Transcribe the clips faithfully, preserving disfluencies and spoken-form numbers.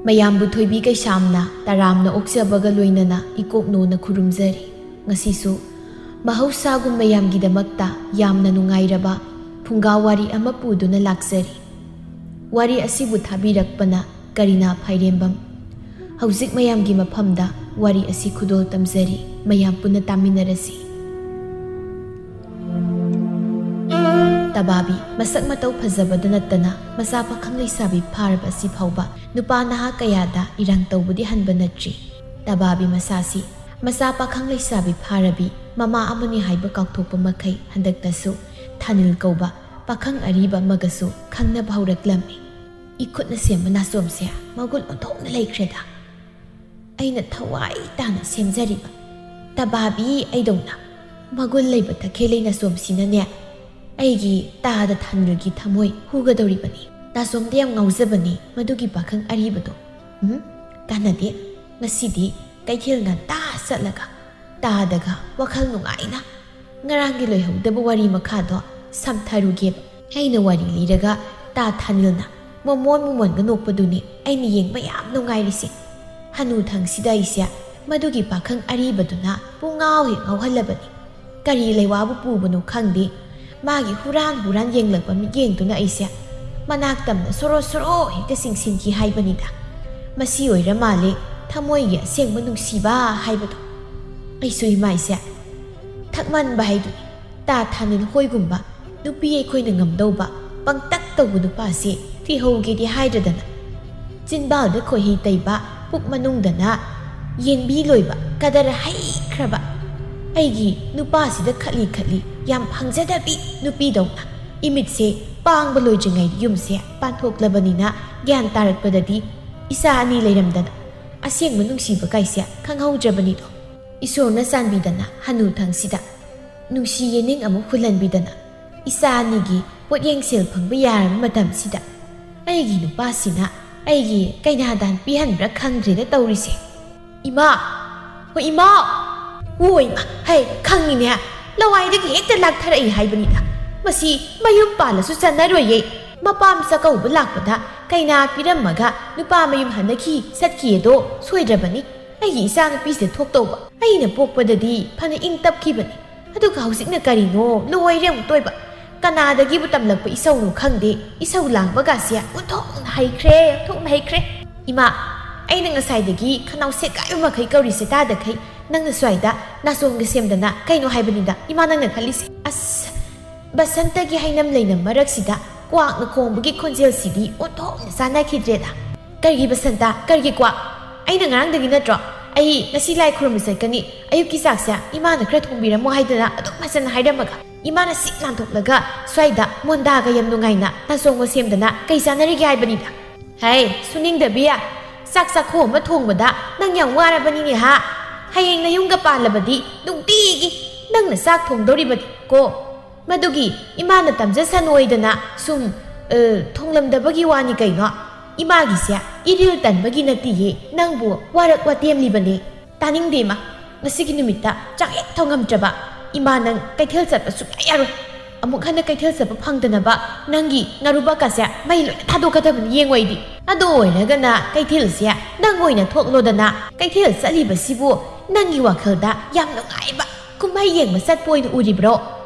ꯃꯌꯥꯝꯕꯨ ꯊꯣꯏꯕꯤ ꯀꯩꯁꯥꯝꯅ ꯇꯔꯥꯝꯅ ꯑꯣꯛꯆꯕꯒ ꯂꯣꯏꯅꯅ ꯏꯀꯣꯛꯅꯣꯅ ꯈꯨꯔꯨꯝꯖꯔꯤ꯫ ꯉꯁꯤꯁꯨ ꯃꯍꯧꯁꯥꯒꯨꯝ ꯃꯌꯥꯝꯒꯤꯗꯃꯛꯇ ꯌꯥꯝꯅ ꯅꯨꯡꯉꯥꯏꯔꯕ ꯐꯨꯡꯒꯥ ꯋꯥꯔꯤ ꯑꯃ ꯄꯨꯗꯨꯅ ꯂꯥꯛꯆꯔꯤ꯫ ꯋꯥꯔꯤ ꯑꯁꯤꯕꯨ ꯊꯥꯕꯤꯔꯛꯄꯅ ꯀꯔꯤꯅꯥ ꯐꯥꯏꯔꯦꯝꯕꯝ꯫ ꯍꯧꯖꯤꯛ ꯃꯌꯥꯝꯒꯤ ꯃꯐꯝꯗ ꯋꯥꯔꯤ ꯑꯁꯤ ꯈꯨꯗꯣꯜ ꯇꯝꯖꯔꯤ꯫ ꯃꯌꯥꯝ ꯄꯨꯟꯅ ꯇꯥꯃꯤꯟꯅꯔꯁꯤ꯫ ꯇꯕꯥꯕꯤ ꯃꯁꯛ ꯃꯇꯧ ꯐꯖꯕꯗ ꯅꯠꯇꯅ ꯃꯆꯥ ꯄꯥꯈꯪ ꯂꯩꯁꯥꯕꯤ ꯐꯥꯔꯕ ꯑꯁꯤ ꯐꯥꯎꯕ ꯅꯨꯄꯥ ꯅꯍꯥ ꯀꯌꯥꯗ ꯏꯔꯥꯡ ꯇꯧꯕꯗꯤ ꯍꯟꯕ ꯅꯠꯇ꯭ꯔꯤ꯫ ꯇꯕꯥꯕꯤ ꯃꯁꯥꯁꯤ ꯃꯆꯥ ꯄꯥꯈꯪ ꯂꯩꯁꯥꯕꯤ ꯐꯥꯔꯕꯤ ꯃꯃꯥ ꯑꯃꯅꯤ ꯍꯥꯏꯕ ꯀꯥꯎꯊꯣꯛꯄ ꯃꯈꯩ ꯍꯟꯗꯛꯇꯁꯨ ꯊꯥꯅꯤꯜ ꯀꯧꯕ ꯄꯥꯈꯪ ꯑꯔꯤꯕ ꯑꯃꯒꯁꯨ ꯈꯪꯅꯕ ꯍꯧꯔꯛꯂꯝꯃꯤ꯫ ꯏꯈꯨꯠꯅ ꯁꯦꯝꯕ ꯅꯥꯆꯣꯝꯁꯦ ꯃꯒꯨꯟ ꯑꯣꯟꯊꯣꯛꯅ ꯂꯩꯈ꯭ꯔꯦꯗ꯫ ꯑꯩꯅ ꯊꯋꯥꯏ ꯇꯥꯅ ꯁꯦꯝꯖꯔꯤꯕ ꯇꯕꯥꯕꯤ ꯑꯩꯗꯧꯅ ꯃꯒꯨꯟ ꯂꯩꯕ ꯇꯈꯦꯜꯂꯩ ꯅꯥꯆꯣꯝꯁꯤꯅꯅꯦ, ꯑꯩꯒꯤ ꯇꯥꯗ ꯊꯥꯅꯤꯜꯒꯤ ꯊꯃꯣꯏ ꯍꯨꯒꯗꯧꯔꯤꯕꯅꯤ꯫ ꯅꯥꯆꯣꯝꯗ ꯌꯥꯝ ꯉꯥꯎꯖꯕꯅꯤ ꯃꯗꯨꯒꯤ ꯄꯥꯈꯪ ꯑꯔꯤꯕꯗꯣ꯫ ꯎꯝ, ꯀꯥꯟꯅꯗꯦ꯫ ꯉꯁꯤꯗꯤ ꯀꯩꯊꯦꯜ ꯉꯟꯇꯥ ꯆꯠꯂꯒ ꯇꯥꯗꯒ ꯋꯥꯈꯜ ꯅꯨꯡꯉꯥꯏꯅ ꯉꯔꯥꯡꯒꯤ ꯂꯣꯏꯍꯧꯗꯕ ꯋꯥꯔꯤ ꯃꯈꯥꯗꯣ ꯁꯝꯊꯔꯨꯒꯦꯕ꯫ ꯑꯩꯅ ꯋꯥꯔꯤ ꯂꯤꯔꯒ ꯇꯥ ꯊꯥꯅꯤꯜꯅ ꯃꯣꯃꯣꯟ ꯃꯣꯃꯣꯟꯒ ꯅꯣꯛꯄꯗꯨꯅꯤ ꯑꯩꯅ ꯌꯦꯡꯕ ꯌꯥꯝ ꯅꯨꯡꯉꯥꯏꯔꯤꯁꯦ꯫ ꯍꯅꯨꯊꯪꯁꯤꯗ ꯑꯩꯁꯦ ꯃꯗꯨꯒꯤ ꯄꯥꯈꯪ ꯑꯔꯤꯕꯗꯨꯅ ꯄꯨꯡꯉꯥꯎ ꯍꯦꯛ ꯉꯥꯎꯍꯜꯂꯕꯅꯤ꯫ ꯀꯔꯤ ꯂꯩꯋꯥꯕꯨ ꯄꯨꯕꯅꯣ ꯈꯪꯗꯦ꯫ ꯃꯥꯒꯤ ꯍꯨꯔꯥꯟ ꯍꯨꯔꯥꯟ ꯌꯦꯡꯂꯛꯄ ꯃꯤꯠꯌꯦꯡꯗꯨꯅ ꯑꯩꯁꯦ ꯃꯅꯥꯛ ꯇꯝꯅ ꯁꯣꯔꯣ ꯁꯣꯔꯣ ꯍꯦꯛꯇ ꯆꯤꯡꯁꯤꯟꯈꯤ ꯍꯥꯏꯕꯅꯤꯗ꯫ ꯃꯁꯤ ꯑꯣꯏꯔ ꯃꯥꯜꯂꯦ ꯊꯃꯣꯏꯒꯤ ꯑꯁꯦꯡꯕ ꯅꯨꯡꯁꯤꯕ ꯍꯥꯏꯕꯗꯣ꯫ ꯑꯩꯁꯨ ꯏꯃꯥꯏꯁꯦ ꯊꯛꯃꯟꯕ ꯍꯥꯏꯗꯨꯅꯤ꯫ ꯇꯥ ꯊꯥꯅꯤꯜ ꯍꯣꯏꯒꯨꯝꯕ ꯅꯨꯄꯤ ꯑꯩꯈꯣꯏꯅ ꯉꯝꯗꯧꯕ ꯄꯪꯇꯛ ꯇꯧꯕ ꯅꯨꯄꯥꯁꯤ ꯊꯤꯍꯧꯒꯦꯗꯤ ꯍꯥꯏꯗ꯭ꯔꯗꯅ, ꯆꯤꯟꯕꯥꯜꯗ ꯈꯣꯏꯍꯤ ꯇꯩꯕ, ꯄꯨꯛ ꯃꯅꯨꯡꯗꯅ ꯌꯦꯟꯕꯤ ꯂꯣꯏꯕ ꯀꯗꯔ ꯍꯩꯈ꯭ꯔꯕ ꯑꯩꯒꯤ ꯅꯨꯄꯥꯁꯤꯗ ꯈꯠꯂꯤ ꯈꯠꯂꯤ ꯌꯥꯝ ꯐꯪꯖꯗꯕꯤ ꯅꯨꯄꯤꯗꯧꯅ ꯏꯃꯤꯠꯁꯦ ꯄꯥꯡꯕ ꯂꯣꯏꯗ꯭ꯔꯤꯉꯩ ꯌꯨꯝꯁꯦ ꯄꯥꯟꯊꯣꯛꯂꯕꯅꯤꯅ ꯒ꯭ꯌꯥꯟ ꯇꯥꯔꯛꯄꯗꯗꯤ ꯏꯆꯥ ꯑꯅꯤ ꯂꯩꯔꯝꯗꯅ ꯑꯁꯦꯡꯕ ꯅꯨꯡꯁꯤꯕ ꯀꯥꯏꯁꯦ ꯈꯪꯍꯧꯗ꯭ꯔꯕꯅꯤꯗꯣ꯫ ꯏꯁꯣꯔꯅ ꯆꯥꯟꯕꯤꯗꯅ ꯍꯅꯨꯊꯪꯁꯤꯗ ꯅꯨꯡꯁꯤ ꯌꯦꯅꯤꯡ ꯑꯃꯨꯛ ꯍꯨꯜꯍꯟꯕꯤꯗꯅ ꯏꯆꯥ ꯑꯅꯤꯒꯤ ꯄꯣꯠꯌꯦꯡ ꯁꯦꯜ ꯐꯪꯕ ꯌꯥꯔꯕ ꯃꯇꯝꯁꯤꯗ ꯑꯩꯒꯤ ꯅꯨꯄꯥꯁꯤꯅ ꯑꯩꯒꯤ ꯀꯩꯅꯥꯗꯥꯟ ꯄꯤꯍꯟꯕ꯭ꯔꯥ ꯈꯪꯗ꯭ꯔꯦꯗ ꯇꯧꯔꯤꯁꯦ꯫ ꯏꯃꯥ! ꯍꯣ ꯏꯃꯥ! ꯑꯣ ꯏꯃꯥ! ꯍꯩ, ꯈꯪꯉꯤꯅꯦ꯫ ꯂꯋꯥꯏꯗꯒꯤ ꯍꯦꯛꯇ ꯂꯥꯛꯊꯔꯛꯏ ꯍꯥꯏꯕꯅꯤꯗ꯫ ꯃꯁꯤ ꯃꯌꯨꯝ ꯄꯥꯜꯂꯁꯨ ꯆꯟꯅꯔꯣꯏꯌꯦ꯫ ꯃꯄꯥꯝ ꯆꯥꯛꯀꯧꯕ ꯂꯥꯛꯄꯗ ꯀꯩꯅꯥ ꯄꯤꯔꯝꯃꯒ ꯅꯨꯄꯥ ꯃꯌꯨꯝ ꯍꯟꯅꯈꯤ ꯆꯠꯈꯤ ꯑꯗꯣ ꯁꯣꯏꯗ꯭ꯔꯕꯅꯤ꯫ ꯑꯩꯒꯤ ꯏꯆꯥꯅꯨꯄꯤꯁꯤꯗ ꯊꯣꯛꯇꯧꯕ꯫ ꯑꯩꯅ ꯄꯣꯛꯄꯗꯗꯤ ꯐꯅ ꯏꯪ ꯇꯞꯈꯤꯕꯅꯤ꯫ ꯑꯗꯨꯒ ꯍꯧꯖꯤꯛꯅ ꯀꯔꯤꯅꯣ ꯂꯣꯏꯔꯦ ꯑꯃꯨꯛꯇꯣꯏꯕ꯫ ꯀꯅꯥꯗꯒꯤꯕꯨ ꯇꯝꯂꯛꯄ ꯏꯁꯧꯅꯣ ꯈꯪꯗꯦ, ꯏꯁꯧ ꯂꯥꯡꯕꯒꯥꯁꯦ ꯑꯣꯟꯊꯣꯛꯅ ꯍꯩꯈ꯭ꯔꯦ, ꯑꯣꯟꯊꯣꯛꯅ ꯍꯩꯈ꯭ꯔꯦ꯫ ꯏꯃꯥ, ꯑꯩꯅ ꯉꯁꯥꯏꯗꯒꯤ ꯈꯅꯥꯎ ꯁꯦꯒꯥꯏꯕ ꯃꯈꯩ ꯀꯧꯔꯤꯁꯦ ꯇꯥꯗꯈꯩ ꯅꯪꯅ ꯁ꯭ꯋꯥꯏꯗ ꯅꯥꯆꯣꯝꯒ ꯁꯦꯝꯗꯅ ꯀꯩꯅꯣ ꯍꯥꯏꯕꯅꯤꯗ ꯏꯃꯥ ꯅꯪꯅ ꯈꯜꯂꯤꯁꯦ꯫ ꯑꯁ, ꯕꯁꯟꯇꯒꯤ ꯍꯩꯅꯝ ꯂꯩꯅꯝ ꯃꯔꯛꯁꯤꯗ ꯀ꯭ꯋꯥꯛꯅ ꯈꯣꯡꯕꯒꯤ ꯈꯣꯟꯖꯦꯜꯁꯤꯗꯤ ꯑꯣꯟꯊꯣꯛꯅ ꯆꯥꯟꯅꯈꯤꯗ꯭ꯔꯦꯗ꯫ ꯀꯔꯤꯒꯤ ꯕꯁꯟꯇ? ꯀꯔꯤꯒꯤ ꯀ꯭ꯋꯥꯛ? ꯑꯩꯅ ꯉꯔꯥꯡꯗꯒꯤ ꯅꯠꯇ꯭ꯔꯣ ꯑꯩ ꯉꯁꯤ ꯂꯥꯏ ꯈꯨꯔꯨꯝꯕ ꯆꯠꯀꯅꯤ, ꯑꯌꯨꯛꯀꯤ ꯆꯥꯛꯁꯦ ꯏꯃꯥꯅ ꯈꯔ ꯊꯣꯡꯕꯤꯔꯝꯃꯣ ꯍꯥꯏꯗꯅ ꯑꯗꯨꯛ ꯐꯖꯅ ꯍꯥꯏꯔꯝꯃꯒ? ꯏꯃꯥꯅ ꯁꯤꯠ ꯅꯥꯟꯊꯣꯛꯂꯒ ꯁ꯭ꯋꯥꯏꯗ ꯃꯣꯟꯗꯥꯒ ꯌꯥꯝ ꯅꯨꯡꯉꯥꯏꯅ ꯅꯥꯆꯣꯡꯒ ꯁꯦꯝꯗꯅ ꯀꯩ ꯆꯥꯟꯅꯔꯤꯒꯦ ꯍꯥꯏꯕꯅꯤꯗ꯫ ꯍꯩ, ꯁꯨꯅꯤꯡꯗꯕꯤ, ꯆꯥꯛ ꯆꯥꯛꯈꯣꯝ ꯑꯃ ꯊꯣꯡꯕꯗ ꯅꯪ ꯌꯥꯝ ꯋꯥꯔꯕꯅꯤꯅꯦ ꯍꯥ? ꯍꯌꯦꯡ ꯅꯌꯨꯝꯒ ꯄꯥꯜꯂꯕꯗꯤ ꯅꯨꯡꯇꯤꯒꯤ ꯅꯪꯅ ꯆꯥꯛ ꯊꯣꯡꯗꯧꯔꯤꯕꯅꯤ ꯀꯣ꯫ ꯃꯗꯨꯒꯤ ꯏꯃꯥꯅ ꯇꯝꯖꯁꯅꯨ ꯍꯥꯏꯗꯅ ꯁꯨꯝ, ꯑ, ꯊꯣꯡꯂꯝꯗꯕꯒꯤ ꯋꯥꯅꯤ ꯀꯩꯅꯣ꯫ ꯏꯃꯥꯒꯤꯁꯦ ꯏꯔꯤꯜ ꯇꯟꯕꯒꯤ ꯅꯠꯇꯤꯌꯦ, ꯅꯪꯕꯨ ꯋꯥꯔꯛ ꯋꯥꯇꯦꯝꯂꯤꯕꯅꯦ꯫ ꯇꯥꯅꯤꯡꯗꯦ ꯏꯃꯥ, ꯉꯁꯤꯒꯤ ꯅꯨꯃꯤꯠꯇ ꯆꯥꯛ ꯍꯦꯛ ꯊꯣꯡꯉꯝꯗ꯭ꯔꯕ ꯏꯃꯥ ꯅꯪ ꯀꯩꯊꯦꯜ ꯆꯠꯄ ꯁꯨꯡꯌꯥ ꯌꯥꯔꯣꯏ꯫ ꯑꯃꯨꯛ ꯍꯟꯅ ꯀꯩꯊꯦꯜ ꯆꯠꯄ ꯐꯪꯗꯅꯕ ꯅꯪꯒꯤ ꯉꯥꯔꯨꯕꯥꯛꯀꯁꯦ ꯃꯩ ꯂꯣꯏꯅ ꯊꯥꯗꯣꯛꯀꯗꯕꯅꯤ ꯌꯦꯡꯉꯣ ꯑꯩꯗꯤ꯫ ꯑꯗꯨ ꯑꯣꯏꯔꯒꯅ ꯀꯩꯊꯦꯜꯁꯦ ꯅꯪ ꯑꯣꯏꯅ ꯊꯣꯛꯂꯣꯗꯅ꯫ ꯀꯩꯊꯦꯜ ꯆꯠꯂꯤꯕꯁꯤꯕꯨ ꯅꯪꯒꯤ ꯋꯥꯈꯜꯗ ꯌꯥꯝ ꯅꯨꯡꯉꯥꯏꯕ ꯀꯨꯝꯍꯩ ꯌꯦꯡꯕ ꯆꯠꯄ ꯑꯣꯏꯅ ꯎꯔꯤꯕ꯭ꯔꯣ?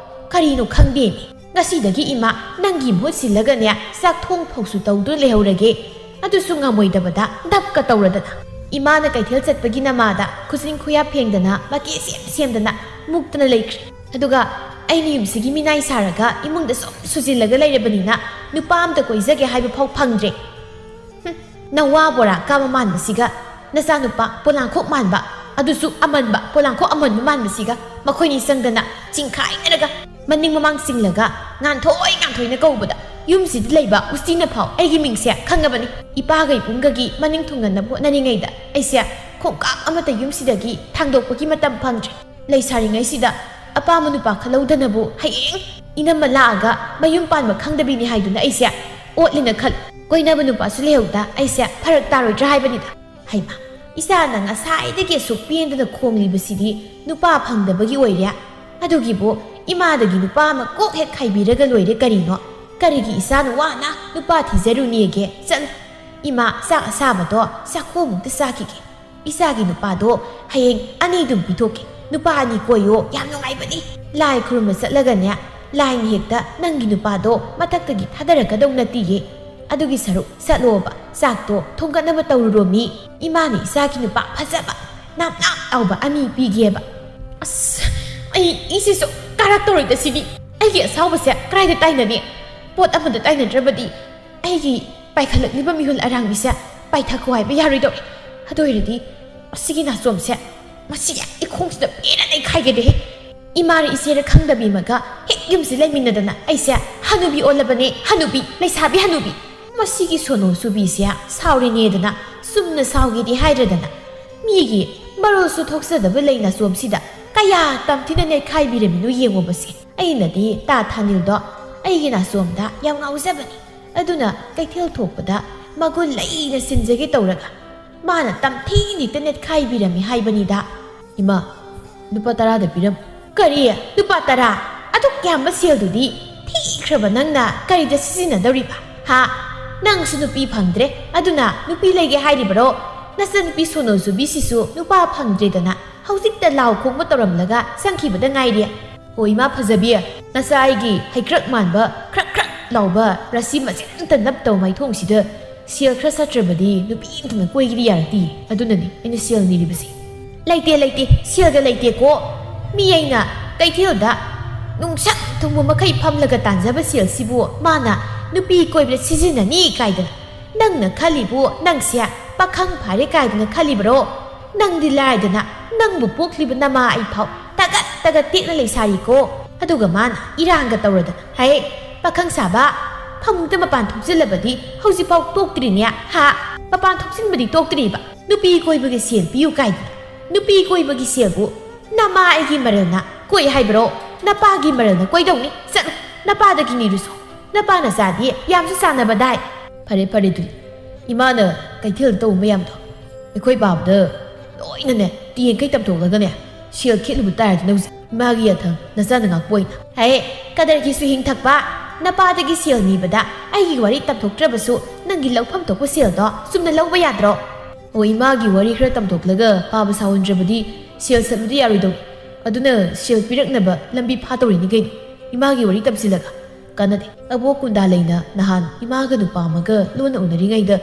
ꯀꯔꯤꯅꯣ ꯈꯪꯗꯦꯅꯦ꯫ ꯉꯁꯤꯗꯒꯤ ꯏꯃꯥ ꯅꯪꯒꯤ ꯃꯍꯨꯠ ꯁꯤꯜꯂꯒꯅꯦ ꯆꯥꯛ ꯊꯣꯡ ꯐꯥꯎꯁꯨ ꯇꯧꯗꯨꯅ ꯂꯩꯍꯧꯔꯒꯦ꯫ ꯑꯗꯨꯁꯨ ꯉꯝꯃꯣꯏꯗꯕꯗ ꯗꯞꯀ ꯇꯧꯔꯗꯅ꯫ ꯏꯃꯥꯅ ꯀꯩꯊꯦꯜ ꯆꯠꯄꯒꯤ ꯅꯃꯥꯗ ꯈꯨꯖꯤꯟ ꯈꯨꯌꯥ ꯐꯦꯡꯗꯅ ꯃꯀꯦ ꯁꯦꯝ ꯁꯦꯝꯗꯅ ꯃꯨꯛꯇꯅ ꯂꯩꯈ꯭ꯔꯦ꯫ ꯑꯗꯨꯒ ꯑꯩꯅ ꯌꯨꯝꯁꯤꯒꯤ ꯃꯤꯅꯥꯏ ꯁꯥꯔꯒ ꯏꯃꯨꯡꯗ ꯁꯨꯝ ꯁꯨꯖꯤꯜꯂꯒ ꯂꯩꯔꯕꯅꯤꯅ ꯅꯨꯄꯥ ꯑꯝꯇ ꯀꯣꯏꯖꯒꯦ ꯍꯥꯏꯕ ꯐꯥꯎ ꯐꯪꯗ꯭ꯔꯦ꯫ ꯍꯨꯝ, ꯅꯋꯥ ꯕꯣꯔꯥ ꯀꯥꯕ ꯃꯥꯟꯕꯁꯤꯒ, ꯅꯆꯥꯅꯨꯄꯥ ꯄꯣꯂꯥꯡꯈꯣꯛ ꯃꯥꯟꯕ, ꯑꯗꯨꯁꯨ ꯑꯃꯟꯕ, ꯄꯣꯂꯥꯡꯈꯣꯛ ꯑꯃꯟꯕ ꯃꯥꯟꯕꯁꯤꯒ, ꯃꯈꯣꯏꯅꯤ ꯆꯪꯗꯅ ꯆꯤꯡꯈꯥꯏꯅꯔꯒ ꯃꯅꯤꯡ ꯃꯃꯥꯡ ꯆꯤꯡꯂꯒ ꯉꯥꯟꯊꯣꯏ ꯉꯥꯟꯊꯣꯏꯅ ꯀꯧꯕꯗ ꯌꯨꯝꯁꯤꯗ ꯂꯩꯕ ꯎꯆꯤꯅ ꯐꯥꯎ ꯑꯩꯒꯤ ꯃꯤꯡꯁꯦ ꯈꯪꯉꯕꯅꯤ꯫ ꯏꯄꯥꯒ ꯏꯕꯨꯡꯒꯒꯤ ꯃꯅꯤꯡ ꯊꯨꯡꯅꯅꯕ ꯍꯣꯠꯅꯔꯤꯉꯩꯗ ꯑꯩꯁꯦ ꯈꯣꯡꯀꯥꯞ ꯑꯃꯠꯇ ꯌꯨꯝꯁꯤꯗꯒꯤ ꯊꯥꯡꯗꯣꯛꯄꯒꯤ ꯃꯇꯝ ꯐꯪꯗ꯭ꯔꯦ꯫ ꯂꯩꯁꯥꯔꯤꯉꯩꯁꯤꯗ ꯑꯄꯥꯝꯕ ꯅꯨꯄꯥ ꯈꯜꯍꯧꯗꯅꯕꯨ ꯍꯌꯦꯡ ꯏꯅꯝꯃ ꯂꯥꯛꯑꯒ ꯃꯌꯨꯝ ꯄꯥꯟꯕ ꯈꯪꯗꯕꯤꯅꯤ ꯍꯥꯏꯗꯨꯅ ꯑꯩꯁꯦ ꯑꯣꯠꯂꯤꯅ ꯈꯜ꯫ ꯀꯣꯏꯅꯕ ꯅꯨꯄꯥꯁꯨ ꯂꯩꯍꯧꯗ ꯑꯩꯁꯦ ꯐꯔꯛ ꯇꯥꯔꯣꯏꯗ꯭ꯔꯥ ꯍꯥꯏꯕꯅꯤꯗ꯫ ꯍꯩꯃꯥ, ꯏꯆꯥꯅ ꯉꯁꯥꯏꯗꯒꯤ ꯑꯁꯨꯛ ꯄꯦꯟꯗꯅ ꯈꯣꯡꯂꯤꯕꯁꯤꯗꯤ ꯅꯨꯄꯥ ꯐꯪꯗꯕꯒꯤ ꯑꯣꯏꯔꯦ꯫ ꯑꯗꯨꯒꯤꯕꯨ ꯏꯃꯥꯗꯒꯤ ꯅꯨꯄꯥ ꯑꯃ ꯀꯣꯛ ꯍꯦꯛ ꯈꯥꯏꯕꯤꯔꯒ ꯂꯣꯏꯔꯦ ꯀꯔꯤꯅꯣ? "ꯀꯔꯤꯒꯤ ꯏꯆꯥꯅ ꯋꯥꯅ ꯅꯨꯄꯥ ꯊꯤꯖꯔꯨꯅꯦꯒꯦ? ꯆꯠꯂꯨ, ꯏꯃꯥ ꯆꯥꯛ ꯑꯁꯥꯕꯗꯣ ꯆꯥꯛꯈꯣꯝꯃꯨꯛꯇ ꯆꯥꯈꯤꯒꯦ꯫ ꯏꯆꯥꯒꯤ ꯅꯨꯄꯥꯗꯣ ꯍꯌꯦꯡ ꯑꯅꯤꯗꯨꯝ ꯄꯤꯊꯣꯛꯀꯦ꯫ ꯅꯨꯄꯥ ꯑꯅꯤ ꯀꯣꯏꯌꯣ, ꯌꯥꯝ ꯅꯨꯡꯉꯥꯏꯕꯅꯤ꯫ ꯂꯥꯏ ꯈꯨꯔꯨꯝꯕ ꯆꯠꯂꯒꯅꯦ, ꯂꯥꯏꯅ ꯍꯦꯛꯇ ꯅꯪꯒꯤ ꯅꯨꯄꯥꯗꯣ ꯃꯊꯛꯇꯒꯤ ꯊꯥꯗꯔꯛꯀꯗꯧ ꯅꯠꯇꯤꯌꯦ꯫ ꯑꯗꯨꯒꯤ ꯁꯔꯨꯛ ꯆꯠꯂꯣꯕ, ꯆꯥꯛꯇꯣ ꯊꯣꯡꯒꯠꯅꯕ ꯇꯧꯔꯨꯔꯣ꯫ ꯃꯤ ꯏꯃꯥꯅ ꯏꯆꯥꯒꯤ ꯅꯨꯄꯥ ꯐꯖꯕ ꯅꯥꯞ ꯅꯥꯞ ꯂꯥꯎꯕ ꯑꯅꯤ ꯄꯤꯒꯦꯕ꯫" ꯑꯁ, ꯑꯩ ꯏꯁꯤꯁꯨ ꯀꯥꯔꯛꯇꯧꯔꯣꯏꯗ ꯁꯤꯗꯤ꯫ ꯑꯩꯒꯤ ꯑꯁꯥꯎꯕꯁꯦ ꯀꯗꯥꯏꯗ ꯇꯥꯏꯅꯅꯤ? ꯄꯣꯠ ꯑꯃꯗ ꯇꯥꯏꯅꯗ꯭ꯔꯕꯗꯤ ꯑꯩꯒꯤ ꯄꯥꯏꯈꯠꯂꯛꯂꯤꯕ ꯃꯤꯍꯨꯜ ꯑꯔꯥꯡꯕꯤꯁꯦ ꯄꯥꯏꯊꯈꯣ ꯍꯥꯏꯕ ꯌꯥꯔꯣꯏꯗꯧꯔꯦ꯫ ꯑꯗꯨ ꯑꯣꯏꯔꯗꯤ ꯑꯁꯤꯒꯤ ꯅꯥꯆꯣꯝꯁꯦ ꯃꯁꯤ ꯏꯈꯣꯡꯁꯤꯗ ꯄꯦꯟꯅ ꯅꯩꯈꯥꯏꯒꯦꯗꯦꯍꯦ꯫ ꯏꯃꯥꯔ ꯏꯆꯦꯔ ꯈꯪꯗꯕꯤ ꯑꯃꯒ ꯍꯦꯛ ꯌꯨꯝꯁꯤ ꯂꯩꯃꯤꯟꯅꯗꯅ ꯑꯩꯁꯦ ꯍꯅꯨꯕꯤ ꯑꯣꯜꯂꯕꯅꯦ, ꯍꯅꯨꯕꯤ, ꯂꯩꯁꯥꯕꯤ ꯍꯅꯨꯕꯤ꯫ ꯃꯁꯤꯒꯤ ꯁꯣꯅꯣ ꯆꯨꯕꯤꯁꯦ ꯁꯥꯎꯔꯤꯅꯦꯗꯅ ꯆꯨꯝꯅ ꯁꯥꯎꯒꯦꯗꯤ ꯍꯥꯏꯗ꯭ꯔꯗꯅ, ꯃꯤꯒꯤ ꯃꯔꯣꯜꯁꯨ ꯊꯣꯛꯆꯗꯕ ꯂꯩ ꯅꯥꯆꯣꯝꯁꯤꯗ ꯀꯌꯥ ꯇꯝꯊꯤꯅ ꯅꯩꯈꯥꯏꯕꯤꯔꯝꯃꯤꯅꯣ ꯌꯦꯡꯉꯣꯕꯁꯦ꯫ ꯑꯩꯅꯗꯤ ꯇꯥ ꯊꯥꯅꯤꯜꯗꯣ ꯑꯩꯒꯤ ꯅꯥꯆꯣꯝꯗ ꯌꯥꯝ ꯉꯥꯎꯖꯕꯅꯤ꯫ ꯑꯗꯨꯅ ꯀꯩꯊꯦꯜ ꯊꯣꯛꯄꯗ ꯃꯒꯨꯟ ꯂꯩꯅ ꯁꯤꯟꯖꯒꯦ ꯇꯧꯔꯒ ꯃꯥꯅ ꯇꯝꯊꯤꯅ ꯍꯦꯛꯇ ꯅꯦꯠꯈꯥꯏꯕꯤꯔꯝꯃꯤ ꯍꯥꯏꯕꯅꯤꯗ꯫ "ꯏꯃꯥ, ꯂꯨꯄꯥ ꯇꯔꯥꯗ ꯄꯤꯔꯝ꯫" "ꯀꯔꯤ? ꯂꯨꯄꯥ ꯇꯔꯥ? ꯑꯗꯨꯛ ꯌꯥꯝꯕ ꯁꯦꯜꯗꯨꯗꯤ ꯊꯤꯈ꯭ꯔꯕ ꯅꯪꯅ ꯀꯔꯤꯗ ꯁꯤꯖꯤꯟꯅꯗꯧꯔꯤꯕ? ꯍꯥ? ꯅꯪꯁꯨ ꯅꯨꯄꯤ ꯐꯪꯗ꯭ꯔꯦ, ꯑꯗꯨꯅ ꯅꯨꯄꯤ ꯂꯩꯒꯦ ꯍꯥꯏꯔꯤꯕꯔꯣ? ꯅꯆꯟꯅꯨꯄꯤ ꯁꯣꯅꯣ ꯆꯨꯕꯤꯁꯤꯁꯨ ꯅꯨꯄꯥ ꯐꯪꯗ꯭ꯔꯦꯗꯅ ꯍꯧꯖꯤꯛꯇ ꯂꯥꯎ ꯈꯣꯡꯕ ꯇꯧꯔꯝꯂꯒ ꯆꯪꯈꯤꯕꯗ ꯉꯥꯏꯔꯤ꯫ ꯍꯣ ꯏꯃꯥ ꯐꯖꯕꯤ, ꯅꯆꯥ ꯑꯩꯒꯤ ꯍꯩꯀ꯭ꯔꯛ ꯃꯥꯟꯕ ꯈ꯭ꯔꯛ ꯈ꯭ꯔꯛ ꯂꯥꯎꯕ ꯔꯁꯤ ꯃꯆꯦꯠ ꯑꯝꯇ ꯅꯞꯇꯧ ꯃꯥꯏꯊꯣꯡꯁꯤꯗ ꯁꯦꯜ ꯈꯔ ꯆꯠꯇ꯭ꯔꯕꯗꯤ ꯅꯨꯄꯤ ꯑꯝꯇꯅ ꯀꯣꯏꯒꯦꯗꯤ ꯌꯥꯔꯛꯇꯦ꯫ ꯑꯗꯨꯅꯅꯤ ꯑꯩꯅ ꯁꯦꯜ ꯅꯤꯔꯤꯕꯁꯦ꯫" "ꯂꯩꯇꯦ, ꯂꯩꯇꯦ, ꯁꯦꯜꯒ ꯂꯩꯇꯦꯀꯣ꯫ ꯃꯤ ꯑꯩꯅ ꯀꯩꯊꯦꯜꯗ ꯅꯨꯡꯁꯛ ꯊꯨꯡꯕ ꯃꯈꯩ ꯐꯝꯂꯒ ꯇꯥꯟꯖꯕ ꯁꯦꯜꯁꯤꯕꯨ ꯃꯥꯅ ꯅꯨꯄꯤ ꯀꯣꯏꯕꯗ ꯁꯤꯖꯤꯟꯅꯅꯤ ꯀꯥꯏꯗꯅ꯫ ꯅꯪꯅ ꯈꯜꯂꯤꯕꯨ ꯅꯪꯁꯦ ꯄꯥꯈꯪ ꯐꯥꯔꯦ ꯀꯥꯏꯗꯅ ꯈꯜꯂꯤꯕꯔꯣ? ꯅꯪꯗꯤ ꯂꯥꯏꯗꯅ ꯅꯪꯕꯨ ꯄꯣꯛꯂꯤꯕ ꯅꯃꯥ ꯑꯩ ꯐꯥꯎ ꯇꯒꯠ ꯇꯒꯠ ꯇꯦꯛꯅ ꯂꯩ ꯁꯥꯔꯤꯀꯣ꯫ ꯑꯗꯨꯒ ꯃꯥꯅ ꯏꯔꯥꯡꯒ ꯇꯧꯔꯗꯅ, ꯍꯩ, ꯄꯥꯈꯪ ꯁꯥꯕ, ꯐꯃꯨꯡꯗ ꯃꯄꯥꯟ ꯊꯣꯛꯆꯤꯜꯂꯕꯗꯤ ꯍꯧꯖꯤꯛꯐꯥꯎ ꯇꯣꯛꯇ꯭ꯔꯤꯅꯦ, ꯍꯥ? ꯃꯄꯥꯟ ꯊꯣꯛꯆꯤꯟꯕꯗꯤ ꯇꯣꯛꯇ꯭ꯔꯤꯕ, ꯅꯨꯄꯤ ꯀꯣꯏꯕꯒꯤ ꯁꯦꯜ ꯄꯤꯌꯨ ꯀꯥꯏꯗꯅ꯫ ꯅꯨꯄꯤ ꯀꯣꯏꯕꯒꯤ ꯁꯦꯜꯕꯨ ꯅꯃꯥ ꯑꯩꯒꯤ ꯃꯔꯜꯅ ꯀꯣꯏ ꯍꯥꯏꯕ꯭ꯔꯣ? ꯅꯄꯥꯒꯤ ꯃꯔꯜꯅ ꯀꯣꯏꯗꯧꯅꯤ꯫ ꯆꯠꯂꯨ, ꯅꯄꯥꯗꯒꯤ ꯅꯤꯔꯨꯁꯣ꯫ ꯅꯄꯥ ꯅꯆꯥꯗꯤ ꯌꯥꯝꯁꯨ ꯆꯥꯟꯅꯕꯗꯥꯏ꯫" "ꯐꯔꯦ, ꯐꯔꯦ ꯑꯗꯨꯗꯤ꯫ ꯏꯃꯥꯅ ꯀꯩꯊꯦꯜꯗ ꯇꯧꯕ ꯃꯌꯥꯝꯗꯣ ꯑꯩꯈꯣꯏ ꯄꯥꯕꯗ ꯂꯣꯏꯅꯅꯦ ꯇꯦꯡꯈꯩ ꯇꯝꯊꯣꯛꯂꯒꯅꯦ ꯁꯦꯜ ꯈꯦꯠꯂꯨꯕ ꯇꯥꯔꯗꯤ ꯅꯪꯁꯦ ꯏꯃꯥꯒꯤ ꯌꯥꯊꯪ ꯅꯆꯥꯅ ꯉꯥꯛꯄ ꯑꯣꯏꯅ꯫ ꯍꯦ, ꯀꯗꯔꯒꯤꯁꯨ ꯍꯤꯡ ꯊꯛꯄ, ꯅꯄꯥꯗꯒꯤ ꯁꯦꯜ ꯅꯤꯕꯗ ꯑꯩꯒꯤ ꯋꯥꯔꯤ ꯇꯝꯊꯣꯛꯇ꯭ꯔꯕꯁꯨ ꯅꯪꯒꯤ ꯂꯧꯐꯝ ꯊꯣꯛꯄ ꯁꯦꯜꯗꯣ ꯆꯨꯝꯅ ꯂꯧꯕ ꯌꯥꯗ꯭ꯔꯣ? ꯑꯣ, ꯏꯃꯥꯒꯤ ꯋꯥꯔꯤ ꯈꯔ ꯇꯝꯊꯣꯛꯂꯒ ꯄꯥꯕ ꯁꯥꯎꯍꯟꯗ꯭ꯔꯕꯗꯤ ꯁꯦꯜ ꯁꯠꯂꯨꯗꯤ ꯌꯥꯔꯣꯏꯗꯧꯔꯤ꯫ ꯑꯗꯨꯅ ꯁꯦꯜ ꯄꯤꯔꯛꯅꯕ ꯂꯝꯕꯤ ꯐꯥꯗꯧꯔꯤꯅꯤ ꯀꯩꯅꯣ꯫ ꯏꯃꯥꯒꯤ ꯋꯥꯔꯤ ꯇꯝꯁꯤꯜꯂꯒ ꯀꯥꯟꯅꯗꯦ꯫ ꯑꯕꯣꯛ ꯀꯨꯟꯗꯥ ꯂꯩꯅ ꯅꯍꯥꯟ ꯏꯃꯥꯒ ꯅꯨꯄꯥ ꯑꯃꯒ ꯂꯣꯟꯅ ꯎꯅꯔꯤꯉꯩꯗ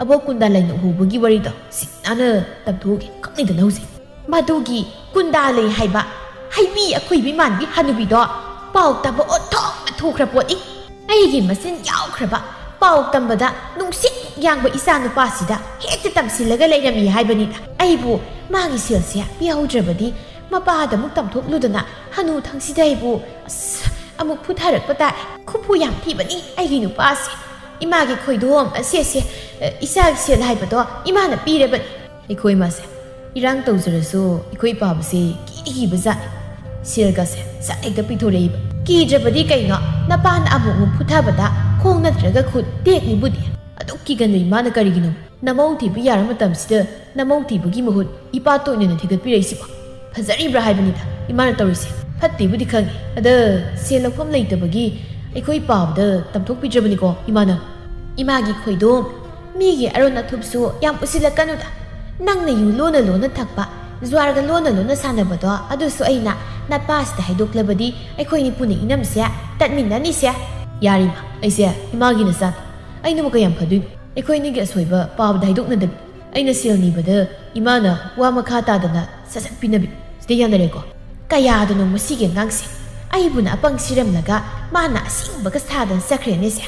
ꯑꯕꯣꯛ ꯀꯨꯟꯗꯥ ꯂꯩꯅ ꯎꯍꯧꯕꯒꯤ ꯋꯥꯔꯤꯗꯣ ꯁꯤꯠ ꯅꯥꯟꯅ ꯇꯝꯊꯣꯛꯎꯒꯦ꯫ ꯀꯞꯅꯤꯡꯗꯅ ꯍꯧꯖꯤꯛ꯫ ꯃꯗꯨꯒꯤ ꯀꯨꯟꯗꯥ ꯂꯩ ꯍꯥꯏꯕ ꯍꯩꯕꯤ ꯑꯩꯈꯣꯏꯕꯤ ꯃꯥꯟꯕꯤ ꯍꯅꯨꯕꯤꯗꯣ ꯄꯥꯎ ꯇꯝꯕ ꯑꯣꯟꯊꯣꯛꯅ ꯊꯨꯈ꯭ꯔ ꯄꯣꯠꯅꯤ꯫ ꯑꯩꯒꯤ ꯃꯆꯤꯟ ꯌꯥꯎꯈ꯭ꯔꯕ ꯄꯥꯎ ꯇꯝꯕꯗ ꯅꯨꯡꯁꯤꯠ ꯌꯥꯡꯕ ꯏꯆꯥ ꯅꯨꯄꯥꯁꯤꯗ ꯍꯦꯛꯇ ꯇꯝꯁꯤꯜꯂꯒ ꯂꯩꯔꯝꯃꯤ ꯍꯥꯏꯕꯅꯤꯗ꯫ ꯑꯩꯕꯨ ꯃꯥꯒꯤ ꯁꯦꯜꯁꯦ ꯄꯤꯍꯧꯗ꯭ꯔꯕꯗꯤ ꯃꯄꯥꯗ ꯑꯃꯨꯛ ꯇꯝꯊꯣꯛꯂꯨꯗꯅ ꯍꯅꯨ ꯊꯪꯁꯤꯗ ꯑꯩꯕꯨ ꯑꯁ ꯑꯃꯨꯛ ꯐꯨꯊꯔꯛꯄ ꯇꯥꯔꯦ꯫ ꯈꯨꯐꯨ ꯌꯥꯝ ꯊꯤꯕꯅꯤ ꯑꯩꯒꯤ ꯅꯨꯄꯥꯁꯦ꯫ ꯏꯃꯥꯒꯤ ꯈꯣꯏꯗꯣꯝ ꯑꯁꯦꯁꯦ, ꯑ, ꯏꯆꯥꯒꯤ ꯁꯦꯜ ꯍꯥꯏꯕꯗꯣ ꯏꯃꯥꯅ ꯄꯤꯔꯕꯅꯤ꯫ ꯑꯩꯈꯣꯏ ꯃꯥꯁꯦ ꯏꯔꯥꯡ ꯇꯧꯖꯔꯁꯨ ꯑꯩꯈꯣꯏ ꯄꯥꯕꯁꯦ ꯀꯤꯗꯤ ꯀꯤꯕ ꯖꯥꯠꯅꯤ꯫ ꯁꯦꯜꯒꯁꯦ ꯁꯠ ꯍꯦꯛꯇ ꯄꯤꯊꯣꯔꯛꯏꯕ꯫ ꯀꯤꯗ꯭ꯔꯕꯗꯤ ꯀꯩꯅꯣ? ꯅꯄꯥꯅ ꯑꯃꯨꯛ ꯑꯃꯨꯛ ꯐꯨꯊꯕꯗ ꯈꯣꯡ ꯅꯠꯇ꯭ꯔꯒ ꯈꯨꯠ ꯇꯦꯛꯅꯤꯕꯨꯗꯤ꯫ ꯑꯗꯨꯛ ꯀꯤꯒꯟꯕ ꯏꯃꯥꯅ ꯀꯔꯤꯒꯤꯅꯣ ꯅꯃꯧ ꯊꯤꯕ ꯌꯥꯔ ꯃꯇꯝꯁꯤꯗ ꯅꯃꯧ ꯊꯤꯕꯒꯤ ꯃꯍꯨꯠ ꯏꯄꯥ ꯇꯣꯏꯅꯅ ꯊꯤꯒꯠꯄꯤꯔꯛꯏꯁꯤꯕꯣ? ꯐꯖꯔꯤꯕ꯭ꯔꯥ ꯍꯥꯏꯕꯅꯤꯗ ꯏꯃꯥꯅ ꯇꯧꯔꯤꯁꯦ꯫ ꯐꯠꯇꯦꯕꯨꯗꯤ ꯈꯪꯉꯤ꯫ ꯑꯗ ꯁꯦꯜ ꯂꯧꯐꯝ ꯂꯩꯇꯕꯒꯤ ꯑꯩꯈꯣꯏ ꯄꯥꯕꯗ ꯇꯝꯊꯣꯛꯄꯤꯗ꯭ꯔꯕꯅꯤꯀꯣ ꯏꯃꯥꯅ꯫ ꯏꯃꯥꯒꯤ ꯈꯣꯏꯗꯣꯝ, ꯃꯤꯒꯤ ꯑꯔꯣꯟ ꯑꯊꯨꯞꯁꯨ ꯌꯥꯝ ꯎꯁꯤꯜꯂꯛꯀꯅꯨꯗ꯫ ꯅꯪꯅ ꯌꯨ ꯂꯣꯟꯅ ꯂꯣꯟꯅ ꯊꯛꯄ, ꯖꯨꯋꯥꯔꯒ ꯂꯣꯟꯅ ꯂꯣꯟꯅ ꯁꯥꯟꯅꯕꯗꯣ ꯑꯗꯨꯁꯨ ꯑꯩꯅ ꯅꯄꯥꯁꯤꯗ ꯍꯥꯏꯗꯣꯛꯂꯕꯗꯤ ꯑꯩꯈꯣꯏ ꯅꯤꯄꯨꯅ ꯏꯅꯝꯁꯦ ꯇꯠꯃꯤꯟꯅꯅꯤꯁꯦ꯫ ꯌꯥꯔꯤꯃ, ꯑꯩꯁꯦ ꯏꯃꯥꯒꯤ ꯅꯆꯥꯅꯤ꯫ ꯑꯩꯅꯕꯨ ꯀꯌꯥꯝ ꯐꯗꯣꯏꯅꯣ? ꯑꯩꯈꯣꯏ ꯑꯅꯤꯒꯤ ꯑꯁꯣꯏꯕ ꯄꯥꯕꯗ ꯍꯥꯏꯗꯣꯛꯅꯗꯕꯤ꯫ ꯑꯩꯅ ꯁꯦꯜ ꯅꯤꯕꯗ ꯏꯃꯥꯅ ꯋꯥ ꯃꯈꯥ ꯇꯥꯗꯅ ꯁꯠ ꯁꯠ ꯄꯤꯅꯕꯤ꯫ ꯁꯤꯗ ꯌꯥꯅꯔꯦꯀꯣ? ꯀꯌꯥꯗꯅꯣ ꯃꯁꯤꯒꯤ ꯑꯉꯥꯡꯁꯦ? ꯑꯩꯕꯨꯅ ꯑꯄꯪ ꯁꯤꯔꯝꯂꯒ ꯃꯥꯅ ꯑꯁꯦꯡꯕꯒ ꯁꯥꯗꯅ ꯆꯠꯈ꯭ꯔꯦꯅꯦꯁꯦ꯫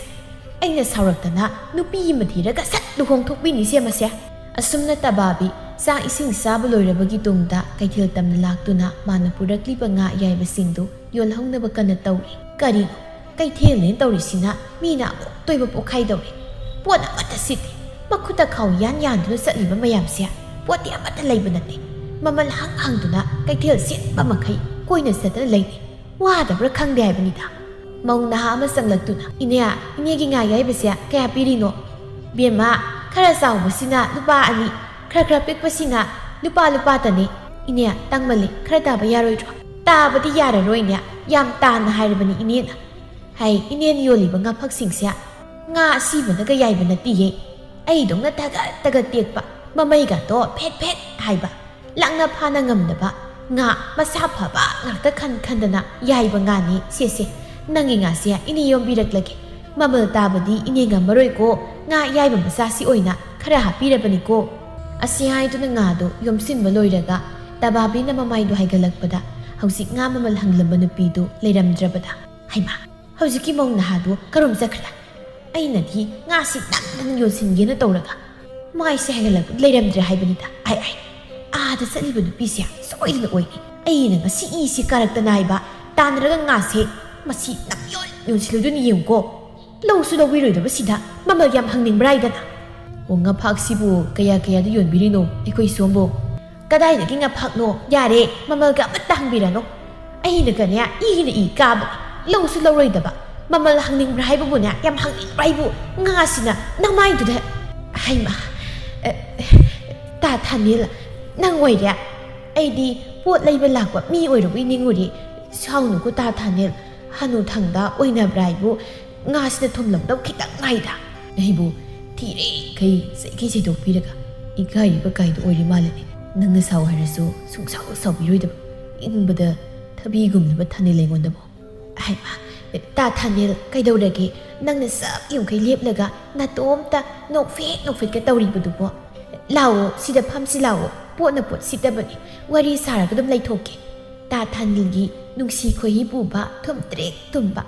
ꯑꯩꯅ ꯁꯥꯎꯔꯛꯇꯅ ꯅꯨꯄꯤ ꯑꯃ ꯊꯤꯔꯒ ꯁꯠ ꯂꯨꯍꯣꯡꯊꯣꯛꯄꯤꯅꯤꯁꯦ ꯃꯁꯦ꯫ ꯑꯁꯨꯝꯅ ꯇꯕꯥꯕꯤ ꯆꯥꯛ ꯏꯁꯤꯡ ꯆꯥꯕ ꯂꯣꯏꯔꯕꯒꯤ ꯇꯨꯡꯗ ꯀꯩꯊꯦꯜ ꯇꯝꯅ ꯂꯥꯛꯇꯨꯅ ꯃꯥꯅ ꯄꯨꯔꯛꯂꯤꯕ ꯉꯥ ꯑꯌꯥꯏꯕꯁꯤꯡꯗꯨ ꯌꯣꯜꯍꯧꯅꯕ ꯀꯟꯅ ꯇꯧꯔꯤ꯫ ꯀꯔꯤꯅꯣ ꯀꯩꯊꯦꯜꯅꯦꯅ ꯇꯧꯔꯤꯁꯤꯅ? ꯃꯤꯅ ꯑꯃꯨꯛꯇꯣꯏꯕ ꯄꯣꯛꯈꯥꯏꯗꯧꯔꯦ꯫ ꯄꯣꯠ ꯑꯃꯠꯇ ꯁꯤꯠꯇꯦ꯫ ꯃꯈꯨꯠꯇ ꯈꯥꯎ ꯌꯥꯟ ꯌꯥꯟꯗꯨꯅ ꯆꯠꯂꯤꯕ ꯃꯌꯥꯝꯁꯦ ꯄꯣꯠꯇꯤ ꯑꯃꯠꯇ ꯂꯩꯕ ꯅꯠꯇꯦ꯫ ꯃꯃꯜ ꯍꯪ ꯍꯪꯗꯨꯅ ꯀꯩꯊꯦꯜ ꯁꯤꯟꯕ ꯃꯈꯩ ꯀꯣꯏꯅ ꯆꯠꯇꯅ ꯂꯩꯔꯤ꯫ ꯋꯥꯗꯕ꯭ꯔꯥ ꯈꯪꯗꯦ ꯍꯥꯏꯕꯅꯤꯗ꯫ ꯃꯧ ꯅꯍꯥ ꯑꯃ ꯆꯪꯂꯛꯇꯨꯅ, "ꯏꯅꯦ, ꯏꯅꯦꯒꯤ ꯉꯥ ꯌꯥꯏꯕꯁꯦ ꯀꯌꯥ ꯄꯤꯔꯤꯅꯣ?" "ꯕꯦꯝꯃ, ꯈꯔ ꯆꯥꯎꯕꯁꯤꯅ ꯂꯨꯄꯥ ꯑꯅꯤ, ꯈꯔ ꯈꯔ ꯄꯤꯛꯄꯁꯤꯅ ꯂꯨꯄꯥ ꯂꯨꯄꯥꯇꯅꯦ꯫ ꯏꯅꯦ, ꯇꯥꯡꯃꯜꯂꯤ, ꯈꯔ ꯇꯥꯕ ꯌꯥꯔꯣꯏꯗ꯭ꯔꯣ?" "ꯇꯥꯕꯗꯤ ꯌꯥꯔꯔꯣꯏꯅꯦ, ꯌꯥꯝ ꯇꯥꯅ ꯍꯥꯏꯔꯕꯅꯤ ꯏꯅꯦꯅ꯫ ꯍꯥꯏ, ꯏꯅꯦꯅ ꯌꯣꯜꯂꯤꯕ ꯉꯥꯐꯛꯁꯤꯡꯁꯦ ꯉꯥ ꯑꯁꯤꯕꯅꯒ ꯌꯥꯏꯕ ꯅꯠꯇꯤꯌꯦ꯫ ꯑꯩꯗꯧꯅ ꯊꯥꯒꯠ ꯊꯥꯒꯠ ꯇꯦꯛꯄ, ꯃꯃꯩꯒꯥꯇꯣ ꯐꯦꯠ ꯐꯦꯠ ꯍꯥꯏꯕ, ꯂꯥꯛꯅ ꯐꯥꯅ ꯉꯝꯗꯕ ꯉꯥ ꯃꯁꯥ ꯐꯕ ꯉꯥꯛꯇ ꯈꯟ ꯈꯟꯗꯅ ꯌꯥꯏꯕ ꯉꯥꯅꯤ ꯁꯦꯁꯦ꯫ ꯅꯪꯒꯤ ꯉꯥꯁꯦ ꯏꯅꯦ ꯌꯣꯝꯕꯤꯔꯛꯂꯒꯦ꯫ ꯃꯃꯜ ꯇꯥꯕꯗꯤ ꯏꯅꯦ ꯉꯝꯃꯔꯣꯏꯀꯣ, ꯉꯥ ꯌꯥꯏꯕ ꯃꯆꯥꯁꯤ ꯑꯣꯏꯅ ꯈꯔ ꯍꯥꯞꯄꯤꯔꯕꯅꯤꯀꯣ꯫ ꯑꯁꯤ ꯍꯥꯏꯗꯨꯅ ꯉꯥꯗꯨ ꯌꯣꯝꯁꯤꯟꯕ ꯂꯣꯏꯔꯒ ꯇꯕꯥꯕꯤꯅ ꯃꯃꯥꯏꯗꯨ ꯍꯥꯏꯒꯠꯂꯛꯄꯗ ꯍꯧꯖꯤꯛ ꯉꯥ ꯃꯃꯜ ꯍꯪꯂꯝꯕ ꯅꯨꯄꯤꯗꯨ ꯂꯩꯔꯝꯗ꯭ꯔꯕꯗ, ꯍꯩꯃꯥ, ꯍꯧꯖꯤꯛꯀꯤ ꯃꯧ ꯅꯍꯥꯗꯨ ꯀꯔꯣꯝ ꯆꯠꯈ꯭ꯔꯦ? ꯑꯩꯅꯗꯤ ꯉꯥꯁꯤ ꯅꯝꯗꯅ ꯌꯣꯟꯁꯤꯟꯒꯦꯅ ꯇꯧꯔꯒ ꯃꯥꯏꯁꯦ ꯍꯥꯏꯒꯠꯂꯛꯄꯗ ꯂꯩꯔꯝꯗ꯭ꯔꯦ ꯍꯥꯏꯕꯅꯤꯗ꯫ ꯑꯥꯏ ꯑꯥꯏ, ꯑꯥꯗ ꯆꯠꯂꯤꯕ ꯅꯨꯄꯤꯁꯦ ꯁꯣꯏꯗꯅ ꯑꯣꯏꯅꯤ꯫ ꯑꯩꯅ ꯉꯁꯤ ꯏꯁꯤ ꯀꯥꯔꯛꯇꯅ ꯍꯥꯏꯕ ꯇꯥꯟꯅꯔꯒ ꯉꯥꯁꯦ ꯃꯁꯤ ꯅꯝ ꯌꯣꯟ ꯌꯣꯟꯁꯤꯜꯂꯨꯗꯣꯏꯅꯤ ꯌꯦꯡꯉꯨꯀꯣ꯫ ꯂꯧꯁꯨ ꯂꯧꯕꯤꯔꯣꯏꯗꯕꯁꯤꯗ ꯃꯃꯜ ꯌꯥꯝ ꯍꯪꯅꯤꯡꯕ꯭ꯔꯥ ꯍꯥꯏꯗꯅ꯫ ꯑꯣ, ꯉꯥꯐꯥꯛꯁꯤꯕꯨ ꯀꯌꯥ ꯀꯌꯥꯗ ꯌꯣꯟꯕꯤꯔꯤꯅꯣ ꯑꯩꯈꯣꯏ ꯁꯣꯝꯕꯨ? ꯀꯗꯥꯏꯗꯒꯤ ꯉꯥꯐꯥꯛꯅꯣ? ꯌꯥꯔꯦ, ꯃꯃꯜꯒ ꯑꯃꯠꯇ ꯍꯪꯕꯤꯔꯅꯨ꯫ ꯑꯩꯅꯒꯅꯦ ꯏꯒꯤꯅ ꯏ ꯀꯥꯕ, ꯂꯧꯁꯨ ꯂꯧꯔꯣꯏꯗꯕ꯫ ꯃꯃꯜ ꯍꯪꯅꯤꯡꯕ꯭ꯔꯥ ꯍꯥꯏꯕꯕꯨꯅꯦ, ꯌꯥꯝ ꯍꯪꯅꯤꯡꯕ꯭ꯔꯥ ꯍꯥꯏꯕꯨ ꯉꯥꯁꯤꯅ ꯅꯃꯥꯏꯗꯨꯗ꯫ ꯍꯩꯃꯥ, ꯑꯦ, ꯇꯥ ꯊꯥꯅꯤꯜ, ꯅꯪ ꯑꯣꯏꯔꯦ꯫ ꯑꯩꯗꯤ ꯄꯣꯠ ꯂꯩꯕ ꯂꯥꯛꯄ ꯃꯤ ꯑꯣꯏꯔꯕꯣꯏ ꯅꯤꯡꯉꯨꯔꯦ꯫ ꯁꯥꯎꯅꯨꯀꯣ ꯇꯥ ꯊꯥꯅꯤꯜ, ꯍꯅꯨ ꯊꯪꯗ ꯑꯣꯏꯅꯕ꯭ꯔꯥ ꯍꯥꯏꯕꯨ ꯉꯥꯁꯤꯅ ꯊꯨꯝꯂꯝꯗꯧ ꯈꯤꯇꯪ ꯉꯥꯏꯗ꯫ ꯑꯩꯕꯨ ꯊꯤꯔꯦꯡꯈꯩ ꯆꯩꯈꯩ ꯆꯩꯗꯣꯛꯄꯤꯔꯒ ꯏꯀꯥꯏꯔꯤꯕ ꯀꯥꯏꯗꯣ ꯑꯣꯏꯔꯤ ꯃꯥꯜꯂꯦꯅꯦ꯫ ꯅꯪꯅ ꯁꯥꯎ ꯍꯥꯏꯔꯁꯨ ꯁꯨꯡꯁꯥꯎ ꯁꯥꯎꯕꯤꯔꯣꯏꯗꯕ, ꯏꯪꯕꯗ ꯊꯕꯤꯒꯨꯝꯂꯕ ꯊꯥꯅꯤꯜ ꯑꯩꯉꯣꯟꯗꯕꯨ꯫ ꯍꯩꯃꯥ, ꯇꯥ ꯊꯥꯅꯤꯜ, ꯀꯩꯗꯧꯔꯒꯦ? ꯅꯪꯅ ꯁꯛ ꯌꯨꯝꯈꯩ ꯂꯦꯞꯂꯒ ꯅꯇꯣꯝꯇ ꯅꯣꯛꯐꯦꯠ ꯅꯣꯛꯐꯦꯠꯀ ꯇꯧꯔꯤꯕꯗꯨꯕꯣ? ꯂꯥꯛꯑꯣ, ꯁꯤꯗ ꯐꯝꯁꯤ ꯂꯥꯛꯑꯣ, ꯄꯣꯠꯅ ꯄꯣꯠ ꯁꯤꯠꯇꯕꯅꯤ, ꯋꯥꯔꯤ ꯁꯥꯔꯒ ꯑꯗꯨꯝ ꯂꯩꯊꯣꯛꯀꯦ꯫ ꯇꯥ ꯊꯥꯅꯤꯜꯒꯤ ꯅꯨꯡꯁꯤ ꯈꯣꯏꯍꯤ ꯄꯨꯕ ꯊꯨꯝꯇ꯭ꯔꯤꯛ ꯊꯨꯝꯕ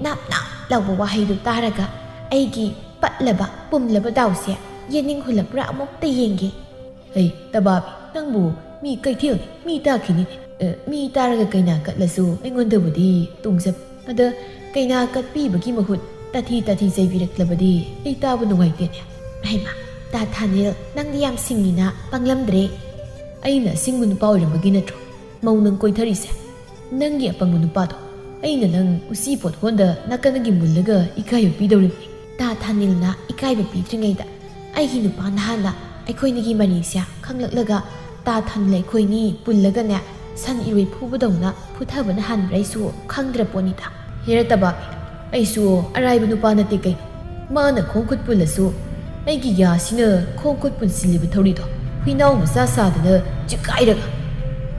ꯅꯥꯞ ꯅꯥꯞ ꯂꯥꯎꯕ ꯋꯥꯍꯩꯗꯨ ꯇꯥꯔꯒ ꯑꯩꯒꯤ ꯄꯠꯂꯕ ꯄꯨꯝꯂꯕ ꯗꯥꯎꯁꯦ ꯌꯦꯅꯤꯡ ꯍꯨꯜꯂꯛꯄ꯭ꯔꯥ ꯑꯃꯨꯛꯇ ꯌꯦꯡꯒꯦ꯫ ꯑꯩ, ꯇꯕꯥꯕꯤ, ꯅꯪꯕꯨ ꯃꯤ ꯀꯩꯊꯦꯜ ꯃꯤ ꯇꯥꯈꯤꯅꯤꯅꯦ꯫ ꯑꯦ, ꯃꯤ ꯇꯥꯔꯒ ꯀꯩꯅꯥ ꯀꯠꯂꯁꯨ ꯑꯩꯉꯣꯟꯗꯕꯨꯗꯤ ꯇꯣꯡꯖꯕ꯫ ꯑꯗ ꯀꯩꯅꯥ ꯀꯠꯄꯤꯕꯒꯤ ꯃꯍꯨꯠ ꯇꯥꯊꯤ ꯇꯥꯊꯤ ꯆꯩꯕꯤꯔꯛꯂꯕꯗꯤ ꯑꯩ ꯇꯥꯕ ꯅꯨꯡꯉꯥꯏꯇꯦꯅꯦ꯫ ꯍꯩꯃꯥ, ꯇꯥ ꯊꯥꯅꯤꯜ, ꯅꯪꯗꯤ ꯌꯥꯝ ꯁꯤꯡꯉꯤꯅ, ꯄꯪꯂꯝꯗ꯭ꯔꯦ꯫ ꯑꯩꯅ ꯑꯁꯤꯡꯕ ꯅꯨꯄꯥ ꯑꯣꯏꯔꯝꯕꯒꯤ ꯅꯠꯇ꯭ꯔꯣ ꯃꯧ ꯅꯪ ꯀꯣꯏꯊꯔꯤꯁꯦ? ꯅꯪꯒꯤ ꯑꯄꯪꯕ ꯅꯨꯄꯥꯗꯣ, ꯑꯩꯅ ꯅꯪ ꯎꯆꯤ ꯄꯣꯠ ꯍꯣꯟꯗ ꯅꯥꯀꯟꯗꯒꯤ ꯃꯨꯜꯂꯒ ꯏꯀꯥꯏꯕ ꯄꯤꯗꯧꯔꯤꯕꯅꯤ꯫ ꯇꯥ ꯊꯥꯅꯤꯜꯅ ꯏꯀꯥꯏꯕ ꯄꯤꯗ꯭ꯔꯤꯉꯩꯗ ꯑꯩꯒꯤ ꯅꯨꯄꯥ ꯅꯍꯥꯟꯅ ꯑꯩꯈꯣꯏꯅꯤꯒꯤ ꯃꯔꯤꯁꯦ ꯈꯪꯂꯛꯂꯒ ꯇꯥ ꯊꯥꯅꯤꯜ ꯑꯩꯈꯣꯏꯅꯤ ꯄꯨꯜꯂꯒꯅꯦ ꯁꯟ ꯏꯔꯣꯏ ꯐꯨꯕꯗꯧꯅ ꯐꯨꯊꯕꯅ ꯍꯥꯟꯕ꯭ꯔꯥ ꯑꯩꯁꯨ ꯈꯪꯗ꯭ꯔ ꯄꯣꯠꯅꯤꯗ꯫ ꯍꯦꯔꯥ ꯇꯕꯥꯕꯤ, ꯑꯩꯁꯨ ꯑꯔꯥꯏꯕ ꯅꯨꯄꯥ ꯅꯠꯇꯦ ꯀꯩꯅꯣ꯫ ꯃꯥꯅ ꯈꯣꯡ ꯈꯨꯠ ꯄꯨꯜꯂꯁꯨ ꯑꯩꯒꯤ ꯌꯥꯁꯤꯅ ꯈꯣꯡ ꯈꯨꯠ ꯄꯨꯟꯁꯤꯜꯂꯤꯕ ꯊꯧꯔꯤꯗꯣ ꯍꯨꯏꯅꯥꯎ ꯃꯆꯥ ꯁꯥꯗꯅ ꯆꯤꯛꯀꯥꯏꯔꯒ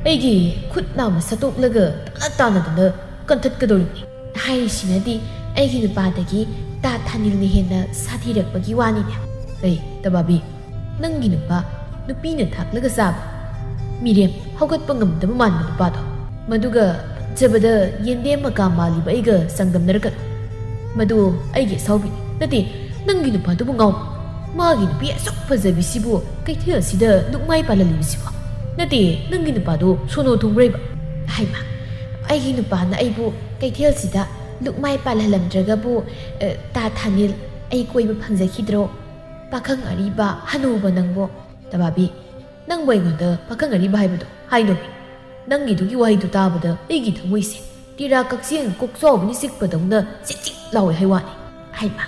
ꯑꯩꯒꯤ ꯈꯨꯠ ꯅꯥꯝꯃ ꯁꯠꯇꯣꯛꯂꯒ ꯇꯥꯅ ꯇꯥꯅꯗꯅ ꯀꯟꯊꯠꯀꯗꯧꯔꯤꯕꯅꯤ꯫ ꯍꯥꯏꯔꯤꯁꯤꯅꯗꯤ ꯑꯩꯒꯤ ꯅꯨꯄꯥꯗꯒꯤ ꯇꯥ ꯊꯥꯅꯤꯜꯅ ꯍꯦꯟꯅ ꯁꯥꯊꯤꯔꯛꯄꯒꯤ ꯋꯥꯅꯤꯅꯦ꯫ ꯑꯩ ꯇꯕꯥꯕꯤ, ꯅꯪꯒꯤ ꯅꯨꯄꯥ ꯅꯨꯄꯤꯅ ꯊꯥꯛꯂꯒ ꯆꯥꯕ, ꯃꯤꯔꯦꯝ ꯍꯧꯒꯠꯄ ꯉꯝꯗꯕ ꯃꯥꯟꯕ ꯅꯨꯄꯥꯗꯣ, ꯃꯗꯨꯒ ꯐꯖꯕꯗ ꯌꯦꯟꯗꯦꯝ ꯃꯀꯥ ꯃꯥꯜꯂꯤꯕ ꯑꯩꯒ ꯆꯥꯡꯗꯝꯅꯔꯛꯀꯅꯨ꯫ ꯃꯗꯨ ꯑꯩꯒꯤ ꯑꯁꯥꯎꯕꯤꯅꯤ꯫ ꯅꯠꯇꯦ, ꯅꯪꯒꯤ ꯅꯨꯄꯥꯗꯨꯕꯨ ꯉꯥꯎ꯫ ꯃꯥꯒꯤ ꯅꯨꯄꯤ ꯑꯁꯨꯛ ꯐꯖꯕꯤꯁꯤꯕꯨ ꯀꯩꯊꯦꯜ ꯑꯁꯤꯗ ꯂꯨꯛꯃꯥꯏ ꯄꯥꯜꯍꯜꯂꯤꯕꯁꯤꯕꯣ? ꯅꯠꯇꯦ, ꯅꯪꯒꯤ ꯅꯨꯄꯥꯗꯣ ꯁꯣꯅꯣ ꯊꯨꯡꯕ꯭ꯔꯩꯕ? ꯍꯥꯏꯃ, ꯑꯩꯒꯤ ꯅꯨꯄꯥꯅ ꯑꯩꯕꯨ ꯀꯩꯊꯦꯜꯁꯤꯗ ꯂꯨꯛꯃꯥꯏ ꯄꯥꯜꯍꯜꯂꯝꯗ꯭ꯔꯒꯕꯨ, ꯑ, ꯇꯥ ꯊꯥꯅꯤꯜ ꯑꯩ ꯀꯣꯏꯕ ꯐꯪꯖꯈꯤꯗ꯭ꯔꯣ? ꯄꯥꯈꯪ ꯑꯔꯤꯕ ꯍꯅꯨꯕ ꯅꯪꯕꯣ꯫ ꯇꯕꯥꯕꯤ, ꯅꯪꯕꯨ ꯑꯩꯉꯣꯟꯗ ꯄꯥꯈꯪ ꯑꯔꯤꯕ ꯍꯥꯏꯕꯗꯣ ꯍꯥꯏꯅꯣꯃꯤ꯫ ꯅꯪꯒꯤꯗꯨꯒꯤ ꯋꯥꯍꯩꯗꯨ ꯇꯥꯕꯗ ꯑꯩꯒꯤ ꯊꯃꯣꯏꯁꯦ ꯇꯤꯔꯥ ꯀꯛꯆꯦꯡ ꯀꯣꯛꯆꯥꯎꯕꯅ ꯆꯤꯛꯄꯗꯧꯅ ꯆꯤꯛ ꯆꯤꯛ ꯂꯥꯎꯋꯦ ꯍꯥꯏ ꯋꯥꯅꯤ꯫ ꯍꯩꯃꯥ,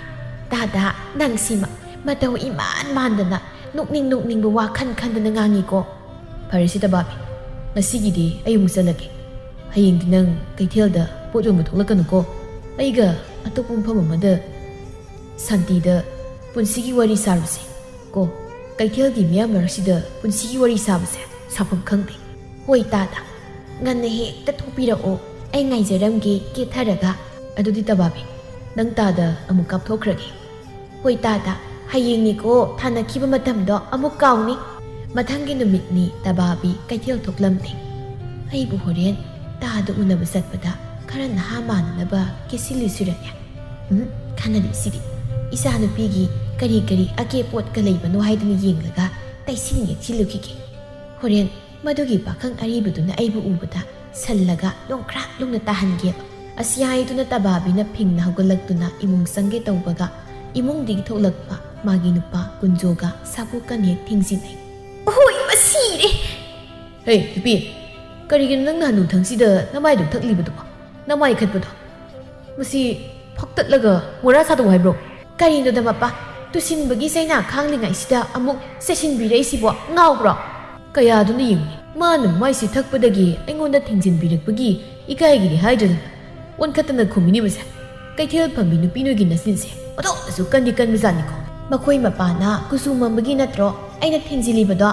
ꯇꯥꯗ, ꯅꯪꯁꯤꯃ ꯃꯇꯧ ꯏꯃꯥꯟ ꯃꯥꯟꯗꯅ ꯅꯣꯛꯅꯤꯡ ꯅꯣꯛꯅꯤꯡꯕ ꯋꯥ ꯈꯟ ꯈꯟꯗꯅ ꯉꯥꯡꯉꯤꯀꯣ꯫ ꯐꯔꯦꯁꯦ ꯇꯕꯥꯕꯤ, ꯉꯁꯤꯒꯤꯗꯤ ꯑꯩ ꯑꯃꯨꯛ ꯆꯠꯂꯒꯦ꯫ ꯍꯌꯦꯡꯗꯤ ꯅꯪ ꯀꯩꯊꯦꯜꯗ ꯄꯣꯠ ꯌꯣꯟꯕ ꯊꯣꯛꯂꯛꯀꯅꯨꯀꯣ꯫ ꯑꯩꯒ ꯑꯇꯣꯞꯄ ꯃꯐꯝ ꯑꯃꯗ ꯁꯥꯟꯇꯤꯗ ꯄꯨꯟꯁꯤꯒꯤ ꯋꯥꯔꯤ ꯁꯥꯔꯨꯁꯦ ꯀꯣ꯫ ꯀꯩꯊꯦꯜꯒꯤ ꯃꯤꯌꯥꯝ ꯃꯔꯛꯁꯤꯗ ꯄꯨꯟꯁꯤꯒꯤ ꯋꯥꯔꯤ ꯁꯥꯕꯁꯦ ꯁꯥꯐꯝ ꯈꯪꯗꯦ꯫ ꯍꯣꯏ ꯇꯥꯗ, ꯉꯟꯅ ꯍꯦꯛꯇ ꯊꯣꯛꯄꯤꯔꯛꯑꯣ, ꯑꯩ ꯉꯥꯏꯖꯔꯝꯒꯦ ꯀꯦꯊꯔꯒ꯫ ꯑꯗꯨꯗꯤ ꯇꯕꯥꯕꯤ, ꯅꯪ ꯇꯥꯗ ꯑꯃꯨꯛ ꯀꯥꯞꯊꯣꯛꯈ꯭ꯔꯒꯦ꯫ ꯍꯣꯏ ꯇꯥꯗ, ꯍꯌꯦꯡꯅꯤꯀꯣ ꯊꯥꯅꯈꯤꯕ ꯃꯇꯝꯗꯣ ꯑꯃꯨꯛ ꯀꯥꯎꯅꯤ꯫ ꯃꯊꯪꯒꯤ ꯅꯨꯃꯤꯠꯅꯤ ꯇꯕꯥꯕꯤ ꯀꯩꯊꯦꯜ ꯊꯣꯛꯂꯝꯂꯦ꯫ ꯑꯩꯕꯨ ꯍꯣꯔꯦꯟ ꯇꯥꯗ ꯎꯅꯕ ꯆꯠꯄꯗ ꯈꯔ ꯅꯍꯥ ꯃꯥꯟꯅꯅꯕ ꯀꯦꯁꯤꯜꯂꯨꯁꯤꯔꯅꯦ? ꯎꯝ, ꯀꯥꯟꯅꯗꯦ ꯁꯤꯗꯤ꯫ ꯏꯆꯥꯅꯨꯄꯤꯒꯤ ꯀꯔꯤ ꯀꯔꯤ ꯑꯀꯦ ꯄꯣꯠꯀ ꯂꯩꯕꯅꯣ ꯍꯥꯏꯗꯨꯅ ꯌꯦꯡꯂꯒ ꯇꯩꯁꯤꯟ ꯌꯦꯛꯁꯤꯜꯂꯨꯈꯤꯒꯦ꯫ ꯍꯣꯔꯦꯟ ꯃꯗꯨꯒꯤ ꯄꯥꯈꯪ ꯑꯔꯤꯕꯗꯨꯅ ꯑꯩꯕꯨ ꯎꯕꯗ ꯁꯜꯂꯒ ꯂꯣꯡꯈ꯭ꯔꯥꯛ ꯂꯨꯡꯅ ꯇꯥꯍꯟꯒꯦꯕ꯫ ꯑꯁꯤ ꯍꯥꯏꯗꯨꯅ ꯇꯕꯥꯕꯤꯅ ꯐꯤꯡꯅ ꯍꯧꯒꯠꯂꯛꯇꯨꯅ ꯏꯃꯨꯡ ꯆꯪꯒꯦ ꯇꯧꯕꯒ ꯏꯃꯨꯡꯗꯒꯤ ꯊꯣꯛꯂꯛꯄ ꯃꯥꯒꯤ ꯅꯨꯄꯥ ꯀꯨꯟꯖꯣꯒ ꯁꯥꯕꯨ ꯀꯟ ꯍꯦꯛ ꯊꯤꯡꯖꯤꯟꯅꯩ꯫ ꯑꯍꯣꯏ, ꯃꯁꯤꯔꯦ! ꯍꯦ, ꯅꯨꯄꯤ, ꯀꯔꯤꯒꯤꯅꯣ ꯅꯪꯅ ꯍꯅꯨꯊꯪꯁꯤꯗ ꯅꯃꯥꯏꯗꯨ ꯊꯛꯂꯤꯕꯗꯨꯕꯣ? ꯅꯃꯥꯏ ꯈꯠꯄꯗꯣ? ꯃꯁꯤ ꯐꯛꯇꯠꯂꯒ ꯃꯣꯔꯥ ꯁꯥꯗꯣꯛꯎ ꯍꯥꯏꯕ꯭ꯔꯣ? ꯀꯔꯤꯅꯣꯗ ꯃꯄꯥ, ꯇꯨꯁꯤꯟꯕꯒꯤ ꯆꯩꯅꯥ ꯈꯥꯡꯂꯤꯉꯩꯁꯤꯗ ꯑꯃꯨꯛ ꯆꯩꯁꯤꯟꯕꯤꯔꯛꯏꯁꯤꯕꯣ? ꯉꯥꯎꯕ꯭ꯔꯣ? ꯀꯌꯥꯗꯨꯅ ꯌꯦꯡꯉꯤ꯫ ꯃꯥꯅ ꯃꯥꯏꯁꯤ ꯊꯛꯄꯗꯒꯤ ꯑꯩꯉꯣꯟꯗ ꯊꯤꯡꯖꯤꯟꯕꯤꯔꯛꯄꯒꯤ ꯏꯀꯥꯏꯒꯤꯗꯤ ꯍꯥꯏꯗ꯭ꯔꯗꯅ ꯑꯣꯟꯈꯠꯇꯅ ꯈꯨꯝꯃꯤꯅꯤ ꯃꯁꯦ꯫ ꯀꯩꯊꯦꯜ ꯐꯝꯕꯤ ꯅꯨꯄꯤ ꯅꯣꯏꯒꯤ ꯅꯆꯤꯟꯁꯦ ꯑꯣꯟꯊꯣꯛꯅꯁꯨ ꯀꯟꯗꯤ ꯀꯟꯕꯖꯥꯠꯅꯤꯀꯣ꯫ ꯃꯈꯣꯏ ꯃꯄꯥꯅ ꯀꯨꯆꯨ ꯃꯝꯕꯒꯤ ꯅꯠꯇ꯭ꯔꯣ ꯑꯩꯅ ꯊꯤꯟꯖꯤꯜꯂꯤꯕꯗꯣ?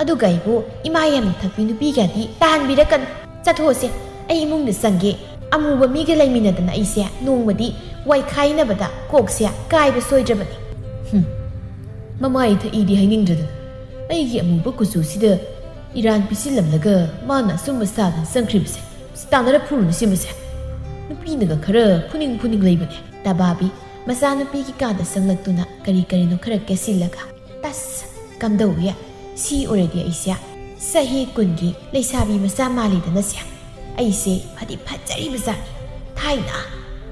ꯑꯗꯨꯒ ꯑꯩꯕꯨ ꯏꯃꯥ ꯌꯥꯝꯅ ꯊꯛꯄꯤ ꯅꯨꯄꯤꯒꯗꯤ ꯇꯥꯍꯟꯕꯤꯔꯛꯀꯅꯨ꯫ ꯆꯠꯊꯣꯛꯑꯁꯦ, ꯑꯩ ꯏꯃꯨꯡꯗ ꯆꯪꯒꯦ꯫ ꯑꯃꯨꯕ ꯃꯤꯒ ꯂꯩꯃꯤꯟꯅꯗꯅ ꯑꯩꯁꯦ ꯅꯣꯡꯃꯗꯤ ꯋꯥꯏꯈꯥꯏꯅꯕꯗ ꯀꯣꯛꯁꯦ ꯀꯥꯏꯕ ꯁꯣꯏꯗ꯭ꯔꯕꯅꯤ꯫ ꯍꯨꯝ꯫ ꯃꯃꯥꯏ ꯊꯛꯏꯗꯤ ꯍꯥꯏꯅꯤꯡꯗ꯭ꯔꯗꯅ ꯑꯩꯒꯤ ꯑꯃꯨꯕ ꯀꯨꯆꯨꯁꯤꯗ ꯏꯔꯥꯟ ꯄꯤꯁꯤꯜꯂꯝꯂꯒ ꯃꯥꯅ ꯑꯁꯨꯝꯕ ꯁꯥꯗꯅ ꯆꯪꯈ꯭ꯔꯤꯕꯁꯦ꯫ ꯁꯤ ꯇꯥꯟꯅꯔ ꯐꯨꯔꯨꯅꯤ ꯁꯤꯃꯁꯦ꯫ ꯅꯨꯄꯤꯅꯒ ꯈꯔ ꯐꯨꯅꯤꯡ ꯐꯨꯅꯤꯡ ꯂꯩꯕꯅꯦ꯫ ꯇꯕꯥꯕꯤ ꯃꯆꯥꯅꯨꯄꯤꯒꯤ ꯀꯥꯗ ꯆꯪꯂꯛꯇꯨꯅ ꯀꯔꯤ ꯀꯔꯤꯅꯣ ꯈꯔ ꯀꯦꯁꯤꯜꯂꯒ, "ꯇꯁ! ꯀꯝꯗꯧꯏ? ꯁꯤ ꯑꯣꯏꯔꯗꯤ ꯑꯩꯁꯦ ꯆꯍꯤ ꯀꯨꯟꯒꯤ ꯂꯩꯁꯥꯕꯤ ꯃꯆꯥ ꯃꯥꯜꯂꯤꯗꯅꯁꯦ꯫ ꯑꯩꯁꯦ ꯐꯗꯤ ꯐꯖꯔꯤꯕ ꯖꯥꯠꯅꯤ꯫ ꯊꯥꯏꯅ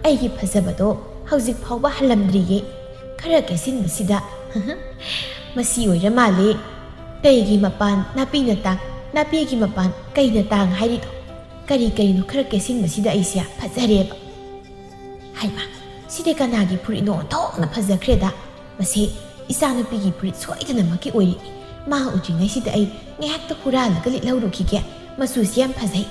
ꯑꯩꯒꯤ ꯐꯖꯕꯗꯣ ꯍꯧꯖꯤꯛ ꯐꯥꯎꯕ ꯍꯜꯂꯝꯗ꯭ꯔꯤꯌꯦ꯫ ꯈꯔ ꯀꯦꯁꯤꯟꯕꯁꯤꯗ ꯃꯁꯤ ꯑꯣꯏꯔ ꯃꯥꯜꯂꯦ꯫ ꯀꯩꯒꯤ ꯃꯄꯥꯟ ꯅꯥꯄꯤꯅ ꯇꯥꯡ, ꯅꯥꯄꯤꯒꯤ ꯃꯄꯥꯟ ꯀꯩꯅ ꯇꯥꯡ ꯍꯥꯏꯔꯤꯗꯣ? ꯀꯔꯤ ꯀꯔꯤꯅꯣ ꯈꯔ ꯀꯦꯁꯤꯟꯕꯁꯤꯗ ꯑꯩꯁꯦ ꯐꯖꯔꯦꯕ"꯫ ꯍꯩꯃꯥ, ꯁꯤꯗꯤ ꯀꯅꯥꯒꯤ ꯐꯨꯔꯤꯠꯅꯣ? ꯑꯣꯟꯊꯣꯛꯅ ꯐꯖꯈ꯭ꯔꯦꯗ꯫ ꯃꯁꯤ ꯏꯆꯥꯅꯨꯄꯤꯒꯤ ꯐꯨꯔꯤꯠ ꯁꯣꯏꯗꯅꯃꯛꯀꯤ ꯑꯣꯏꯔꯤꯅꯤ꯫ ꯃꯥ ꯎꯗ꯭ꯔꯤꯉꯩꯁꯤꯗ ꯑꯩ ꯉꯥꯏꯍꯥꯛꯇ ꯍꯨꯔꯥꯜꯂꯒ ꯂꯤꯠꯍꯧꯔꯨꯈꯤꯒꯦ꯫ ꯃꯆꯨꯁꯤ ꯌꯥꯝ ꯐꯖꯩ꯫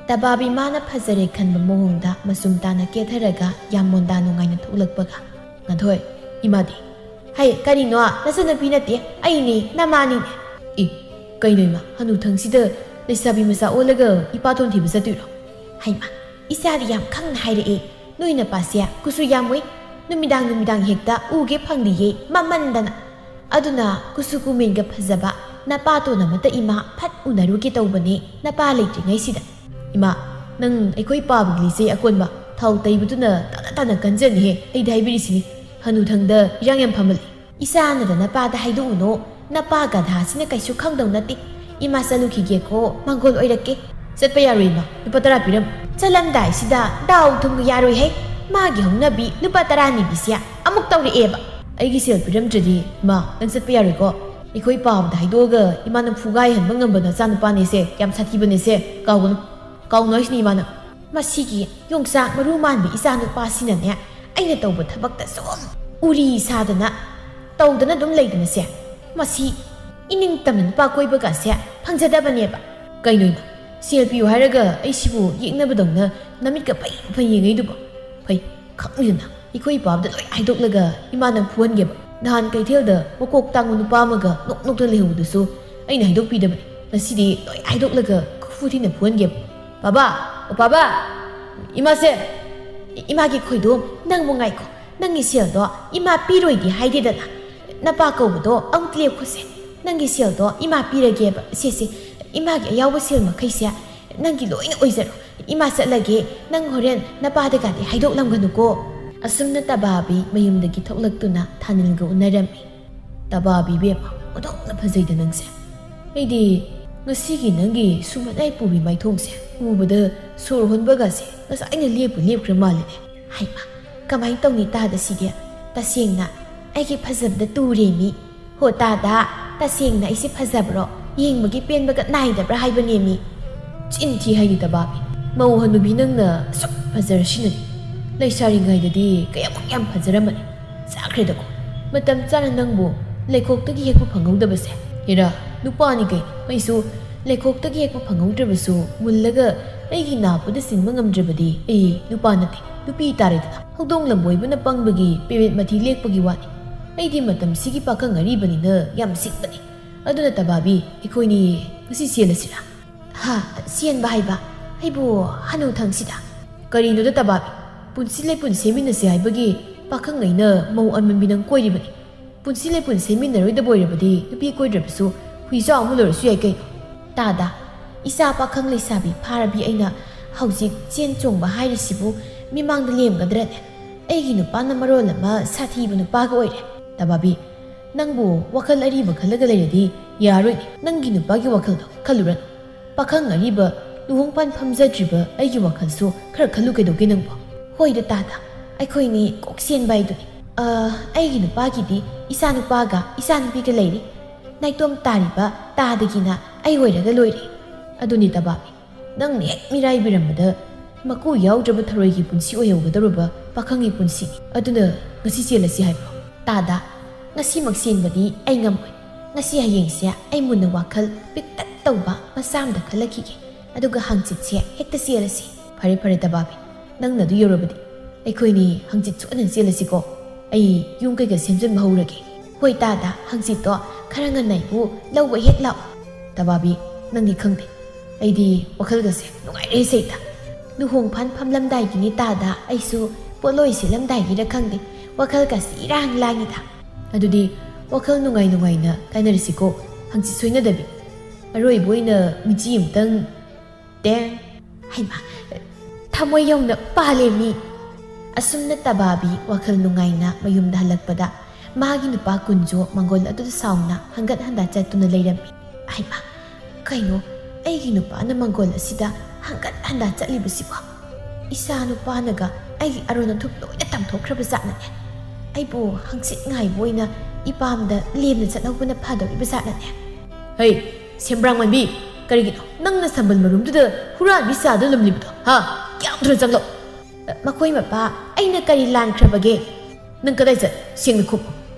ꯇꯕꯥꯕꯤ ꯃꯥꯅ ꯐꯖꯔꯦ ꯈꯟꯕ ꯃꯑꯣꯡꯗ ꯃꯆꯨꯝ ꯇꯥꯅ ꯀꯦꯊꯔꯒ ꯌꯥꯝ ꯃꯣꯟꯗꯥ ꯅꯨꯡꯉꯥꯏꯅ ꯊꯣꯛꯂꯛꯄꯒ, "ꯉꯥꯟꯊꯣꯏ, ꯏꯃꯥꯗꯤ?" "ꯍꯩ, ꯀꯔꯤꯅꯣ? ꯅꯆꯟꯅꯨꯄꯤ ꯅꯠꯇꯦ, ꯑꯩꯅꯦ, ꯅꯃꯥꯅꯤꯅꯦ꯫" "ꯏ, ꯀꯩꯅꯣ ꯏꯃꯥ, ꯍꯅꯨꯊꯪꯁꯤꯗ ꯂꯩꯁꯥꯕꯤ ꯃꯆꯥ ꯑꯣꯜꯂꯒ ꯏꯄꯥꯇꯣꯟ ꯊꯤꯕ ꯆꯠꯇꯣꯏꯔꯣ?" "ꯍꯩꯃꯥ, ꯏꯆꯥꯗꯤ ꯌꯥꯝ ꯈꯪꯅ ꯍꯥꯏꯔꯛꯑꯦ꯫ ꯅꯣꯏ ꯅꯄꯥꯁꯦ ꯀꯨꯁꯨ ꯌꯥꯝꯃꯨꯏ꯫ ꯅꯨꯃꯤꯗꯥꯡ ꯅꯨꯃꯤꯗꯥꯡ ꯍꯦꯛꯇ ꯎꯒꯦ ꯐꯪꯗꯤꯌꯦ, ꯃꯝꯃꯟꯗꯅ꯫ ꯑꯗꯨꯅ ꯀꯨꯁꯨ ꯀꯨꯃꯦꯟꯒ ꯐꯖꯕ ꯅꯄꯥꯇꯣꯟ ꯑꯃꯇ ꯏꯃꯥ ꯐꯠ ꯎꯅꯔꯨꯒꯦ ꯇꯧꯕꯅꯦ, ꯅꯄꯥ ꯂꯩꯇ꯭ꯔꯤꯉꯩꯁꯤꯗ꯫" "ꯏꯃꯥ, ꯅꯪ ꯑꯩꯈꯣꯏ ꯄꯥꯕꯒꯤ ꯂꯤꯆꯩ ꯑꯀꯣꯟꯕ ꯊꯥꯎ ꯇꯩꯕꯗꯨꯅ ꯇꯥꯅ ꯇꯥꯅ ꯀꯟꯖꯅꯤꯍꯦ꯫ ꯑꯩꯗꯤ ꯍꯥꯏꯕꯤꯔꯤꯁꯤꯅꯤ, ꯍꯅꯨꯊꯪꯗ ꯏꯔꯥꯡ ꯌꯥꯝ ꯐꯃꯜꯂꯤ꯫" "ꯏꯆꯥꯅꯗ ꯅꯄꯥꯗ ꯍꯥꯏꯗꯣꯛꯎꯅꯨ꯫ ꯅꯄꯥ ꯒꯙꯥꯁꯤꯅ ꯀꯩꯁꯨ ꯈꯪꯗꯧ ꯅꯠꯇꯦ꯫ ꯏꯃꯥ ꯆꯠꯂꯨꯈꯤꯒꯦꯀꯣ, ꯃꯪꯒꯣꯜ ꯑꯣꯏꯔꯛꯀꯦ꯫" "ꯆꯠꯄ ꯌꯥꯔꯣꯏ ꯏꯃꯥ, ꯂꯨꯄꯥ ꯇꯔꯥ ꯄꯤꯔꯝꯃꯨ꯫" "ꯆꯠꯂꯝꯗꯥꯏꯁꯤꯗ ꯗꯥꯎ ꯊꯨꯝꯒ ꯌꯥꯔꯣꯏꯍꯦ꯫ ꯃꯥꯒꯤ ꯍꯧꯅꯕꯤ ꯂꯨꯄꯥ ꯇꯔꯥ ꯅꯤꯕꯤꯁꯦ ꯑꯃꯨꯛ ꯇꯧꯔꯛꯑꯦꯕ꯫" "ꯑꯩꯒꯤ ꯁꯦꯜ ꯄꯤꯔꯝꯗ꯭ꯔꯗꯤ ꯏꯃꯥ, ꯅꯪ ꯆꯠꯄ ꯌꯥꯔꯣꯏꯀꯣ꯫ ꯑꯩꯈꯣꯏ ꯄꯥꯕꯗ ꯍꯥꯏꯗꯣꯛꯑꯒ ꯏꯃꯥꯅ ꯐꯨꯒꯥꯏꯍꯟꯕ ꯉꯝꯕ ꯅꯆꯥꯅꯨꯄꯥꯅꯦꯁꯦ, ꯌꯥꯝ ꯁꯥꯊꯤꯕꯅꯦꯁꯦ, ꯀꯥꯎꯒꯅꯨ꯫ ꯀꯥꯎꯅꯣ ꯍꯥꯏꯁꯤꯅꯤ ꯏꯃꯥꯅ꯫" ꯃꯁꯤꯒꯤ ꯌꯣꯡꯆꯥꯛ ꯃꯔꯨ ꯃꯥꯟꯕ ꯏꯆꯥꯅꯨꯄꯥꯁꯤꯅꯅꯦ, ꯑꯩꯅ ꯇꯧꯕ ꯊꯕꯛꯇ ꯁꯨꯝ ꯎꯔꯤ ꯁꯥꯗꯅ ꯇꯧꯗꯅ ꯑꯗꯨꯝ ꯂꯩꯗꯅꯁꯦ꯫ ꯃꯁꯤ ꯏꯅꯤꯡ ꯇꯝꯅ ꯅꯨꯄꯥ ꯀꯣꯏꯕꯒꯁꯦ ꯐꯪꯖꯗꯕꯅꯦꯕ꯫ "ꯀꯩꯅꯣ ꯏꯃꯥ, ꯁꯦꯜ ꯄꯤꯌꯨ ꯍꯥꯏꯔꯒ ꯑꯩꯁꯤꯕꯨ ꯌꯦꯛꯅꯕꯗꯧꯅ ꯅꯃꯤꯠꯀ ꯄꯩ ꯄꯩ ꯌꯦꯡꯉꯩꯗꯨꯕꯣ?" "ꯐꯩ, ꯈꯪꯗꯅ ꯑꯩꯈꯣꯏ ꯏꯄꯥꯕꯗ ꯂꯣꯏ ꯍꯥꯏꯗꯣꯛꯂꯒ ꯏꯃꯥꯅ ꯐꯨꯍꯟꯒꯦꯕ꯫ ꯅꯍꯥꯟ ꯀꯩꯊꯦꯜꯗ ꯃꯀꯣꯛ ꯇꯥꯡꯕ ꯅꯨꯄꯥ ꯑꯃꯒ ꯅꯣꯛ ꯅꯣꯛꯇ ꯂꯩꯍꯧꯕꯗꯨꯁꯨ ꯑꯩꯅ ꯍꯥꯏꯗꯣꯛꯄꯤꯗꯕꯅꯤ꯫ ꯉꯁꯤꯗꯤ ꯂꯣꯏ ꯍꯥꯏꯗꯣꯛꯂꯒ ꯈꯨꯐꯨ ꯊꯤꯅ ꯐꯨꯍꯟꯒꯦꯕ꯫ "ꯄꯥꯕꯥ, ꯑꯣ ꯄꯥꯕꯥ, ꯏꯃꯥꯁꯦ, ꯏ-, ꯏꯃꯥꯒꯤ ꯈꯣꯏꯗꯣꯝ, ꯅꯪꯕꯨ ꯉꯥꯏꯈꯣ꯫ ꯅꯪꯒꯤ ꯁꯦꯜꯗꯣ ꯏꯃꯥ ꯄꯤꯔꯣꯏꯗꯤ ꯍꯥꯏꯗꯦꯗꯅ꯫ ꯅꯄꯥ ꯀꯧꯕꯗꯣ ꯑꯃꯨꯛ ꯂꯦꯞꯈꯣꯁꯦ꯫ ꯅꯪꯒꯤ ꯁꯦꯜꯗꯣ ꯏꯃꯥ ꯄꯤꯔꯒꯦꯕ꯫ ꯁꯦ, ꯁꯦ, ꯏꯃꯥꯒꯤ ꯑꯌꯥꯎꯕ ꯁꯦꯜ ꯃꯈꯩꯁꯦ ꯅꯪꯒꯤ ꯂꯣꯏꯅ ꯑꯣꯏꯖꯔꯣ꯫ ꯏꯃꯥ ꯆꯠꯂꯒꯦ, ꯅꯪ ꯍꯣꯔꯦꯟ ꯅꯄꯥꯗꯒꯗꯤ ꯍꯥꯏꯗꯣꯛꯂꯝꯒꯅꯨꯀꯣ"꯫ ꯑꯁꯨꯝꯅ ꯇꯕꯥꯕꯤ ꯃꯌꯨꯝꯗꯒꯤ ꯊꯣꯛꯂꯛꯇꯨꯅ ꯊꯥꯅꯤꯜꯒ ꯎꯅꯔꯝꯃꯤ꯫ "ꯇꯕꯥꯕꯤ ꯏꯕꯦꯝꯃ, ꯑꯣꯟꯊꯣꯛꯅ ꯐꯖꯩꯗ ꯅꯪꯁꯦ꯫ ꯑꯩꯗꯤ ꯉꯁꯤꯒꯤ ꯅꯪꯒꯤ ꯁꯨꯃꯅꯥꯏ ꯄꯨꯕꯤ ꯃꯥꯏꯊꯣꯡꯁꯦ ꯎꯕꯗ ꯁꯣꯔ ꯍꯣꯟꯕꯒꯁꯦ ꯉꯁꯥꯏꯅ ꯂꯦꯞꯄꯨ ꯂꯦꯞꯈ꯭ꯔ ꯃꯥꯜꯂꯦꯅꯦ꯫ ꯍꯩꯃꯥ, ꯀꯃꯥꯏꯅ ꯇꯧꯅꯤ ꯇꯥꯗ ꯁꯤꯗꯤ? ꯇꯁꯦꯡꯅ ꯑꯩꯒꯤ ꯐꯖꯕꯗ ꯇꯨꯔꯦ ꯃꯤ꯫ ꯍꯣ ꯇꯥꯗ, ꯇꯁꯦꯡꯅ ꯑꯩꯁꯦ ꯐꯖꯕ꯭ꯔꯣ? ꯌꯦꯡꯕꯒꯤ ꯄꯦꯟꯕꯒ ꯅꯥꯏꯗꯕ꯭ꯔꯥ ꯍꯥꯏꯕꯅꯦ ꯃꯤ"꯫ "ꯆꯤꯟ ꯊꯤ ꯍꯥꯏꯅꯤ ꯇꯕꯥꯕꯤ꯫ ꯃꯧ ꯍꯅꯨꯕꯤ ꯅꯪꯅ ꯑꯁꯨꯛ ꯐꯖꯔꯁꯤꯅꯗꯤ꯫ ꯂꯩꯁꯥꯔꯤꯉꯩꯗꯗꯤ ꯀꯌꯥꯃꯨꯛ ꯌꯥꯝ ꯐꯖꯔꯝꯕꯅꯤ꯫ ꯆꯥꯈ꯭ꯔꯦꯗꯀꯣ꯫ ꯃꯇꯝ ꯆꯥꯅ ꯅꯪꯕꯨ ꯂꯩꯈꯣꯛꯇꯒꯤ ꯍꯦꯛꯄ ꯐꯪꯍꯧꯗꯕꯁꯦ꯫ ꯍꯦꯔꯥ, ꯅꯨꯄꯥꯅꯤ ꯀꯩꯅꯣ꯫ ꯑꯩꯁꯨ ꯂꯩꯈꯣꯛꯇꯒꯤ ꯍꯦꯛꯄ ꯐꯪꯍꯧꯗ꯭ꯔꯕꯁꯨ ꯃꯨꯜꯂꯒ ꯑꯩꯒꯤ ꯅꯥꯄꯨꯗ ꯆꯤꯡꯕ ꯉꯝꯗ꯭ꯔꯕꯗꯤ ꯑꯩ ꯅꯨꯄꯥ ꯅꯠꯇꯦ, ꯅꯨꯄꯤ ꯇꯥꯔꯦꯗꯅ꯫ ꯍꯧꯗꯣꯡ ꯂꯝꯕꯣꯏꯕꯅ ꯄꯪꯕꯒꯤ ꯄꯦꯔꯦꯠ ꯃꯊꯤ ꯂꯦꯛꯄꯒꯤ ꯋꯥꯅꯤ꯫ ꯑꯩꯗꯤ ꯃꯇꯝꯁꯤꯒꯤ ꯄꯥꯈꯪ ꯑꯔꯤꯕꯅꯤꯅ ꯌꯥꯝ ꯁꯤꯡꯕꯅꯤ꯫ ꯑꯗꯨꯅ ꯇꯕꯥꯕꯤ, ꯑꯩꯈꯣꯏꯅꯤ ꯉꯁꯤ ꯆꯦꯜꯂꯁꯤꯔꯥ?" "ꯍꯥ? ꯆꯦꯟꯕ ꯍꯥꯏꯕ? ꯑꯩꯕꯨ ꯍꯅꯨꯊꯪꯁꯤꯗ?" "ꯀꯔꯤꯅꯣꯗ ꯇꯕꯥꯕꯤ? ꯄꯨꯟꯁꯤ ꯂꯩꯄꯨꯟ ꯁꯦꯝꯃꯤꯟꯅꯁꯤ ꯍꯥꯏꯕꯒꯤ ꯄꯥꯈꯪ ꯑꯩꯅ ꯃꯧ ꯑꯃꯟꯕꯤ ꯅꯪ ꯀꯣꯏꯔꯤꯕꯅꯤ꯫ ꯄꯨꯟꯁꯤ ꯂꯩꯄꯨꯟ ꯁꯦꯝꯃꯤꯟꯅꯔꯣꯏꯗꯕ ꯑꯣꯏꯔꯕꯗꯤ ꯅꯨꯄꯤ ꯀꯣꯏꯗ꯭ꯔꯕꯁꯨ ꯍꯨꯏꯖꯥꯎ ꯑꯃ ꯂꯣꯏꯔꯁꯨ ꯌꯥꯏ ꯀꯩꯅꯣ?" "ꯇꯥꯗ, ꯏꯆꯥ ꯄꯥꯈꯪ ꯂꯩꯁꯥꯕꯤ ꯐꯥꯔꯕꯤ ꯑꯩꯅ ꯍꯧꯖꯤꯛ ꯆꯦꯟ ꯆꯣꯡꯕ ꯍꯥꯏꯔꯤꯁꯤꯕꯨ ꯃꯤꯃꯥꯡꯗ ꯂꯦꯝꯒꯗ꯭ꯔꯅꯦ? ꯑꯩꯒꯤ ꯅꯨꯄꯥꯅ ꯃꯔꯣꯜ ꯑꯃ ꯁꯥꯊꯤꯕ ꯅꯨꯄꯥꯒ ꯑꯣꯏꯔꯦ꯫ ꯇꯕꯥꯕꯤ, ꯅꯪꯕꯨ ꯋꯥꯈꯜ ꯑꯔꯤꯕ ꯈꯜꯂꯒ ꯂꯩꯔꯗꯤ ꯌꯥꯔꯣꯏꯅꯦ꯫ ꯅꯪꯒꯤ ꯅꯨꯄꯥꯒꯤ ꯋꯥꯈꯜꯗꯣ ꯈꯜꯂꯨꯔꯅꯨ꯫ ꯄꯥꯈꯪ ꯑꯔꯤꯕ, ꯂꯨꯍꯣꯡ ꯄꯥꯟ ꯐꯝꯖꯗ꯭ꯔꯤꯕ ꯑꯩꯒꯤ ꯋꯥꯈꯜꯁꯨ ꯈꯔ ꯈꯜꯂꯨ ꯀꯩꯗꯧꯒꯦ ꯅꯪꯕꯣ?" "ꯍꯣꯏꯗ ꯇꯥꯗ, ꯑꯩꯈꯣꯏꯅꯤ ꯀꯣꯛ ꯆꯦꯟꯕ ꯍꯥꯏꯗꯨꯅꯤ꯫ ꯑ, ꯑꯩꯒꯤ ꯅꯨꯄꯥꯒꯤꯗꯤ ꯏꯆꯥ ꯅꯨꯄꯥꯒ ꯏꯆꯥ ꯅꯨꯄꯤꯒ ꯂꯩꯔꯤ꯫ ꯅꯥꯏꯇꯣꯝ ꯇꯥꯔꯤꯕ ꯇꯥꯗꯒꯤꯅ ꯑꯩ ꯑꯣꯏꯔꯒ ꯂꯣꯏꯔꯦ꯫ ꯑꯗꯨꯅꯤ ꯇꯕꯥꯕꯤ, ꯅꯪꯅ ꯍꯦꯛ ꯃꯤꯔꯥꯏꯕꯤꯔꯝꯕꯗ ꯃꯀꯨ ꯌꯥꯎꯗ꯭ꯔꯕ ꯊꯔꯣꯏꯒꯤ ꯄꯨꯟꯁꯤ ꯑꯣꯏꯍꯧꯒꯗꯧꯔꯕ ꯄꯥꯈꯪꯒꯤ ꯄꯨꯟꯁꯤꯅꯤ꯫ ꯑꯗꯨꯅ ꯉꯁꯤ ꯆꯦꯜꯂꯁꯤ ꯍꯥꯏꯕ꯭ꯔꯣ?" "ꯇꯥꯗ, ꯉꯁꯤꯃꯛ ꯆꯦꯟꯕꯗꯤ ꯑꯩ ꯉꯝꯃꯣꯏ꯫ ꯉꯁꯤ ꯍꯌꯦꯡꯁꯦ ꯑꯩ ꯃꯨꯟꯅ ꯋꯥꯈꯜ ꯄꯤꯛꯇꯛ ꯇꯧꯕ ꯃꯆꯥ ꯑꯃꯗ ꯈꯜꯂꯛꯈꯤꯒꯦ꯫ ꯑꯗꯨꯒ ꯍꯥꯡꯆꯤꯠꯁꯦ ꯍꯦꯛꯇ ꯆꯦꯜꯂꯁꯤ"꯫ "ꯐꯔꯦ, ꯐꯔꯦ ꯇꯕꯥꯕꯤ, ꯅꯪꯅ ꯑꯗꯨ ꯌꯧꯔꯕꯗꯤ ꯑꯩꯈꯣꯏꯅꯤ ꯍꯪꯆꯤꯠ ꯁꯣꯏꯗꯅ ꯆꯦꯜꯂꯁꯤꯀꯣ꯫ ꯑꯩ ꯌꯨꯝ ꯀꯩꯀꯥ ꯁꯦꯝꯖꯤꯟꯕ ꯍꯧꯔꯒꯦ꯫ ꯍꯣꯏ ꯇꯥꯗ, ꯍꯪꯆꯤꯠꯇꯣ ꯈꯔ ꯉꯟꯅ ꯑꯩꯕꯨ ꯂꯧꯕ ꯍꯦꯛ ꯂꯥꯛꯑꯣ꯫ ꯇꯕꯥꯕꯤ, ꯅꯪꯗꯤ ꯈꯪꯗꯦ, ꯑꯩꯗꯤ ꯋꯥꯈꯜꯒꯁꯦ ꯅꯨꯡꯉꯥꯏꯔꯦ ꯁꯦꯛꯇ꯫ ꯂꯨꯍꯣꯡ ꯐꯥꯟ ꯐꯝꯂꯝꯗꯥꯏꯒꯤꯅꯤ ꯇꯥꯗ, ꯑꯩꯁꯨ ꯄꯣꯠꯂꯣꯏ ꯁꯦꯠꯂꯝꯗꯥꯏꯒꯤꯔ ꯈꯪꯗꯦ, ꯋꯥꯈꯜꯒꯁꯦ ꯏꯔꯥꯡ ꯂꯥꯡꯉꯤꯗ꯫ ꯑꯗꯨꯗꯤ ꯋꯥꯈꯜ ꯅꯨꯡꯉꯥꯏ ꯅꯨꯡꯉꯥꯏꯅ ꯀꯥꯏꯅꯔꯁꯤꯀꯣ, ꯍꯪꯆꯤꯠ ꯁꯣꯏꯅꯗꯕꯤ꯫ ꯑꯔꯣꯏꯕ ꯑꯣꯏꯅ ꯃꯤꯆꯤ ꯑꯃꯇꯪ꯫ ꯇꯦꯡ! ꯍꯩꯃꯥ, ꯊꯃꯣꯏ ꯌꯧꯅ ꯄꯥꯜꯂꯦ ꯃꯤ꯫ ꯑꯁꯨꯝꯅ ꯇꯕꯥꯕꯤ ꯋꯥꯈꯜ ꯅꯨꯡꯉꯥꯏꯅ ꯃꯌꯨꯝꯗ ꯍꯜꯂꯛꯄꯗ ꯃꯥꯒꯤ ꯅꯨꯄꯥ ꯀꯨꯟꯖꯣ ꯃꯪꯒꯣꯜ ꯑꯗꯨꯗ ꯁꯥꯎꯅ ꯍꯪꯒꯠ ꯍꯟꯗ ꯆꯠꯇꯨꯅ ꯂꯩꯔꯝꯃꯤ꯫ ꯍꯩꯃꯥ, ꯀꯩꯅꯣ, ꯑꯩꯒꯤ ꯅꯨꯄꯥꯅ ꯃꯪꯒꯣꯜ ꯑꯁꯤꯗ ꯍꯪꯒꯠ ꯍꯟꯗ ꯆꯠꯂꯤꯕꯁꯤꯕꯣ? ꯏꯆꯥ ꯅꯨꯄꯥꯅꯒ ꯑꯩꯒꯤ ꯑꯔꯣꯟ ꯑꯊꯨꯞ ꯂꯣꯏꯅ ꯇꯝꯊꯣꯛꯈ꯭ꯔꯕ ꯖꯥꯠꯅꯅꯦ꯫ ꯑꯩꯕꯨ ꯍꯪꯆꯤꯠ ꯉꯥꯏꯕ ꯑꯣꯏꯅ ꯏꯄꯥꯝꯗ ꯂꯦꯝꯅ ꯆꯠꯍꯧꯕꯅ ꯐꯗꯧꯔꯤꯕ ꯖꯥꯠꯅꯅꯦ꯫ ꯍꯩ, ꯁꯦꯝꯕ꯭ꯔꯥꯡ ꯃꯥꯟꯕꯤ, ꯀꯔꯤꯒꯤꯅꯣ ꯅꯪꯅ ꯁꯝꯕꯜ ꯃꯔꯨꯝꯗꯨꯗ ꯍꯨꯔꯥꯟꯕꯤ ꯆꯥꯗꯨ ꯂꯨꯝꯂꯤꯕꯗꯣ, ꯍꯥ? ꯀꯌꯥꯝ ꯊꯨꯅ ꯆꯪꯂꯣ꯫ ꯑ, ꯃꯈꯣꯏ ꯃꯄꯥ, ꯑꯩꯅ ꯀꯔꯤ ꯂꯥꯟꯈ꯭ꯔꯕꯒꯦ? ꯅꯪ ꯀꯗꯥꯏ ꯆꯠ? ꯁꯦꯡꯅ ꯈꯨꯝꯃꯨ꯫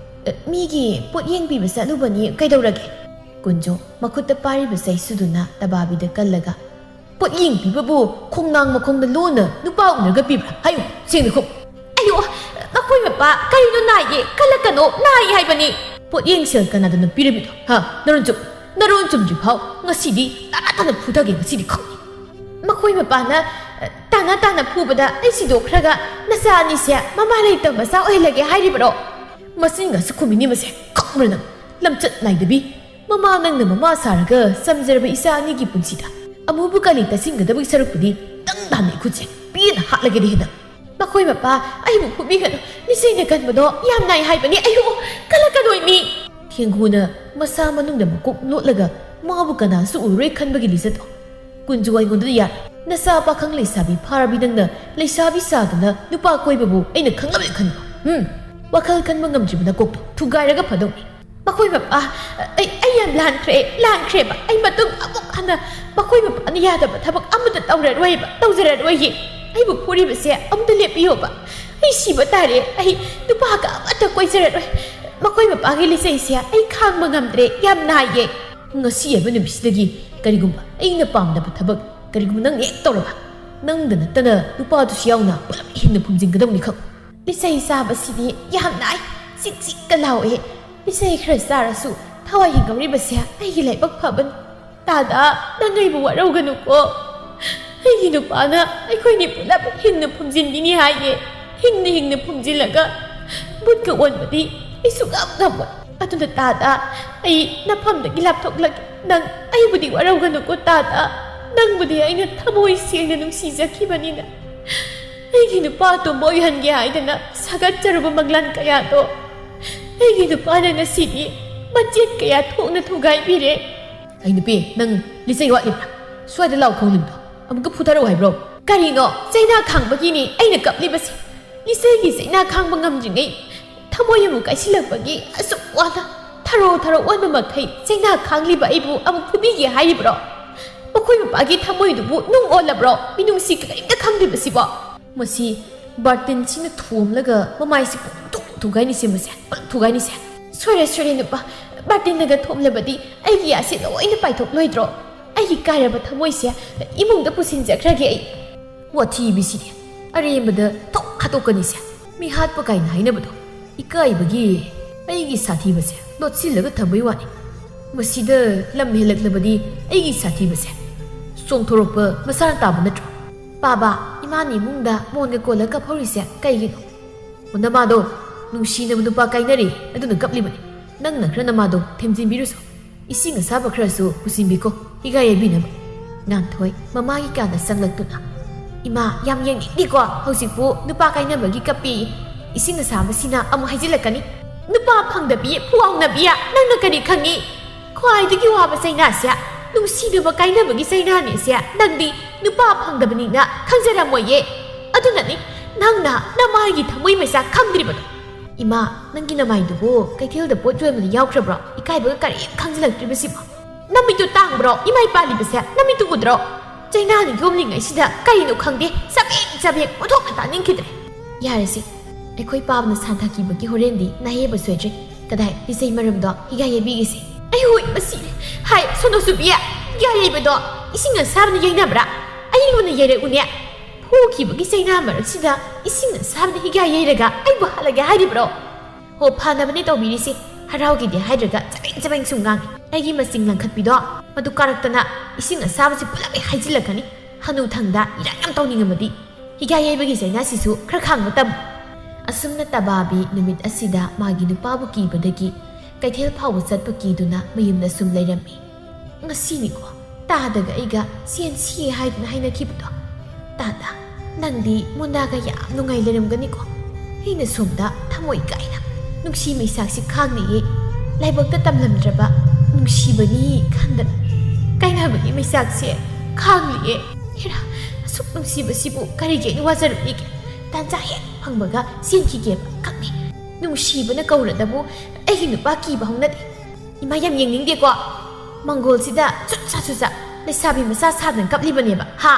ꯑ, ꯃꯤꯒꯤ ꯄꯣꯠ ꯌꯦꯡꯕꯤꯕ ꯆꯠꯂꯨꯕꯅꯤ, ꯀꯩꯗꯧꯔꯒꯦ? ꯀꯨꯟꯖꯣ ꯃꯈꯨꯠꯇ ꯄꯥꯏꯔꯤꯕ ꯆꯩꯁꯨꯗꯨꯅ ꯇꯕꯥꯕꯤꯗ ꯀꯜꯂꯒ, ꯄꯣꯠ ꯌꯦꯡꯕꯤꯕꯕꯨ ꯈꯣꯡꯅꯥꯡ ꯃꯈꯣꯡꯗ ꯂꯣꯟꯅ ꯅꯨꯄꯥ ꯎꯅꯔꯒ ꯄꯤꯕ꯭ꯔꯥ? ꯍꯥꯏꯌꯨ, ꯁꯦꯡꯅ ꯈꯨꯝꯃꯨ꯫ ꯑꯌꯣ, ꯃꯈꯣꯏ ꯃꯄꯥ, ꯀꯔꯤꯅꯣ ꯅꯥꯏꯌꯦ? ꯀꯜꯂꯛꯀꯅꯣ, ꯅꯥꯏ ꯍꯥꯏꯕꯅꯤ꯫ ꯄꯣꯠꯌꯦꯡ ꯁꯦꯜ ꯀꯅꯥꯗꯅꯣ ꯄꯤꯔꯝꯃꯤꯗꯣ? ꯍꯥ? ꯅꯔꯣꯟ ꯆꯨꯝ-, ꯅꯔꯣꯟ ꯆꯨꯝꯗ꯭ꯔꯤ ꯐꯥꯎ ꯉꯁꯤꯗꯤ ꯇꯥꯅ ꯇꯥꯅ ꯐꯨꯊꯒꯦ, ꯉꯁꯤꯗꯤ ꯈꯪꯅꯤ꯫ ꯃꯈꯣꯏ ꯃꯄꯥꯅ, ꯑ, ꯇꯥꯅ ꯇꯥꯅ ꯐꯨꯕꯗ ꯑꯩ ꯁꯤꯗꯣꯛꯈ꯭ꯔꯒ ꯅꯆꯥ ꯑꯅꯤꯁꯦ ꯃꯃꯥ ꯂꯩꯇꯕ ꯃꯆꯥ ꯑꯣꯏꯍꯜꯂꯒꯦ ꯍꯥꯏꯔꯤꯕꯔꯣ? ꯃꯆꯤꯟꯒꯁꯨ ꯈꯨꯝꯃꯤꯅꯤ ꯃꯁꯦ, ꯈꯪꯕ꯭ꯔꯥ ꯅꯪ? ꯂꯝꯆꯠ ꯅꯥꯏꯗꯕꯤ꯫ ꯃꯃꯥ ꯅꯪꯅ ꯃꯃꯥ ꯁꯥꯔꯒ ꯆꯝꯖꯔꯕ ꯏꯆꯥ ꯑꯅꯤꯒꯤ ꯄꯨꯟꯁꯤꯗ ꯑꯃꯨꯕꯨ ꯀꯂꯤ ꯇꯩꯁꯤꯟꯒꯗꯕꯒꯤ ꯁꯔꯨꯛꯄꯨꯗꯤ ꯅꯪ ꯇꯥꯟꯅꯩ ꯈꯨꯠꯁꯦ ꯄꯦꯟꯅ ꯍꯥꯠꯂꯒꯦꯗꯤ ꯍꯦꯟꯅ꯫ ꯃꯈꯣꯏ ꯃꯄꯥ, ꯑꯩꯕꯨ ꯐꯨꯕꯤꯒꯅꯨ꯫ ꯅꯆꯦꯅ ꯀꯟꯕꯗꯣ ꯌꯥꯝ ꯅꯥꯏ ꯍꯥꯏꯕꯅꯤ꯫ ꯑꯌꯣ, ꯀꯜꯂꯛꯀꯅꯣꯏ ꯃꯤ꯫ ꯊꯦꯡꯒꯨꯅ ꯃꯁꯥ ꯃꯅꯨꯡꯗ ꯃꯀꯣꯛ ꯂꯣꯠꯂꯒ ꯃꯥꯕꯨ ꯀꯅꯥꯁꯨ ꯎꯔꯔꯣꯏ ꯈꯟꯕꯒꯤ ꯂꯤꯆꯠꯇꯣ꯫ ꯀꯨꯟꯖꯨ ꯑꯩꯉꯣꯟꯗꯗꯤ ꯌꯥꯔꯦ꯫ ꯅꯆꯥ ꯄꯥꯈꯪ ꯂꯩꯁꯥꯕꯤ ꯐꯥꯔꯕꯤ ꯅꯪꯅ ꯂꯩꯁꯥꯕꯤ ꯁꯥꯗꯨꯅ ꯅꯨꯄꯥ ꯀꯣꯏꯕꯕꯨ ꯑꯩꯅ ꯈꯪꯂꯕꯗꯤ ꯈꯟꯕ꯭ꯔꯣ? ꯍꯨꯝ? ꯋꯥꯈꯜ ꯈꯟꯕ ꯉꯝꯗ꯭ꯔꯤꯕ ꯅꯀꯣꯛꯇꯣ ꯊꯨꯒꯥꯏꯔꯒ ꯐꯗꯧꯅꯤ꯫ ꯃꯈꯣꯏ ꯃꯄꯥ, ꯑꯩ, ꯑꯩ ꯌꯥꯝ ꯂꯥꯟꯈ꯭ꯔꯦ, ꯂꯥꯟꯈ꯭ꯔꯦꯕ꯫ ꯑꯩ ꯃꯇꯨꯡ ꯑꯃꯨꯛ ꯍꯟꯅ ꯃꯈꯣꯏ ꯃꯄꯥꯅ ꯌꯥꯗꯕ ꯊꯕꯛ ꯑꯃꯠꯇ ꯇꯧꯔꯔꯣꯏꯕ, ꯇꯧꯖꯔꯔꯣꯏꯌꯦ꯫ ꯑꯩꯕꯨ ꯐꯨꯔꯤꯕꯁꯦ ꯑꯃꯨꯛꯇ ꯂꯦꯞꯄꯤꯌꯣꯕ꯫ ꯑꯩ ꯁꯤꯕ ꯇꯥꯔꯦ꯫ ꯑꯩ ꯅꯨꯄꯥꯒ ꯑꯃꯠꯇ ꯀꯣꯏꯖꯔꯔꯣꯏ꯫ ꯃꯈꯣꯏ ꯃꯄꯥꯒꯤ ꯂꯤꯆꯩꯁꯦ ꯑꯩ ꯈꯥꯡꯕ ꯉꯝꯗ꯭ꯔꯦ, ꯌꯥꯝ ꯅꯥꯏꯌꯦ꯫ ꯉꯁꯤ ꯍꯥꯏꯕ ꯅꯨꯃꯤꯠꯁꯤꯗꯒꯤ ꯀꯔꯤꯒꯨꯝꯕ ꯑꯩꯅ ꯄꯥꯝꯗꯕ ꯊꯕꯛ ꯀꯔꯤꯒꯨꯝꯕ ꯅꯪ ꯍꯦꯛ ꯇꯧꯔꯕ, ꯅꯪꯗ ꯅꯠꯇꯅ ꯅꯨꯄꯥꯗꯨꯁꯨ ꯌꯥꯎꯅ ꯄꯨꯂꯞ ꯍꯤꯡꯅ ꯐꯨꯝꯖꯤꯟꯒꯗꯕꯅꯤ ꯈꯪꯉꯨ꯫ ꯂꯤꯆꯩ ꯆꯥꯕꯁꯤꯗꯤ ꯌꯥꯝ ꯅꯥꯏ, ꯆꯤꯛ ꯆꯤꯛꯀ ꯂꯥꯎꯋꯦ꯫ ꯂꯤꯆꯩ ꯈꯔ ꯆꯥꯔꯁꯨ ꯊꯋꯥꯏ ꯍꯤꯡꯍꯧꯔꯤꯕꯁꯦ ꯑꯩꯒꯤ ꯂꯥꯏꯕꯛ ꯐꯕꯅꯤ꯫ ꯇꯥꯗ, ꯅꯪ ꯑꯩꯕꯨ ꯋꯥꯔꯧꯒꯅꯨꯀꯣ꯫ ꯑꯩꯒꯤ ꯅꯨꯄꯥꯅ ꯑꯩꯈꯣꯏꯅꯤ ꯄꯨꯂꯞ ꯍꯤꯡꯅ ꯐꯨꯝꯖꯤꯟꯈꯤꯅꯤ ꯍꯥꯏꯌꯦ꯫ ꯍꯤꯡꯅ ꯍꯤꯡꯅ ꯐꯨꯝꯖꯤꯜꯂꯒ ꯕꯨꯠꯀ ꯑꯣꯟꯕꯗꯤ ꯑꯩ ꯁꯨꯡꯉꯝ ꯉꯝꯃꯣꯏ꯫ ꯑꯗꯨꯅ ꯇꯥꯗ, ꯑꯩ ꯅꯐꯝꯗꯒꯤ ꯂꯥꯞꯊꯣꯛꯂꯒꯦ꯫ ꯅꯪ ꯑꯩꯕꯨꯗꯤ ꯋꯥꯔꯧꯒꯅꯨꯀꯣ ꯇꯥꯗ꯫ ꯅꯪꯕꯨꯗꯤ ꯑꯩꯅ ꯊꯃꯣꯏ ꯁꯦꯡꯅ ꯅꯨꯡꯁꯤꯖꯈꯤꯕꯅꯤꯅ꯫ ꯑꯩꯒꯤ ꯅꯨꯄꯥ ꯑꯇꯣꯝꯕ ꯑꯣꯏꯍꯟꯒꯦ ꯍꯥꯏꯗꯅ ꯁꯥꯒꯠꯆꯔꯨꯕ ꯃꯪꯂꯥꯟ ꯀꯌꯥꯗꯣ ꯑꯩꯒꯤ ꯅꯨꯄꯥꯅ ꯉꯁꯤꯗꯤ ꯃꯆꯦꯠ ꯀꯌꯥ ꯊꯣꯛꯅ ꯊꯨꯒꯥꯏꯕꯤꯔꯦ꯫ ꯑꯩ ꯅꯨꯄꯤ, ꯅꯪ ꯂꯤꯆꯩ ꯋꯥꯠꯂꯤꯕ꯭ꯔꯥ? ꯁ꯭ꯋꯥꯏꯗ ꯂꯥꯎ ꯈꯣꯡꯂꯤꯕꯗꯣ ꯑꯃꯨꯛꯀ ꯐꯨꯊꯔꯛꯎ ꯍꯥꯏꯕ꯭ꯔꯣ? ꯀꯔꯤꯅꯣ? ꯆꯩꯅꯥ ꯈꯥꯡꯕꯒꯤꯅꯤ ꯑꯩꯅ ꯀꯞꯂꯤꯕꯁꯦ꯫ ꯂꯤꯆꯩꯒꯤ ꯆꯩꯅꯥ ꯈꯥꯡꯕ ꯉꯝꯗ꯭ꯔꯤꯉꯩ ꯊꯃꯣꯏ ꯑꯃꯨꯛ ꯀꯥꯏꯁꯤꯜꯂꯛꯄꯒꯤ ꯑꯁꯨꯛ ꯋꯥꯅ ꯊꯔꯣ ꯊꯔꯣ ꯑꯣꯟꯕ ꯃꯈꯩ ꯆꯩꯅꯥ ꯈꯥꯡꯂꯤꯕ ꯑꯩꯕꯨ ꯑꯃꯨꯛ ꯐꯨꯕꯤꯒꯦ ꯍꯥꯏꯔꯤꯕ꯭ꯔꯣ? ꯃꯈꯣꯏ ꯃꯄꯥꯒꯤ ꯊꯃꯣꯏꯗꯨꯕꯨ ꯅꯨꯡ ꯑꯣꯜꯂꯕ꯭ꯔꯣ? ꯃꯤꯅꯨꯡꯁꯤ ꯀꯔꯤꯝꯇ ꯈꯪꯗ꯭ꯔꯤꯕꯁꯤꯕꯣ? ꯃꯁꯤ ꯕꯥꯔꯇꯤꯟꯁꯤꯅ ꯊꯣꯝꯂꯒ ꯃꯃꯥꯏꯁꯤ ꯄꯨꯡꯊꯨ ꯊꯨꯒꯥꯏꯅꯤꯁꯦ ꯃꯁꯦ, ꯄꯨꯂꯞ ꯊꯨꯒꯥꯏꯅꯤꯁꯦ꯫ ꯁꯣꯏꯔꯦ, ꯁꯣꯏꯔꯦ ꯅꯨꯄꯥ, ꯕꯥꯔꯇꯤꯟꯅꯒ ꯊꯣꯝꯂꯕꯗꯤ ꯑꯩꯒꯤ ꯌꯥꯁꯦ ꯂꯣꯏꯅ ꯄꯥꯏꯊꯣꯛꯂꯣꯏꯗ꯭ꯔꯣ? ꯑꯩꯒꯤ ꯀꯥꯏꯔꯕ ꯊꯃꯣꯏꯁꯦ ꯏꯃꯨꯡꯗ ꯄꯨꯁꯤꯟꯖꯈ꯭ꯔꯒꯦ ꯑꯩ꯫ ꯋꯥꯊꯤꯕꯤꯁꯤꯗꯤ ꯑꯔꯦꯝꯕꯗ ꯊꯣꯛ ꯍꯥꯠꯇꯣꯛꯀꯅꯤꯁꯦ꯫ ꯃꯤ ꯍꯥꯠꯄ ꯀꯥꯏꯅ ꯍꯥꯏꯅꯕꯗꯣ ꯏꯀꯥꯏꯕꯒꯤ ꯑꯩꯒꯤ ꯁꯥꯊꯤꯕꯁꯦ ꯂꯣꯠꯁꯤꯜꯂꯒ ꯊꯝꯕꯩ ꯋꯥꯅꯤ꯫ ꯃꯁꯤꯗ ꯂꯝ ꯍꯦꯜꯂꯛꯂꯕꯗꯤ ꯑꯩꯒꯤ ꯁꯥꯊꯤꯕꯁꯦ ꯆꯣꯡꯊꯣꯔꯛꯄ ꯃꯁꯥꯅ ꯇꯥꯕ ꯅꯠꯇ꯭ꯔꯣ? ꯄꯥꯕ, ꯏꯃꯥꯅ ꯏꯃꯨꯡꯗ ꯃꯣꯟꯒ ꯀꯣꯜꯂꯒ ꯀꯞꯍꯧꯔꯤꯁꯦ ꯀꯩꯒꯤꯅꯣ? ꯑꯣ, ꯅꯃꯥꯗꯣ ꯅꯨꯡꯁꯤꯅꯕ ꯅꯨꯄꯥ ꯀꯥꯏꯅꯔꯦ ꯑꯗꯨꯅ ꯀꯞꯂꯤꯕꯅꯤ꯫ ꯅꯪꯅ ꯈꯔ ꯅꯃꯥꯗꯣ ꯊꯦꯝꯖꯤꯟꯕꯤꯔꯨꯁꯣ꯫ ꯏꯁꯤꯡ ꯑꯁꯥꯕ ꯈꯔꯁꯨ ꯄꯨꯁꯤꯟꯕꯤꯀꯣ, ꯍꯤꯒꯥ ꯌꯩꯕꯤꯅꯕ꯫ ꯉꯥꯟꯊꯣꯏ ꯃꯃꯥꯒꯤ ꯀꯥꯗ ꯆꯪꯂꯛꯇꯨꯅ, "ꯏꯃꯥ, ꯌꯥꯝ ꯌꯦꯡꯅꯤꯡꯗꯦꯀꯣ, ꯍꯧꯖꯤꯛꯄꯨ ꯅꯨꯄꯥ ꯀꯥꯏꯅꯕꯒꯤ ꯀꯞꯄꯤ꯫ ꯏꯁꯤꯡ ꯑꯁꯥꯕꯁꯤꯅ ꯑꯃꯨꯛ ꯍꯩꯖꯤꯜꯂꯛꯀꯅꯤ꯫ ꯅꯨꯄꯥ ꯐꯪꯗꯕꯤ, ꯐꯨꯋꯥꯎꯅꯕꯤ, ꯅꯪꯅ ꯀꯔꯤ ꯈꯪꯉꯤ? ꯈ꯭ꯋꯥꯏꯗꯒꯤ ꯋꯥꯕ ꯆꯩꯅꯥꯁꯦ ꯅꯨꯡꯁꯤꯅꯕ ꯀꯥꯏꯅꯕꯒꯤ ꯆꯩꯅꯥꯅꯦꯁꯦ꯫ ꯅꯪꯗꯤ ꯅꯨꯄꯥ ꯐꯪꯗꯕꯅꯤꯅ ꯈꯪꯖꯔꯝꯃꯣꯏꯌꯦ꯫ ꯑꯗꯨꯅꯅꯤ ꯅꯪꯅ ꯅꯃꯥꯒꯤ ꯊꯃꯣꯏ ꯃꯩꯁꯥ ꯈꯪꯗ꯭ꯔꯤꯕꯗꯣ꯫ ꯏꯃꯥ, ꯅꯪꯒꯤ ꯅꯃꯥꯏꯗꯨꯕꯨ ꯀꯩꯊꯦꯜꯗ ꯄꯣꯠ ꯌꯣꯟꯕꯗ ꯌꯥꯎꯈ꯭ꯔꯕ꯭ꯔꯣ? ꯏꯀꯥꯏꯕꯒ ꯀꯔꯤꯝ ꯈꯪꯖꯤꯜꯂꯛꯇ꯭ꯔꯤꯕꯁꯤꯕꯣ꯫ ꯅꯃꯤꯠꯇꯨ ꯇꯥꯡꯕ꯭ꯔꯣ? ꯏꯃꯥꯏ ꯄꯥꯜꯂꯤꯕꯁꯦ ꯅꯃꯤꯠꯇꯨ ꯎꯗ꯭ꯔꯣ? ꯆꯩꯅꯥꯅ ꯌꯣꯝꯂꯤꯉꯩꯁꯤꯗ ꯀꯔꯤꯅꯣ ꯈꯪꯗꯦ, ꯆꯕꯦꯡ ꯆꯕꯦꯡ ꯑꯣꯟꯊꯣꯛꯅ ꯇꯥꯅꯤꯡꯈꯤꯗ꯭ꯔꯦ꯫ ꯌꯥꯔꯦꯁꯦ, ꯑꯩꯈꯣꯏ ꯄꯥꯕꯅ ꯁꯥꯟꯊꯈꯤꯕꯒꯤ ꯍꯣꯔꯦꯟꯗꯤ ꯅꯥꯍꯦꯕ ꯁꯣꯏꯗ꯭ꯔꯦ꯫ ꯀꯗꯥꯏ ꯂꯤꯆꯩ ꯃꯔꯨꯝꯗꯣ ꯍꯤꯒꯥ ꯌꯩꯕꯤꯒꯦꯁꯦ꯫ ꯑꯩ ꯍꯣꯏ ꯃꯁꯤꯔꯦ꯫ ꯍꯥꯏ ꯁꯣꯅꯣ ꯆꯨꯕꯤ, ꯍꯤꯒꯥ ꯌꯩꯕꯗꯣ ꯏꯁꯤꯡ ꯑꯁꯥꯕꯅ ꯌꯩꯅꯕ꯭ꯔꯥ? ꯑꯩꯉꯣꯟꯗ ꯌꯩꯔꯛꯎꯅꯦ꯫ ꯐꯨꯈꯤꯕꯒꯤ ꯆꯩꯅꯥ ꯃꯔꯛꯁꯤꯗ ꯏꯁꯤꯡ ꯑꯁꯥꯕꯅ ꯍꯤꯒꯥ ꯌꯩꯔꯒ ꯑꯩꯕꯨ ꯍꯥꯠꯂꯒꯦ ꯍꯥꯏꯔꯤꯕ꯭ꯔꯣ? ꯍꯣ, ꯐꯅꯕꯅꯦ ꯇꯧꯕꯤꯔꯤꯁꯦ꯫ ꯍꯔꯥꯎꯒꯦꯗꯤ ꯍꯥꯏꯗ꯭ꯔꯒ ꯆꯕꯦꯡ ꯆꯕꯦꯡ ꯁꯨꯝ ꯉꯥꯡꯉꯤ꯫ ꯑꯩꯒꯤ ꯃꯆꯤꯡ ꯂꯪꯈꯠꯄꯤꯗꯣ ꯃꯗꯨ ꯀꯥꯔꯛꯇꯅ ꯏꯁꯤꯡ ꯑꯁꯥꯕꯁꯤ ꯄꯨꯂꯞ ꯍꯦꯛ ꯍꯥꯏꯖꯤꯜꯂꯛꯀꯅꯤ꯫ ꯍꯅꯨꯊꯪꯗ ꯏꯔꯥꯡ ꯌꯥꯝ ꯇꯧꯅꯤꯡꯉꯝꯃꯗꯤ ꯍꯤꯒꯥ ꯌꯩꯕꯒꯤ ꯆꯩꯅꯥꯁꯤꯁꯨ ꯈꯔ ꯈꯥꯡꯕ ꯇꯝꯃꯨ꯫ ꯑꯁꯨꯝꯅ ꯇꯕꯥꯕꯤ ꯅꯨꯃꯤꯠ ꯑꯁꯤꯗ ꯃꯥꯒꯤ ꯅꯨꯄꯥꯕꯨ ꯀꯤꯕꯗꯒꯤ ꯀꯩꯊꯦꯜ ꯐꯥꯎꯕ ꯆꯠꯄ ꯀꯤꯗꯨꯅ ꯃꯌꯨꯝꯗ ꯁꯨꯝ ꯂꯩꯔꯝꯃꯤ꯫ ꯉꯁꯤꯅꯤꯀꯣ ꯇꯥꯗꯒ ꯑꯩꯒ ꯁꯦꯟ ꯁꯤ ꯍꯥꯏꯗꯨꯅ ꯍꯥꯏꯅꯈꯤꯕꯗꯣ꯫ ꯇꯥꯗ, ꯅꯪꯗꯤ ꯃꯣꯟꯗꯥꯒ ꯌꯥꯝ ꯅꯨꯡꯉꯥꯏ ꯂꯩꯔꯝꯒꯅꯤꯀꯣ꯫ ꯑꯩꯅ ꯁꯣꯝꯗ ꯊꯃꯣꯏ ꯀꯥꯏꯅ ꯅꯨꯡꯁꯤ ꯃꯩꯁꯥꯛꯁꯤ ꯈꯥꯡꯂꯤꯌꯦ꯫ ꯂꯥꯏꯕꯛꯇ ꯇꯝꯂꯝꯗ꯭ꯔꯕ ꯅꯨꯡꯁꯤꯕꯅꯤ ꯈꯟꯗꯅ ꯀꯥꯏꯅꯕꯒꯤ ꯃꯩꯁꯥꯛꯁꯦ ꯈꯥꯡꯂꯤꯌꯦ꯫ ꯍꯦꯔꯥ, ꯑꯁꯨꯛ ꯅꯨꯡꯁꯤꯕꯁꯤꯕꯨ ꯀꯔꯤꯒꯤ ꯑꯩꯅ ꯋꯥꯖꯔꯨꯅꯤꯒꯦ? ꯇꯥꯟꯖꯥ ꯍꯦꯛ ꯐꯪꯕꯒ ꯆꯦꯟꯈꯤꯒꯦꯕ ꯈꯛꯅꯤ꯫ ꯅꯨꯡꯁꯤꯕꯅ ꯀꯧꯔꯗꯕꯨ ꯑꯩꯒꯤ ꯅꯨꯄꯥ ꯀꯤꯕ ꯍꯧꯅꯗꯦ꯫ ꯏꯃꯥ, ꯌꯥꯝ ꯌꯦꯡꯅꯤꯡꯗꯦꯀꯣ꯫ ꯃꯪꯒꯣꯜꯁꯤꯗ ꯆꯨꯠꯆꯥ ꯆꯨꯠꯆꯥ ꯂꯩꯁꯥꯕꯤ ꯃꯆꯥ ꯁꯥꯗꯅ ꯀꯞꯂꯤꯕꯅꯦꯕ, ꯍꯥ?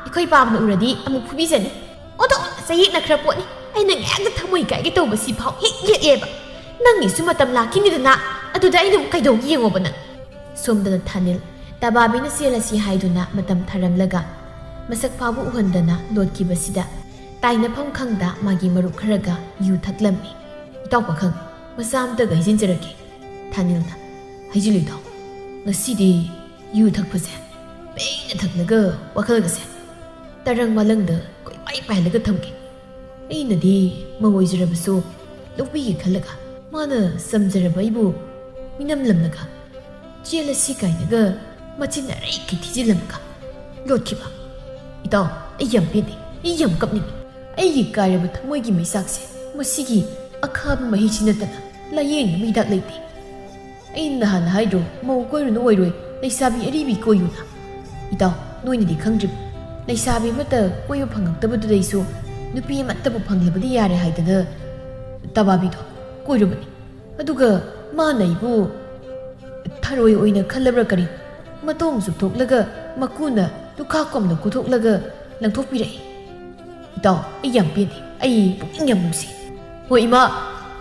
ꯑꯩꯈꯣꯏ ꯄꯥꯕꯅ ꯎꯔꯗꯤ ꯑꯃꯨꯛ ꯐꯨꯕꯤꯖꯅꯤ꯫ ꯑꯣꯟꯊꯣꯛꯅ ꯆꯌꯦꯠꯅꯈ꯭ꯔ ꯄꯣꯠꯅꯤ꯫ ꯑꯩꯅ ꯉꯥꯏꯍꯥꯛꯇ ꯊꯃꯣꯏ ꯀꯥꯏꯒꯦ ꯇꯧꯕꯁꯤ ꯐꯥꯎ ꯍꯦꯛ ꯌꯦꯠꯂꯦꯕ꯫ ꯅꯪꯒꯤꯁꯨ ꯃꯇꯝ ꯂꯥꯛꯈꯤꯅꯤꯗꯅ, ꯑꯗꯨꯗ ꯑꯩꯅ ꯑꯃꯨꯛ ꯀꯩꯗꯧꯅꯤ ꯌꯦꯡꯉꯣꯕ ꯅꯪ꯫ ꯁꯣꯝꯗꯅ ꯊꯥꯅꯤꯜ, ꯇꯕꯥꯕꯤꯅ ꯆꯦꯜꯂꯁꯤ ꯍꯥꯏꯗꯨꯅ ꯃꯇꯝ ꯊꯥꯔꯝꯂꯒ ꯃꯁꯛ ꯐꯥꯎꯕ ꯎꯍꯟꯗꯅ ꯂꯣꯠꯈꯤꯕꯁꯤꯗ ꯇꯥꯏꯅꯐꯝ ꯈꯪꯗ ꯃꯥꯒꯤ ꯃꯔꯨꯞ ꯈꯔꯒ ꯌꯨ ꯊꯛꯂꯝꯃꯤ꯫ "ꯏꯇꯥꯎ ꯄꯥꯈꯪ, ꯃꯆꯥ ꯑꯝꯇꯒ ꯍꯩꯖꯤꯟꯖꯔꯛꯀꯦ꯫" ꯊꯥꯅꯤꯜꯅ, "ꯍꯩꯖꯤꯜꯂꯨ ꯏꯇꯥꯎ, ꯉꯁꯤꯗꯤ ꯌꯨ ꯊꯛꯄꯁꯦ ꯄꯦꯟꯅ ꯊꯛꯂꯒ ꯋꯥꯈꯜꯒꯁꯦ ꯇꯔꯪ ꯃꯂꯪꯗ ꯀꯣꯏꯄꯥꯏ ꯄꯥꯏꯍꯜꯂꯒ ꯊꯝꯒꯦ꯫ ꯑꯩꯅꯗꯤ ꯃꯧ ꯑꯣꯏꯖꯔꯕꯁꯨ ꯂꯧꯕꯤꯒꯦ ꯈꯜꯂꯒ ꯃꯥꯅ ꯆꯝꯖꯔꯕ ꯑꯩꯕꯨ ꯃꯤꯅꯝꯂꯝꯂꯒ ꯆꯦꯜꯂꯁꯤ ꯀꯥꯏꯅꯒ ꯃꯆꯤꯟ ꯑꯔꯩꯈꯩ ꯊꯤꯖꯤꯜꯂꯝꯃꯒ ꯂꯣꯠꯈꯤꯕ꯫ ꯏꯇꯥꯎ, ꯑꯩ ꯌꯥꯝ ꯄꯦꯟꯗꯦ, ꯑꯩ ꯌꯥꯝ ꯀꯞꯅꯤꯡꯉꯤ꯫ ꯑꯩꯒꯤ ꯀꯥꯏꯔꯕ ꯊꯃꯣꯏꯒꯤ ꯃꯩꯆꯥꯛꯁꯦ ꯃꯁꯤꯒꯤ ꯑꯈꯥꯕ ꯃꯍꯤꯁꯤ ꯅꯠꯇꯅ ꯂꯥꯌꯦꯡꯅꯕ ꯍꯤꯗꯥꯛ ꯂꯩꯇꯦ꯫ ꯑꯩ ꯅꯍꯥꯟ ꯍꯥꯏꯗ꯭ꯔꯣ, ꯃꯧ ꯀꯣꯏꯔꯨꯅꯨ ꯑꯣꯏꯔꯣꯏ, ꯂꯩꯁꯥꯕꯤ ꯑꯔꯤꯕꯤ ꯀꯣꯏꯌꯨꯅ? ꯏꯇꯥꯎ, ꯅꯣꯏꯅꯗꯤ ꯈꯪꯗ꯭ꯔꯤꯕ, ꯂꯩꯁꯥꯕꯤ ꯑꯃꯠꯇ ꯀꯣꯏꯕ ꯐꯪꯉꯛꯇꯕꯗꯨꯗꯩꯁꯨ ꯅꯨꯄꯤ ꯑꯃꯠꯇꯕꯨ ꯐꯪꯂꯕꯗꯤ ꯌꯥꯔꯦ ꯍꯥꯏꯗꯅ ꯇꯕꯥꯕꯤꯗꯣ ꯀꯣꯏꯔꯨꯕꯅꯤ꯫ ꯑꯗꯨꯒ ꯃꯥꯅ ꯑꯩꯕꯨ ꯊꯔꯣꯏ ꯑꯣꯏꯅ ꯈꯜꯂꯕ꯭ꯔꯥ ꯀꯔꯤ? ꯃꯇꯣꯡ ꯆꯨꯞꯊꯣꯛꯂꯒ ꯃꯀꯨꯅ ꯂꯨꯈꯥ ꯀꯣꯝꯅ ꯀꯣꯊꯣꯛꯂꯒ ꯂꯪꯊꯣꯛꯄꯤꯔꯛꯏ꯫ ꯏꯇꯥꯎ, ꯑꯩ ꯌꯥꯝ ꯄꯦꯟꯗꯦ꯫ ꯑꯩ ꯄꯨꯛꯅꯤꯡ ꯌꯥꯝ ꯅꯨꯡꯁꯤ꯫ ꯍꯣꯏ ꯏꯃꯥ,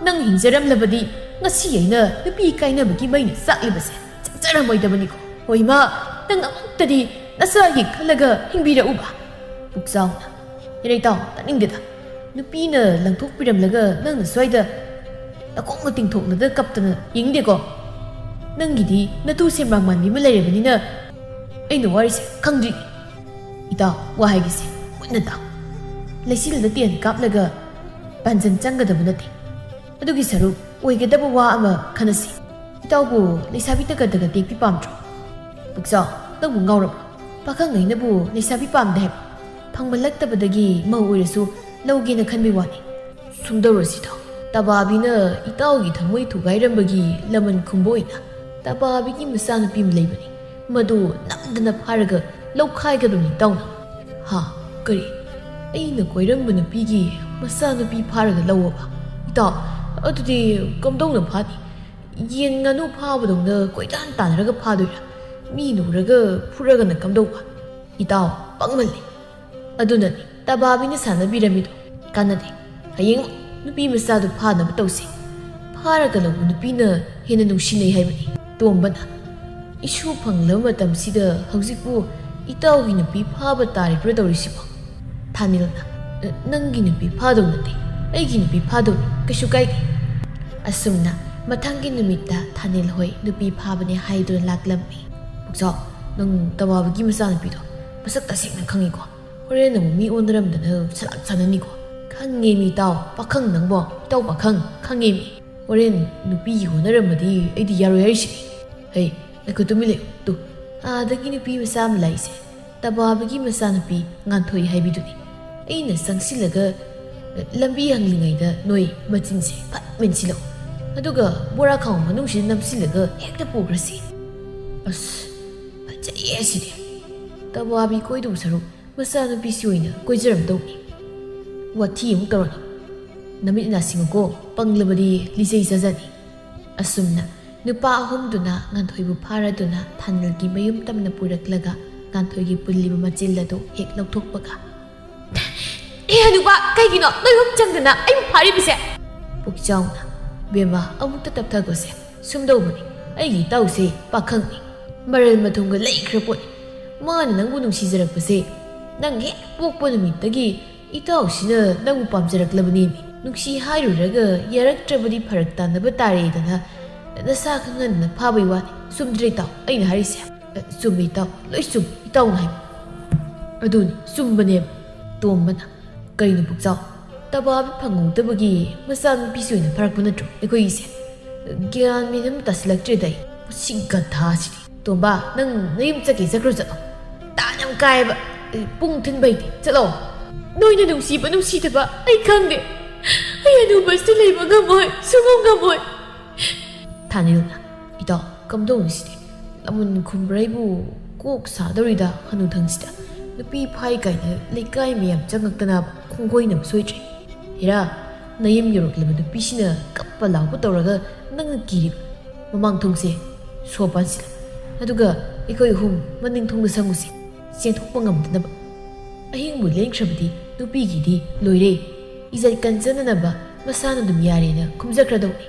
ꯅꯪ ꯍꯤꯡꯖꯔꯝꯂꯕꯗꯤ ꯉꯁꯤ ꯑꯩꯅ ꯅꯨꯄꯤ ꯀꯥꯏꯅꯕꯒꯤ ꯃꯩꯅ ꯆꯥꯛꯂꯤꯕꯁꯦ ꯆꯥꯛꯆꯔꯝꯃꯣꯏꯗꯕꯅꯤꯀꯣ꯫ ꯍꯣꯏ ꯏꯃꯥ, ꯅꯪ ꯑꯃꯨꯛꯇꯗꯤ ꯅꯁꯥꯒꯤ ꯈꯜꯂꯒ ꯍꯤꯡꯕꯤꯔꯛꯎꯕ꯫ ꯄꯨꯛꯆꯥꯎꯅ, "ꯏꯔꯩꯇꯥꯎ, ꯇꯥꯅꯤꯡꯗꯦꯗ꯫ ꯅꯨꯄꯤꯅ ꯂꯪꯊꯣꯛꯄꯤꯔꯝꯂꯒ ꯅꯪꯅ ꯁ꯭ꯋꯥꯏꯗ ꯅꯀꯣꯛꯅ ꯇꯤꯡꯊꯣꯛꯂꯒ ꯀꯞꯇꯅ ꯌꯦꯡꯗꯦꯀꯣ? ꯅꯪꯒꯤꯗꯤ ꯅꯇꯨ ꯁꯦꯟꯕꯥꯡ ꯃꯥꯟꯕꯤ ꯑꯃ ꯂꯩꯔꯕꯅꯤꯅ ꯑꯩꯅ ꯋꯥꯔꯤꯁꯦ ꯈꯪꯗ꯭ꯔꯤ꯫ ꯏꯇꯥꯎ, ꯋꯥ ꯍꯥꯏꯒꯦꯁꯦ, ꯃꯨꯟꯅ ꯇꯥꯎ꯫ ꯂꯩꯆꯤꯜꯗ ꯇꯦꯟ ꯀꯥꯞꯂꯒ ꯄꯥꯟꯖꯟ ꯆꯪꯒꯗꯕ ꯅꯠꯇꯦ꯫ ꯑꯗꯨꯒꯤ ꯁꯔꯨꯛ ꯑꯣꯏꯒꯗꯕ ꯋꯥ ꯑꯃ ꯈꯟꯅꯁꯤ꯫ ꯏꯇꯥꯎꯕꯨ ꯂꯩꯁꯥꯕꯤ ꯇꯒꯠ ꯇꯒꯠ ꯇꯦꯛꯄꯤ ꯄꯥꯝꯗ꯭ꯔꯣ? ꯄꯨꯛꯆꯥꯎ, ꯅꯪꯕꯨ ꯉꯥꯎꯔꯕ꯭ꯔꯣ? ꯄꯥꯈꯪ ꯑꯩꯅꯕꯨ ꯂꯩꯁꯥꯕꯤ ꯄꯥꯝꯗꯦ ꯍꯥꯏꯕ? ꯐꯪꯃꯜꯂꯛꯇꯕꯗꯒꯤ ꯃꯧ ꯑꯣꯏꯔꯁꯨ ꯂꯧꯒꯦꯅ ꯈꯟꯕꯤ ꯋꯥꯅꯤ꯫ ꯁꯨꯝꯗꯧꯔꯁꯤꯗ, ꯇꯕꯥꯕꯤꯅ ꯏꯇꯥꯎꯒꯤ ꯊꯃꯣꯏ ꯊꯨꯒꯥꯏꯔꯝꯕꯒꯤ ꯂꯃꯟ ꯈꯨꯝꯕ ꯑꯣꯏꯅ ꯇꯕꯥꯕꯤꯒꯤ ꯃꯆꯥꯅꯨꯄꯤ ꯑꯃ ꯂꯩꯕꯅꯤ꯫ ꯃꯗꯨ ꯅꯝꯗꯅ ꯐꯥꯔꯒ ꯂꯧꯈꯥꯏꯒꯗꯕꯅꯤ ꯏꯇꯥꯎꯅ꯫ ꯍꯥ? ꯀꯔꯤ? ꯑꯩꯅ ꯀꯣꯏꯔꯝꯕ ꯅꯨꯄꯤꯒꯤ ꯃꯆꯥꯅꯨꯄꯤ ꯐꯥꯔꯒ ꯂꯧꯑꯕ? ꯏꯇꯥꯎ, ꯑꯗꯨꯗꯤ ꯀꯝꯗꯧꯅ ꯐꯥꯅꯤ? ꯌꯦꯟ ꯉꯥꯅꯨ ꯐꯥꯕꯗꯧꯅ ꯀꯣꯏꯇꯥꯟ ꯇꯥꯟꯅꯔꯒ ꯐꯥꯗꯣꯏꯔꯥ? ꯃꯤꯅ ꯎꯔꯒ ꯐꯨꯔꯒꯅ ꯀꯝꯗꯧꯕ? ꯏꯇꯥꯎ, ꯄꯪꯃꯜꯂꯤ꯫ ꯑꯗꯨꯅꯅꯤ ꯇꯕꯥꯕꯤꯅ ꯁꯥꯟꯅꯕꯤꯔꯝꯃꯤꯗꯣ꯫ ꯀꯥꯟꯅꯗꯦ꯫ ꯍꯌꯦꯡ ꯅꯨꯄꯤ ꯃꯆꯥꯗꯨ ꯐꯥꯅꯕ ꯇꯧꯁꯤ꯫ ꯐꯥꯔꯒ ꯂꯧꯕ ꯅꯨꯄꯤꯅ ꯍꯦꯟꯅ ꯅꯨꯡꯁꯤꯅꯩ ꯍꯥꯏꯕꯅꯤ꯫ ꯇꯣꯝꯕꯅ, "ꯏꯁꯨ ꯐꯪꯂꯕ ꯃꯇꯝꯁꯤꯗ ꯍꯧꯖꯤꯛꯄꯨ ꯏꯇꯥꯎꯒꯤ ꯅꯨꯄꯤ ꯐꯥꯕ ꯇꯥꯔꯤꯕ꯭ꯔꯥ ꯇꯧꯔꯤꯁꯤꯕꯣ?" ꯊꯥꯅꯤꯜꯅ, "ꯅꯪꯒꯤ ꯅꯨꯄꯤ ꯐꯥꯗꯧ ꯅꯠꯇꯦ, ꯑꯩꯒꯤ ꯅꯨꯄꯤ ꯐꯥꯗꯧꯅꯤ, ꯀꯩꯁꯨ ꯀꯥꯏꯗꯦ꯫" ꯑꯁꯨꯝꯅ ꯃꯊꯪꯒꯤ ꯅꯨꯃꯤꯠꯇ ꯊꯥꯅꯤꯜ ꯍꯣꯏ ꯅꯨꯄꯤ ꯐꯥꯕꯅꯦ ꯍꯥꯏꯗꯨꯅ ꯂꯥꯛꯂꯝꯃꯤ꯫ "ꯄꯨꯛꯆꯥꯎ, ꯅꯪ ꯇꯕꯥꯕꯤꯒꯤ ꯃꯆꯥꯅꯨꯄꯤꯗꯣ ꯃꯁꯛ ꯇꯁꯦꯡꯅ ꯈꯪꯉꯤꯀꯣ? ꯍꯣꯔꯦꯟ ꯑꯃꯨꯛ ꯃꯤ ꯑꯣꯟꯅꯔꯝꯗꯅ ꯁꯂꯥꯛ ꯁꯥꯟꯅꯅꯤꯀꯣ?" "ꯈꯪꯉꯦꯃꯤ ꯏꯇꯥꯎ, ꯄꯥꯈꯪ ꯅꯪꯕꯣ, ꯏꯇꯥꯎ ꯄꯥꯈꯪ, ꯈꯪꯉꯦꯃꯤ꯫ ꯍꯣꯔꯦꯟ ꯅꯨꯄꯤꯒꯤ ꯍꯣꯠꯅꯔꯝꯃꯗꯤ ꯑꯩꯗꯤ ꯌꯥꯔꯣꯏ ꯍꯥꯏꯔꯤꯁꯤꯅꯤ꯫ ꯍꯩ, ꯉꯥꯏꯈꯣ, ꯇꯨꯃꯤꯟ ꯂꯩꯌꯨ꯫ ꯇꯨ, ꯑꯥꯗꯒꯤ ꯅꯨꯄꯤ ꯃꯆꯥ ꯑꯃ ꯂꯥꯛꯏꯁꯦ, ꯇꯕꯥꯕꯤꯒꯤ ꯃꯆꯥꯅꯨꯄꯤ ꯉꯥꯟꯊꯣꯏ ꯍꯥꯏꯕꯤꯗꯨꯅꯤ꯫ ꯑꯩꯅ ꯆꯪꯁꯤꯜꯂꯒ ꯂꯝꯕꯤ ꯍꯪꯂꯤꯉꯩꯗ ꯅꯣꯏ ꯃꯆꯤꯟꯁꯦ ꯐꯠ ꯃꯦꯟꯁꯤꯜꯂꯛꯎ꯫ ꯑꯗꯨꯒ ꯕꯣꯔꯥ ꯈꯥꯎ ꯃꯅꯨꯡꯁꯤꯗ ꯅꯝꯁꯤꯜꯂꯒ ꯍꯦꯛꯇ ꯄꯨꯈ꯭ꯔꯁꯤ꯫" "ꯑꯁ, ꯐꯖꯩꯌꯦ ꯑꯁꯤꯗꯤ꯫ ꯇꯕꯥꯕꯤ ꯀꯣꯏꯗꯧ ꯁꯔꯨꯛ ꯃꯆꯥꯅꯨꯄꯤꯁꯤ ꯑꯣꯏꯅ ꯀꯣꯏꯖꯔꯝꯗꯧꯅꯤ꯫ ꯋꯥꯊꯤ ꯑꯃꯨꯛ ꯇꯧꯔꯅꯨ꯫ ꯅꯃꯤꯠ ꯅꯥꯁꯤꯡꯉꯨꯀꯣ, ꯄꯪꯂꯕꯗꯤ ꯂꯤꯆꯩ ꯆꯥꯖꯅꯤ꯫" ꯑꯁꯨꯝꯅ ꯅꯨꯄꯥ ꯑꯍꯨꯝꯗꯨꯅ ꯉꯥꯟꯊꯣꯏꯕꯨ ꯐꯥꯔꯗꯨꯅ ꯊꯥꯅꯤꯜꯒꯤ ꯃꯌꯨꯝ ꯇꯝꯅ ꯄꯨꯔꯛꯂꯒ ꯉꯥꯟꯊꯣꯏꯒꯤ ꯄꯨꯜꯂꯤꯕ ꯃꯆꯤꯜ ꯑꯗꯨ ꯍꯦꯛ ꯂꯧꯊꯣꯛꯄꯒ, "ꯑꯦ ꯍꯅꯨꯄꯥ, ꯀꯩꯒꯤꯅꯣ ꯅꯣꯏ ꯑꯍꯨꯝ ꯆꯪꯗꯅ ꯑꯩꯕꯨ ꯐꯥꯔꯤꯕꯁꯦ?" ꯄꯨꯛꯆꯥꯎꯅ, "ꯕꯦꯝꯃ, ꯑꯃꯨꯛꯇ ꯇꯞꯊꯈꯣꯁꯦ꯫ ꯁꯨꯝꯗꯧꯕꯅꯤ, ꯑꯩꯒꯤ ꯏꯇꯥꯎꯁꯦ ꯄꯥꯈꯪꯅꯤ, ꯃꯔꯜ ꯃꯊꯨꯝꯒ ꯂꯩꯈ꯭ꯔ ꯄꯣꯠꯅꯤ꯫ ꯃꯥꯅ ꯅꯪꯕꯨ ꯅꯨꯡꯁꯤꯖꯔꯛꯄꯁꯦ ꯅꯪ ꯍꯦꯛ ꯄꯣꯛꯄ ꯅꯨꯃꯤꯠꯇꯒꯤ ꯏꯇꯥꯎꯁꯤꯅ ꯅꯪꯕꯨ ꯄꯥꯝꯖꯔꯛꯂꯕꯅꯦꯃꯤ꯫ ꯅꯨꯡꯁꯤ ꯍꯥꯏꯔꯨꯔꯒ ꯌꯥꯔꯛꯇ꯭ꯔꯕꯗꯤ ꯐꯔꯛ ꯇꯥꯅꯕ ꯇꯥꯔꯦꯗꯅ ꯅꯁꯥ ꯈꯪꯍꯟꯗꯅ ꯐꯥꯕꯩ ꯋꯥꯅꯤ꯫ ꯆꯨꯝꯗ꯭ꯔꯦ ꯏꯇꯥꯎ ꯑꯩꯅ ꯍꯥꯏꯔꯤꯁꯦ? ꯑ, ꯆꯨꯝꯃꯦ ꯏꯇꯥꯎ, ꯂꯣꯏ ꯆꯨꯝꯃꯤ ꯏꯇꯥꯎꯅ ꯍꯥꯏꯕ꯫ ꯑꯗꯨꯅꯤ ꯆꯨꯝꯕꯅꯦꯕ꯫ ꯇꯣꯝꯕꯅ, "ꯀꯩꯅꯣ ꯄꯨꯛꯆꯥꯎ, ꯇꯕꯥꯕꯤ ꯐꯪꯍꯧꯗꯕꯒꯤ ꯃꯆꯥꯅꯨꯄꯤꯁꯤ ꯑꯣꯏꯅ ꯐꯥꯔꯛꯄ ꯅꯠꯇ꯭ꯔꯣ ꯑꯩꯈꯣꯏꯒꯤꯁꯦ? ꯒ꯭ꯌꯥꯟ ꯃꯦꯟ ꯑꯃ ꯇꯥꯁꯤꯜꯂꯛꯇ꯭ꯔꯦꯗ ꯑꯩ꯫ ꯃꯁꯤ ꯒꯙꯥꯁꯤꯗꯤ꯫ ꯇꯣꯝꯕ, ꯅꯪ ꯅꯌꯨꯝ ꯆꯠꯀꯦ ꯆꯠꯈ꯭ꯔꯣ ꯆꯠꯂꯣ꯫ ꯇꯥꯟ ꯌꯥꯝ ꯀꯥꯏꯌꯦꯕ꯫ ꯑꯦ, ꯄꯨꯡ ꯊꯤꯟꯕꯩꯗꯤ꯫ ꯆꯠꯂꯣ꯫ ꯅꯣꯏꯅ ꯅꯨꯡꯁꯤꯕ ꯅꯨꯡꯁꯤꯗꯕ ꯑꯩ ꯈꯪꯗꯦ꯫ ꯑꯩ ꯑꯅꯨꯕꯁꯤꯗ ꯂꯩꯕ ꯉꯝꯃꯣꯏ, ꯁꯨꯡꯉꯝ ꯉꯝꯃꯣꯏ꯫" ꯊꯥꯅꯤꯜꯅ, "ꯏꯇꯥꯎ, ꯀꯝꯗꯧꯅꯤ ꯁꯤꯗꯤ? ꯂꯃꯟ ꯈꯨꯝꯕ꯭ꯔꯩꯕꯨ ꯀꯣꯛ ꯁꯥꯗꯧꯔꯤꯗ ꯍꯅꯨꯊꯪꯁꯤꯗ꯫ ꯅꯨꯄꯤ ꯐꯥꯏ ꯀꯥꯏꯅ ꯂꯩꯀꯥꯏ ꯃꯌꯥꯝ ꯆꯪꯉꯛꯇꯅ ꯈꯣꯡꯒꯣꯏꯅꯕ ꯁꯣꯏꯗ꯭ꯔꯦ꯫ ꯍꯦꯔꯥ, ꯅꯌꯨꯝ ꯌꯧꯔꯛꯂꯕ ꯅꯨꯄꯤꯁꯤꯅ ꯀꯞꯄ ꯂꯥꯎꯕ ꯇꯧꯔꯒ ꯅꯪꯅ ꯀꯤꯔꯤꯕ? ꯃꯃꯥꯡ ꯊꯣꯡꯁꯦ ꯁꯣ ꯄꯥꯟꯁꯤꯜꯂ꯫ ꯑꯗꯨꯒ ꯑꯩꯈꯣꯏ ꯑꯍꯨꯝ ꯃꯅꯤꯡ ꯊꯣꯡꯗ ꯁꯪꯉꯨꯁꯦ, ꯆꯦꯟꯊꯣꯛꯄ ꯉꯝꯗꯅꯕ꯫ ꯑꯍꯤꯡꯕꯨ ꯂꯦꯟꯈ꯭ꯔꯕꯗꯤ ꯅꯨꯄꯤꯒꯤꯗꯤ ꯂꯣꯏꯔꯦ꯫ ꯏꯖꯠ ꯀꯟꯖꯅꯅꯕ ꯃꯁꯥꯅ ꯑꯗꯨꯝ ꯌꯥꯔꯦꯅ ꯈꯨꯝꯖꯈ꯭ꯔꯗꯧꯅꯤ꯫"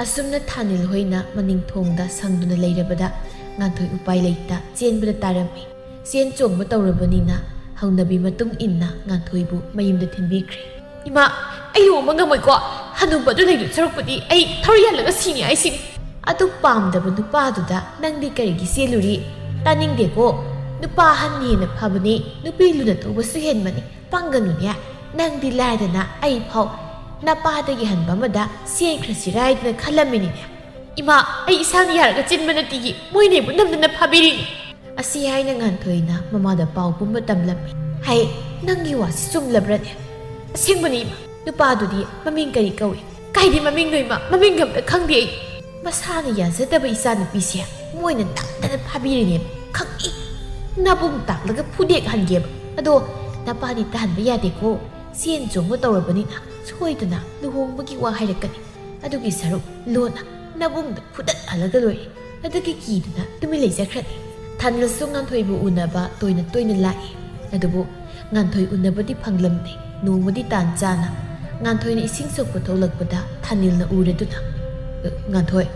ꯑꯁꯨꯝꯅ ꯊꯥꯅꯤꯜ ꯍꯣꯏꯅ ꯃꯅꯤꯡ ꯊꯣꯡꯗ ꯁꯪꯗꯨꯅ ꯂꯩꯔꯕꯗ ꯉꯥꯟꯊꯣꯏ ꯎꯄꯥꯏ ꯂꯩꯇ ꯆꯦꯟꯕꯗ ꯇꯥꯔꯝꯃꯤ꯫ ꯆꯦꯟ ꯆꯣꯡꯕ ꯇꯧꯔꯕꯅꯤꯅ ꯍꯧꯅꯕꯤ ꯃꯇꯨꯡ ꯏꯟꯅ ꯉꯥꯟꯊꯣꯏꯕꯨ ꯃꯌꯨꯝꯗ ꯊꯤꯟꯕꯤꯈ꯭ꯔꯦ꯫ "ꯏꯃꯥ, ꯑꯩ ꯂꯨꯍꯣꯡꯕ ꯉꯝꯃꯣꯏꯀꯣ꯫ ꯍꯅꯨꯕꯗꯨ ꯂꯩꯗꯨ ꯁꯔꯨꯛꯄꯨꯗꯤ ꯑꯩ ꯊꯧꯔꯤ ꯌꯥꯜꯂꯒ ꯁꯤꯅꯤ ꯍꯥꯏꯁꯤꯅꯤ꯫" "ꯑꯗꯨ ꯄꯥꯝꯗꯕ ꯅꯨꯄꯥꯗꯨꯗ ꯅꯪꯗꯤ ꯀꯔꯤꯒꯤ ꯆꯦꯜꯂꯨꯔꯤ? ꯇꯥꯅꯤꯡꯗꯦꯀꯣ꯫ ꯅꯨꯄꯥ ꯑꯍꯟ ꯍꯦꯟꯅ ꯐꯕꯅꯤ, ꯅꯨꯄꯤ ꯂꯨꯅ ꯇꯧꯕꯁꯨ ꯍꯦꯟꯕꯅꯤ꯫ ꯄꯪꯒꯅꯨꯅꯦ, ꯅꯪꯗꯤ ꯂꯥꯏꯔꯗꯅ ꯑꯩ ꯐꯥꯎ ꯅꯄꯥꯗꯒꯤ ꯍꯟꯕ ꯑꯃꯗ ꯆꯦꯟꯈ꯭ꯔꯁꯤꯔꯥ ꯍꯥꯏꯗꯅ ꯈꯜꯂꯝꯃꯤꯅꯤꯅꯦ꯫" "ꯏꯃꯥ, ꯑꯩ ꯏꯁꯥꯅ ꯌꯥꯔꯒ ꯆꯦꯟꯕ ꯅꯠꯇꯤꯌꯦ, ꯃꯣꯏꯅ ꯑꯩꯕꯨ ꯅꯝꯗꯅ ꯐꯥꯕꯤꯔꯤꯅꯤ꯫" ꯑꯁꯤ ꯍꯥꯏꯅ ꯉꯥꯟꯊꯣꯏꯅ ꯃꯃꯥꯗ ꯄꯥꯎ ꯄꯨꯝꯕ ꯇꯝꯂꯝꯃꯤ꯫ "ꯍꯩ, ꯅꯪꯒꯤ ꯋꯥꯁꯤ ꯆꯨꯝꯂꯕ꯭ꯔꯅꯦ?" "ꯑꯁꯦꯡꯕꯅꯤ ꯏꯃꯥ, ꯅꯨꯄꯥꯗꯨꯗꯤ ꯃꯃꯤꯡ ꯀꯔꯤ ꯀꯧꯏ?" "ꯀꯥꯏꯗꯤ ꯃꯃꯤꯡꯅꯣ ꯏꯃꯥ, ꯃꯃꯤꯡꯒ ꯑꯝꯇ ꯈꯪꯗꯦ ꯑꯩ꯫" "ꯃꯁꯥꯅ ꯌꯥꯖꯗꯕ ꯏꯆꯥꯅꯨꯄꯤꯁꯦ ꯃꯣꯏꯅ ꯅꯝꯗꯅ ꯐꯥꯕꯤꯔꯤꯅꯦꯕ, ꯈꯪꯏ꯫ ꯅꯕꯨꯡ ꯇꯥꯛꯂꯒ ꯐꯨꯗꯦꯛ ꯍꯟꯒꯦꯕ꯫ ꯑꯗꯣ ꯅꯄꯥꯗꯤ ꯇꯥꯍꯟꯕ ꯌꯥꯗꯦꯀꯣ꯫ ꯆꯦꯟ ꯆꯣꯡꯕ ꯇꯧꯔꯕꯅꯤꯅ ꯁꯣꯏꯗꯅ ꯂꯨꯍꯣꯡꯕꯒꯤ ꯋꯥ ꯍꯥꯏꯔꯛꯀꯅꯤ꯫ ꯑꯗꯨꯒꯤ ꯁꯔꯨꯛ ꯂꯣꯟꯅ ꯅꯕꯨꯡꯗ ꯐꯨꯗꯠꯍꯜꯂꯒ ꯂꯣꯏꯔꯦ꯫ ꯑꯗꯨꯒꯤ ꯀꯤꯗꯨꯅ ꯇꯨꯃꯤꯟ ꯂꯩꯖꯈ꯭ꯔꯅꯤ꯫" ꯊꯥꯅꯤꯜꯁꯨ ꯉꯥꯟꯊꯣꯏꯕꯨ ꯎꯅꯕ ꯇꯣꯏꯅ ꯇꯣꯏꯅ ꯂꯥꯛꯏ꯫ ꯑꯗꯨꯕꯨ ꯉꯥꯟꯊꯣꯏ ꯎꯅꯕꯗꯤ ꯐꯪꯂꯝꯗꯦ꯫ ꯅꯣꯡꯃꯗꯤ ꯇꯥꯟ ꯆꯥꯅ ꯉꯥꯟꯊꯣꯏꯅ ꯏꯁꯤꯡ ꯁꯣꯛꯄ ꯊꯣꯛꯂꯛꯄꯗ ꯊꯥꯅꯤꯜꯅ ꯎꯔꯗꯨꯅ, "ꯑ, ꯉꯥꯟꯊꯣꯏ,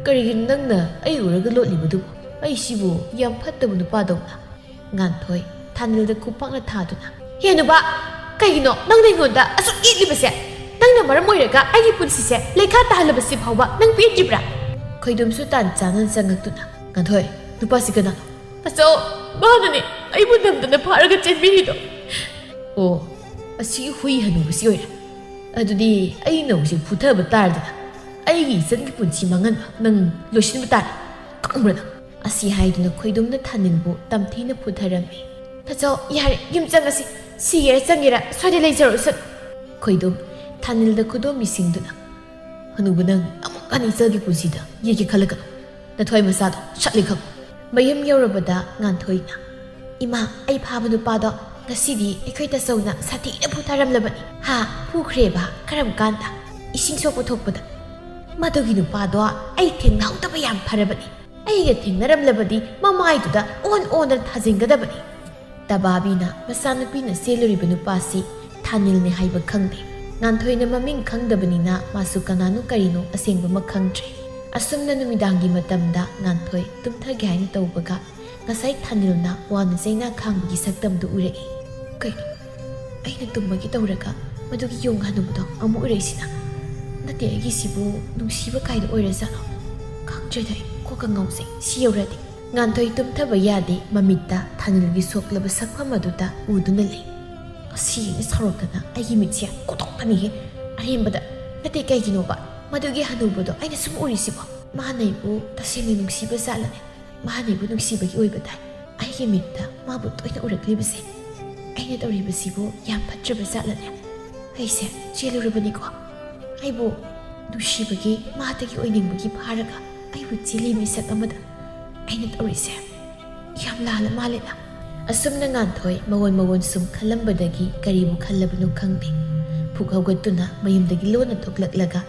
ꯀꯔꯤꯒꯤꯅꯣ ꯅꯪꯅ ꯑꯩ ꯎꯔꯒ ꯂꯣꯠꯂꯤꯕꯗꯨꯕꯨ? ꯑꯩꯁꯤꯕꯨ ꯌꯥꯝ ꯐꯠꯇꯕ ꯅꯨꯄꯥꯗꯧꯅ?" ꯉꯥꯟꯊꯣꯏ ꯊꯥꯅꯤꯜꯗ ꯈꯨꯄꯥꯛꯅ ꯊꯥꯗꯨꯅ, "ꯍꯦ ꯅꯨꯄꯥ, ꯀꯩꯒꯤꯅꯣ ꯅꯪꯅ ꯑꯩꯉꯣꯟꯗ ꯑꯁꯨꯛ ꯌꯦꯠꯂꯤꯕꯁꯦ? ꯅꯪꯅ ꯃꯔꯝ ꯑꯣꯏꯔꯒ ꯑꯩꯒꯤ ꯄꯨꯟꯁꯤꯁꯦ ꯂꯩꯈꯥ ꯇꯥꯍꯜꯂꯕꯁꯤ ꯐꯥꯎꯕ ꯅꯪ ꯄꯦꯟꯗ꯭ꯔꯤꯕ꯭ꯔꯥ?" ꯈꯣꯏꯗꯨꯝꯁꯨ ꯇꯥꯟ ꯆꯥꯅ ꯆꯪꯉꯛꯇꯨꯅ, "ꯉꯥꯟꯊꯣꯏ, ꯅꯨꯄꯥꯁꯤ ꯀꯅꯥꯅꯣ?" "ꯑꯆꯧ, ꯃꯥꯅꯅꯦ ꯑꯩꯕꯨ ꯅꯝꯗꯅ ꯐꯥꯔꯒ ꯆꯦꯟꯕꯤꯔꯤꯗꯣ꯫" "ꯑꯣ, ꯑꯁꯤ ꯍꯨꯏ ꯍꯅꯨꯕꯁꯤ ꯑꯣꯏꯔꯦ꯫ ꯑꯗꯨꯗꯤ ꯑꯩꯅ ꯍꯧꯖꯤꯛ ꯐꯨꯊꯕ ꯇꯥꯔꯗꯅ ꯑꯩꯒꯤ ꯏꯆꯟꯒꯤ ꯄꯨꯟꯁꯤ ꯃꯥꯡꯍꯟꯕ ꯅꯪ ꯂꯣꯏꯁꯤꯟꯕ ꯇꯥꯔꯦ꯫ ꯈꯪꯕ꯭ꯔꯥ ꯅꯪ?" ꯑꯁꯤ ꯍꯥꯏꯗꯨꯅ ꯈꯣꯏꯗꯨꯝꯅ ꯊꯥꯅꯤꯜꯕꯨ ꯇꯝꯊꯤꯅ ꯐꯨꯊꯔꯝꯃꯤ꯫ "ꯐꯖꯧ, ꯌꯥꯔꯦ, ꯌꯨꯝ ꯆꯪꯉꯁꯤ꯫ ꯁꯤꯒꯦꯔꯥ ꯆꯪꯒꯦꯔꯥ ꯁ꯭ꯋꯥꯏꯗ ꯂꯩꯖꯔꯨꯁꯅꯨ꯫" ꯈꯣꯏꯗꯨꯝ ꯊꯥꯅꯤꯜꯗ ꯈꯨꯗꯣꯝꯕꯤꯁꯤꯡꯗꯨꯅ, "ꯍꯅꯨꯕ ꯅꯪ ꯑꯃꯨꯛ ꯍꯟꯅ ꯏꯆꯜꯒꯤ ꯄꯨꯟꯁꯤꯗ ꯌꯦꯛꯀꯦ ꯈꯜꯂꯒꯅꯨ꯫ ꯅꯊ꯭ꯋꯥꯏ ꯃꯆꯥꯗꯣ ꯁꯠꯂꯤ ꯈꯪꯉꯨ꯫" ꯃꯌꯨꯝ ꯌꯧꯔꯕꯗ ꯉꯥꯟꯊꯣꯏꯅ, "ꯏꯃꯥ, ꯑꯩ ꯐꯥꯕ ꯅꯨꯄꯥꯗꯣ ꯉꯁꯤꯗꯤ ꯑꯩꯈꯣꯏ ꯇꯥꯆꯧꯅ ꯁꯥꯊꯤꯅ ꯐꯨꯊꯔꯝꯂꯕꯅꯤ꯫ ꯍꯥ, ꯐꯨꯈ꯭ꯔꯦꯕ? ꯀꯔꯝ ꯀꯥꯟꯗ?" "ꯏꯁꯤꯡ ꯁꯣꯛꯄ ꯊꯣꯛꯄꯗ꯫ ꯃꯗꯨꯒꯤ ꯅꯨꯄꯥꯗꯣ ꯑꯩ ꯊꯦꯡꯅꯍꯧꯗꯕ ꯌꯥꯝ ꯐꯔꯕꯅꯤ꯫ ꯑꯩꯒ ꯊꯦꯡꯅꯔꯝꯂꯕꯗꯤ ꯃꯃꯥꯏꯗꯨꯗ ꯑꯣꯟ ꯑꯣꯟꯗꯅ ꯊꯥꯖꯤꯟꯒꯗꯕꯅꯤ꯫" ꯇꯕꯥꯕꯤꯅ ꯃꯆꯥꯅꯨꯄꯤꯅ ꯆꯦꯜꯂꯨꯔꯤꯕ ꯅꯨꯄꯥꯁꯤ ꯊꯥꯅꯤꯜꯅꯤ ꯍꯥꯏꯕ ꯈꯪꯗꯦ꯫ ꯉꯥꯟꯊꯣꯏꯅ ꯃꯃꯤꯡ ꯈꯪꯗꯕꯅꯤꯅ ꯃꯥꯁꯨ ꯀꯅꯥꯅꯣ ꯀꯔꯤꯅꯣ ꯑꯁꯦꯡꯕꯃꯛ ꯈꯪꯗ꯭ꯔꯦ꯫ ꯑꯁꯨꯝꯅ ꯅꯨꯃꯤꯗꯥꯡꯒꯤ ꯃꯇꯝꯗ ꯉꯥꯟꯊꯣꯏ ꯇꯨꯝꯊꯒꯦ ꯍꯥꯏꯅ ꯇꯧꯕꯒ ꯉꯁꯥꯏ ꯊꯥꯅꯤꯜꯅ ꯋꯥꯅ ꯆꯩꯅꯥ ꯈꯥꯡꯕꯒꯤ ꯁꯛꯇꯝꯗꯨ ꯎꯔꯛꯏ꯫ "ꯀꯩꯅꯣ? ꯑꯩꯅ ꯇꯨꯝꯃꯒꯦ ꯇꯧꯔꯒ ꯃꯗꯨꯒꯤ ꯌꯣꯡ ꯍꯅꯨꯕꯗꯣ ꯑꯃꯨꯛ ꯎꯔꯛꯏꯁꯤꯅ? ꯅꯠꯇꯦ, ꯑꯩꯒꯤꯁꯤꯕꯨ ꯅꯨꯡꯁꯤꯕ ꯀꯥꯏꯗ ꯑꯣꯏꯔꯖꯥꯠꯅꯣ? ꯈꯪꯗ꯭ꯔꯦꯗ, ꯑꯩ ꯀꯣꯛꯀ ꯉꯥꯎꯖꯩ ꯁꯤ ꯌꯧꯔꯗꯤ꯫" ꯉꯥꯟꯊꯣꯏ ꯇꯨꯝꯊꯕ ꯌꯥꯗꯦ, ꯃꯃꯤꯠꯇ ꯊꯥꯅꯤꯜꯒꯤ ꯁꯣꯛꯂꯕ ꯁꯛꯐꯝ ꯑꯗꯨꯗ ꯎꯗꯨꯅ ꯂꯩ꯫ "ꯑꯁꯤ ꯑꯩꯅ ꯁꯥꯎꯔꯛꯇꯅ ꯑꯩꯒꯤ ꯃꯤꯠꯁꯦ ꯀꯣꯠꯊꯣꯛꯀꯅꯤꯍꯦ ꯑꯔꯦꯝꯕꯗ꯫ ꯅꯠꯇꯦ, ꯀꯩꯒꯤꯅꯣꯕ ꯃꯗꯨꯒꯤ ꯍꯅꯨꯕꯗꯣ ꯑꯩꯅ ꯁꯨꯝ ꯎꯔꯤꯁꯤꯕꯣ? ꯃꯥꯅ ꯑꯩꯕꯨ ꯇꯁꯦꯡꯅ ꯅꯨꯡꯁꯤꯕ ꯖꯥꯠꯂꯅꯦ? ꯃꯥꯅ ꯑꯩꯕꯨ ꯅꯨꯡꯁꯤꯕꯒꯤ ꯑꯣꯏꯕ ꯇꯥꯏ ꯑꯩꯒꯤ ꯃꯤꯠꯇ ꯃꯥꯕꯨ ꯇꯣꯏꯅ ꯎꯔꯛꯂꯤꯕꯁꯦ꯫ ꯑꯩꯅ ꯇꯧꯔꯤꯕꯁꯤꯕꯨ ꯌꯥꯝ ꯐꯠꯇ꯭ꯔꯕ ꯖꯥꯠꯂꯅꯦ? ꯑꯩꯁꯦ ꯆꯦꯜꯂꯨꯔꯕꯅꯤꯀꯣ꯫ ꯑꯩꯕꯨ ꯅꯨꯡꯁꯤꯕꯒꯤ, ꯃꯥꯗꯒꯤ ꯑꯣꯏꯅꯤꯡꯕꯒꯤ ꯐꯥꯔꯒ ꯑꯩꯕꯨ ꯆꯦꯜꯂꯤ ꯃꯤꯁꯛ ꯑꯃꯗ꯫ ꯑꯩꯅ ꯇꯧꯔꯤꯁꯦ ꯌꯥꯝ ꯂꯥꯜꯂ ꯃꯥꯜꯂꯦꯗ꯫" ꯑꯁꯨꯝꯅ ꯉꯥꯟꯊꯣꯏ ꯃꯋꯣꯟ ꯃꯋꯣꯟ ꯁꯨꯝ ꯈꯜꯂꯝꯕꯗꯒꯤ ꯀꯔꯤꯕꯨ ꯈꯜꯂꯕꯅꯣ ꯈꯪꯗꯦ꯫ ꯐꯨꯛ ꯍꯧꯒꯠꯇꯨꯅ ꯃꯌꯨꯝꯗꯒꯤ ꯂꯣꯟꯅ ꯊꯣꯛꯂꯛꯂꯒ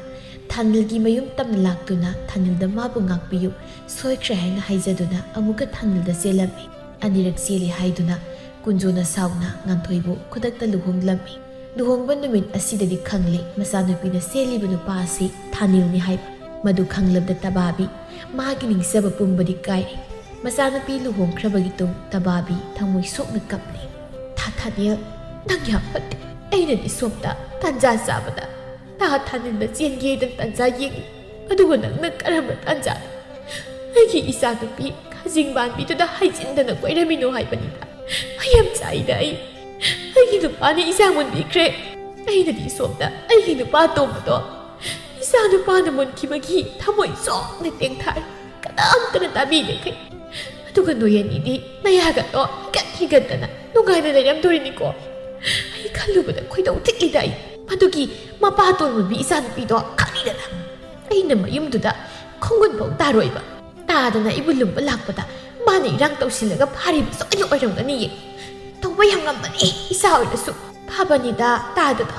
ꯊꯥꯅꯤꯜꯒꯤ ꯃꯌꯨꯝ ꯇꯝꯅ ꯂꯥꯛꯇꯨꯅ ꯊꯥꯅꯤꯜꯗ ꯃꯥꯕꯨ ꯉꯥꯛꯄꯤꯌꯨ, ꯁꯣꯏꯈ꯭ꯔꯦ ꯍꯥꯏꯅ ꯍꯥꯏꯖꯗꯨꯅ ꯑꯃꯨꯛꯀ ꯊꯥꯅꯤꯜꯗ ꯆꯦꯜꯂꯝꯃꯤ꯫ ꯑꯅꯤꯔꯛ ꯆꯦꯜꯂꯤ ꯍꯥꯏꯗꯨꯅ ꯀꯨꯟꯖꯣꯅ ꯁꯥꯎꯅ ꯉꯥꯟꯊꯣꯏꯕꯨ ꯈꯨꯗꯛꯇ ꯂꯨꯍꯣꯡꯂꯝꯃꯤ꯫ ꯂꯨꯍꯣꯡꯕ ꯅꯨꯃꯤꯠ ꯑꯁꯤꯗꯗꯤ ꯈꯪꯂꯦ ꯃꯆꯥꯅꯨꯄꯤꯅ ꯆꯦꯜꯂꯤꯕ ꯅꯨꯄꯥ ꯑꯁꯤ ꯊꯥꯅꯤꯜꯅꯤ ꯍꯥꯏꯕ꯫ ꯃꯗꯨ ꯈꯪꯂꯕꯗ ꯇꯕꯥꯕꯤ ꯃꯥꯒꯤ ꯅꯤꯡꯖꯕ ꯄꯨꯝꯕꯗꯤ ꯀꯥꯏꯔꯦ꯫ ꯃꯆꯥꯅꯨꯄꯤ ꯂꯨꯍꯣꯡꯈ꯭ꯔꯕꯒꯤ ꯇꯨꯡ ꯇꯕꯥꯕꯤ ꯊꯃꯣꯏ ꯁꯣꯛꯅ ꯀꯞꯂꯤ꯫ "ꯊꯥ ꯊꯥꯅꯦꯜ, ꯅꯪ ꯌꯥꯝ ꯐꯠꯇꯦ꯫ ꯑꯩꯅꯗꯤ ꯁꯣꯝꯗ ꯇꯥꯟꯖꯥ ꯆꯥꯕꯗ ꯊꯥ ꯊꯥꯅꯤꯟꯕ ꯆꯦꯟꯒꯦꯗꯅ ꯇꯥꯟꯖꯥ ꯌꯦꯡꯉꯤ꯫ ꯑꯗꯨꯒ ꯅꯪꯅ ꯀꯔꯝꯕ ꯇꯥꯟꯖꯥꯗ ꯑꯩꯒꯤ ꯏꯆꯥꯅꯨꯄꯤ ꯈꯥꯖꯤꯡ ꯃꯥꯟꯕꯤꯗꯨꯗ ꯍꯥꯏꯖꯤꯟꯗꯅ ꯀꯣꯏꯔꯝꯃꯤꯅꯣ ꯍꯥꯏꯕꯅꯤꯗ꯫ ꯑꯩ ꯌꯥꯝ ꯆꯥꯛꯏꯗ ꯑꯩ꯫ ꯑꯩꯒꯤ ꯅꯨꯄꯥꯅ ꯏꯆꯥ ꯃꯨꯟꯕꯤꯈ꯭ꯔꯦ꯫ ꯑꯩꯅꯗꯤ ꯁꯣꯝꯗ ꯑꯩꯒꯤ ꯅꯨꯄꯥ ꯑꯇꯣꯝꯕꯗꯣ ꯏꯆꯥ ꯅꯨꯄꯥꯅ ꯃꯨꯟꯈꯤꯕꯒꯤ ꯊꯃꯣꯏ ꯁꯣꯛꯅ ꯇꯦꯡꯊꯥꯔꯦ꯫ ꯀꯅꯥꯝꯇꯅ ꯇꯥꯕꯤꯗꯦꯈꯩ꯫ ꯑꯗꯨꯒ ꯅꯣꯏ ꯑꯅꯤꯗꯤ ꯅꯌꯥꯒꯗꯣ ꯍꯤꯒꯠ ꯍꯤꯒꯠꯇꯅ ꯅꯨꯡꯉꯥꯏꯅ ꯂꯩꯔꯝꯗꯣꯔꯤꯅꯤꯀꯣ꯫ ꯑꯩ ꯈꯜꯂꯨꯕꯗ ꯈꯣꯏꯗꯧ ꯊꯤꯛꯂꯤꯗ ꯑꯩ꯫ ꯃꯗꯨꯒꯤ ꯃꯄꯥ ꯇꯣꯟ ꯃꯨꯟꯕꯤ ꯏꯆꯥꯅꯨꯄꯤꯗꯣ ꯈꯪꯉꯤꯗꯅ꯫ ꯑꯩꯅ ꯃꯌꯨꯝꯗꯨꯗ ꯈꯣꯡꯒꯨꯟ ꯐꯥꯎ ꯇꯥꯔꯣꯏꯕ꯫ ꯇꯥꯗꯅ ꯑꯩꯕꯨ ꯂꯨꯝꯕ ꯂꯥꯛꯄꯗ ꯃꯥꯅ ꯏꯔꯥꯡ ꯇꯧꯁꯤꯜꯂꯒ ꯐꯥꯔꯤꯕ ꯁꯣꯏꯅ ꯑꯣꯏꯔꯝꯒꯅꯤꯌꯦ꯫ ꯇꯧꯕ ꯌꯥꯝ ꯉꯝꯕꯅꯤ ꯏꯆꯥ ꯑꯣꯏꯔꯁꯨ꯫ ꯐꯕꯅꯤꯗ ꯇꯥꯗꯗꯣ꯫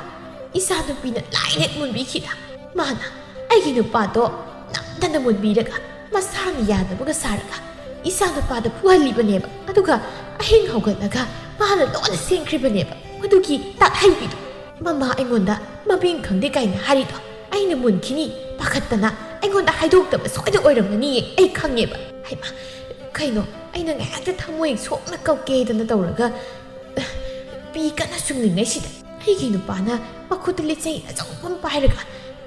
ꯏꯆꯥꯅꯨꯄꯤꯅ ꯂꯥꯏꯅ ꯃꯨꯟꯕꯤꯈꯤꯗ꯫ ꯃꯥꯅ ꯑꯩꯒꯤ ꯅꯨꯄꯥꯗꯣ ꯅꯝꯗꯅ ꯃꯨꯟꯕꯤꯔꯒ ꯃꯁꯥꯅ ꯌꯥꯗꯕꯒ ꯁꯥꯔꯒ ꯏꯆꯥ ꯅꯨꯄꯥꯗ ꯐꯨꯍꯜꯂꯤꯕꯅꯦꯕ꯫ ꯑꯗꯨꯒ ꯑꯍꯤꯡ ꯍꯧꯒꯠꯂꯒ ꯃꯥꯅ ꯂꯣꯟꯅ ꯁꯦꯝꯈ꯭ꯔꯤꯕꯅꯦꯕ꯫ ꯃꯗꯨꯒꯤ ꯇꯥꯠꯍꯩꯕꯤꯗꯣ꯫ ꯃꯃꯥ ꯑꯩꯉꯣꯟꯗ ꯃꯃꯤꯡ ꯈꯪꯗꯦ ꯀꯥꯏꯅ ꯍꯥꯏꯔꯤꯗꯣ꯫ ꯑꯩꯅ ꯃꯨꯟꯈꯤꯅꯤ ꯄꯥꯈꯠꯇꯅ ꯑꯩꯉꯣꯟꯗ ꯍꯥꯏꯗꯣꯛꯇꯕ ꯁꯣꯏꯗ ꯑꯣꯏꯔꯝꯒꯅꯤꯌꯦ꯫ ꯑꯩ ꯈꯪꯉꯦꯕ꯫ ꯍꯩꯃꯥ, ꯀꯩꯅꯣ, ꯑꯩꯅ ꯉꯥꯏꯍꯥꯛꯇ ꯊꯃꯣꯏ ꯁꯣꯛꯅ ꯀꯞꯀꯦꯗꯅ ꯇꯧꯔꯒ ꯄꯤ ꯀꯟꯅ ꯆꯨꯝꯂꯤꯉꯩꯁꯤꯗ ꯑꯩꯒꯤ ꯅꯨꯄꯥꯅ ꯃꯈꯨꯠꯇ ꯂꯤꯆꯩ ꯑꯆꯧꯕ ꯑꯃ ꯄꯥꯏꯔꯒ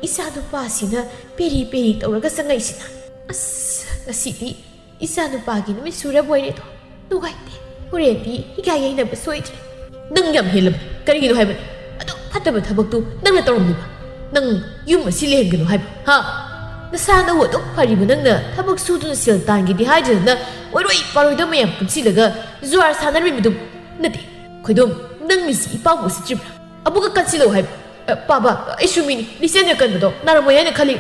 ꯏꯆꯥ ꯅꯨꯄꯥꯁꯤꯅ ꯄꯦꯔꯤ ꯄꯦꯔꯤ ꯇꯧꯔꯒ ꯆꯪꯉꯛꯏꯁꯤꯅ꯫ ꯑꯁ, ꯉꯁꯤꯗꯤ ꯏꯆꯥ ꯅꯨꯄꯥꯒꯤ ꯅꯨꯃꯤꯠ ꯁꯨꯔꯕ ꯑꯣꯏꯔꯦꯗꯣ꯫ ꯅꯨꯡꯉꯥꯏꯇꯦ꯫ ꯍꯣꯔꯦꯟꯗꯤ ꯏꯀꯥꯏ ꯌꯩꯅꯕ ꯁꯣꯏꯗ꯭ꯔꯦ꯫ ꯅꯪ ꯌꯥꯝ ꯍꯦꯜꯂꯕꯅꯤ꯫ ꯀꯔꯤꯒꯤꯅꯣ ꯍꯥꯏꯕꯅꯤ? ꯑꯗꯨ ꯐꯠꯇꯕ ꯊꯕꯛꯇꯨ ꯅꯪꯅ ꯇꯧꯔꯝꯂꯤꯕ꯫ ꯅꯪ ꯌꯨꯝ ꯑꯁꯤ ꯂꯩꯍꯟꯒꯅꯨ ꯍꯥꯏꯕ, ꯍꯥ? ꯅꯁꯥ ꯅꯎ ꯑꯗꯨꯛ ꯐꯔꯤꯕ ꯅꯪꯅ ꯊꯕꯛ ꯁꯨꯗꯨꯅ ꯁꯦꯜ ꯇꯥꯟꯒꯦꯗꯤ ꯍꯥꯏꯗꯅ ꯑꯣꯏꯔꯣꯏ ꯄꯥꯔꯣꯏꯗ ꯃꯌꯥꯝ ꯄꯨꯟꯁꯤꯜꯂꯒ ꯖꯨꯋꯥꯔ ꯁꯥꯟꯅꯔꯤꯕꯗꯨ ꯅꯠꯇꯦ꯫ ꯈꯣꯏꯗꯣꯝ, ꯅꯪ ꯃꯤꯁꯤ ꯏꯄꯥꯕꯨ ꯎꯁꯤꯠꯇ꯭ꯔꯤꯕ꯭ꯔꯥ? ꯑꯃꯨꯛꯀ ꯀꯟꯁꯤꯜꯂꯧ ꯍꯥꯏꯕ꯫ ꯑ, ꯄꯥꯕ, ꯑꯩꯁꯨ ꯃꯤꯅꯤ꯫ ꯂꯤꯆꯩꯅ ꯀꯟꯕꯗꯣ ꯅꯥꯔꯝꯃꯣꯏ ꯍꯥꯏꯅ ꯈꯜꯂꯤ꯫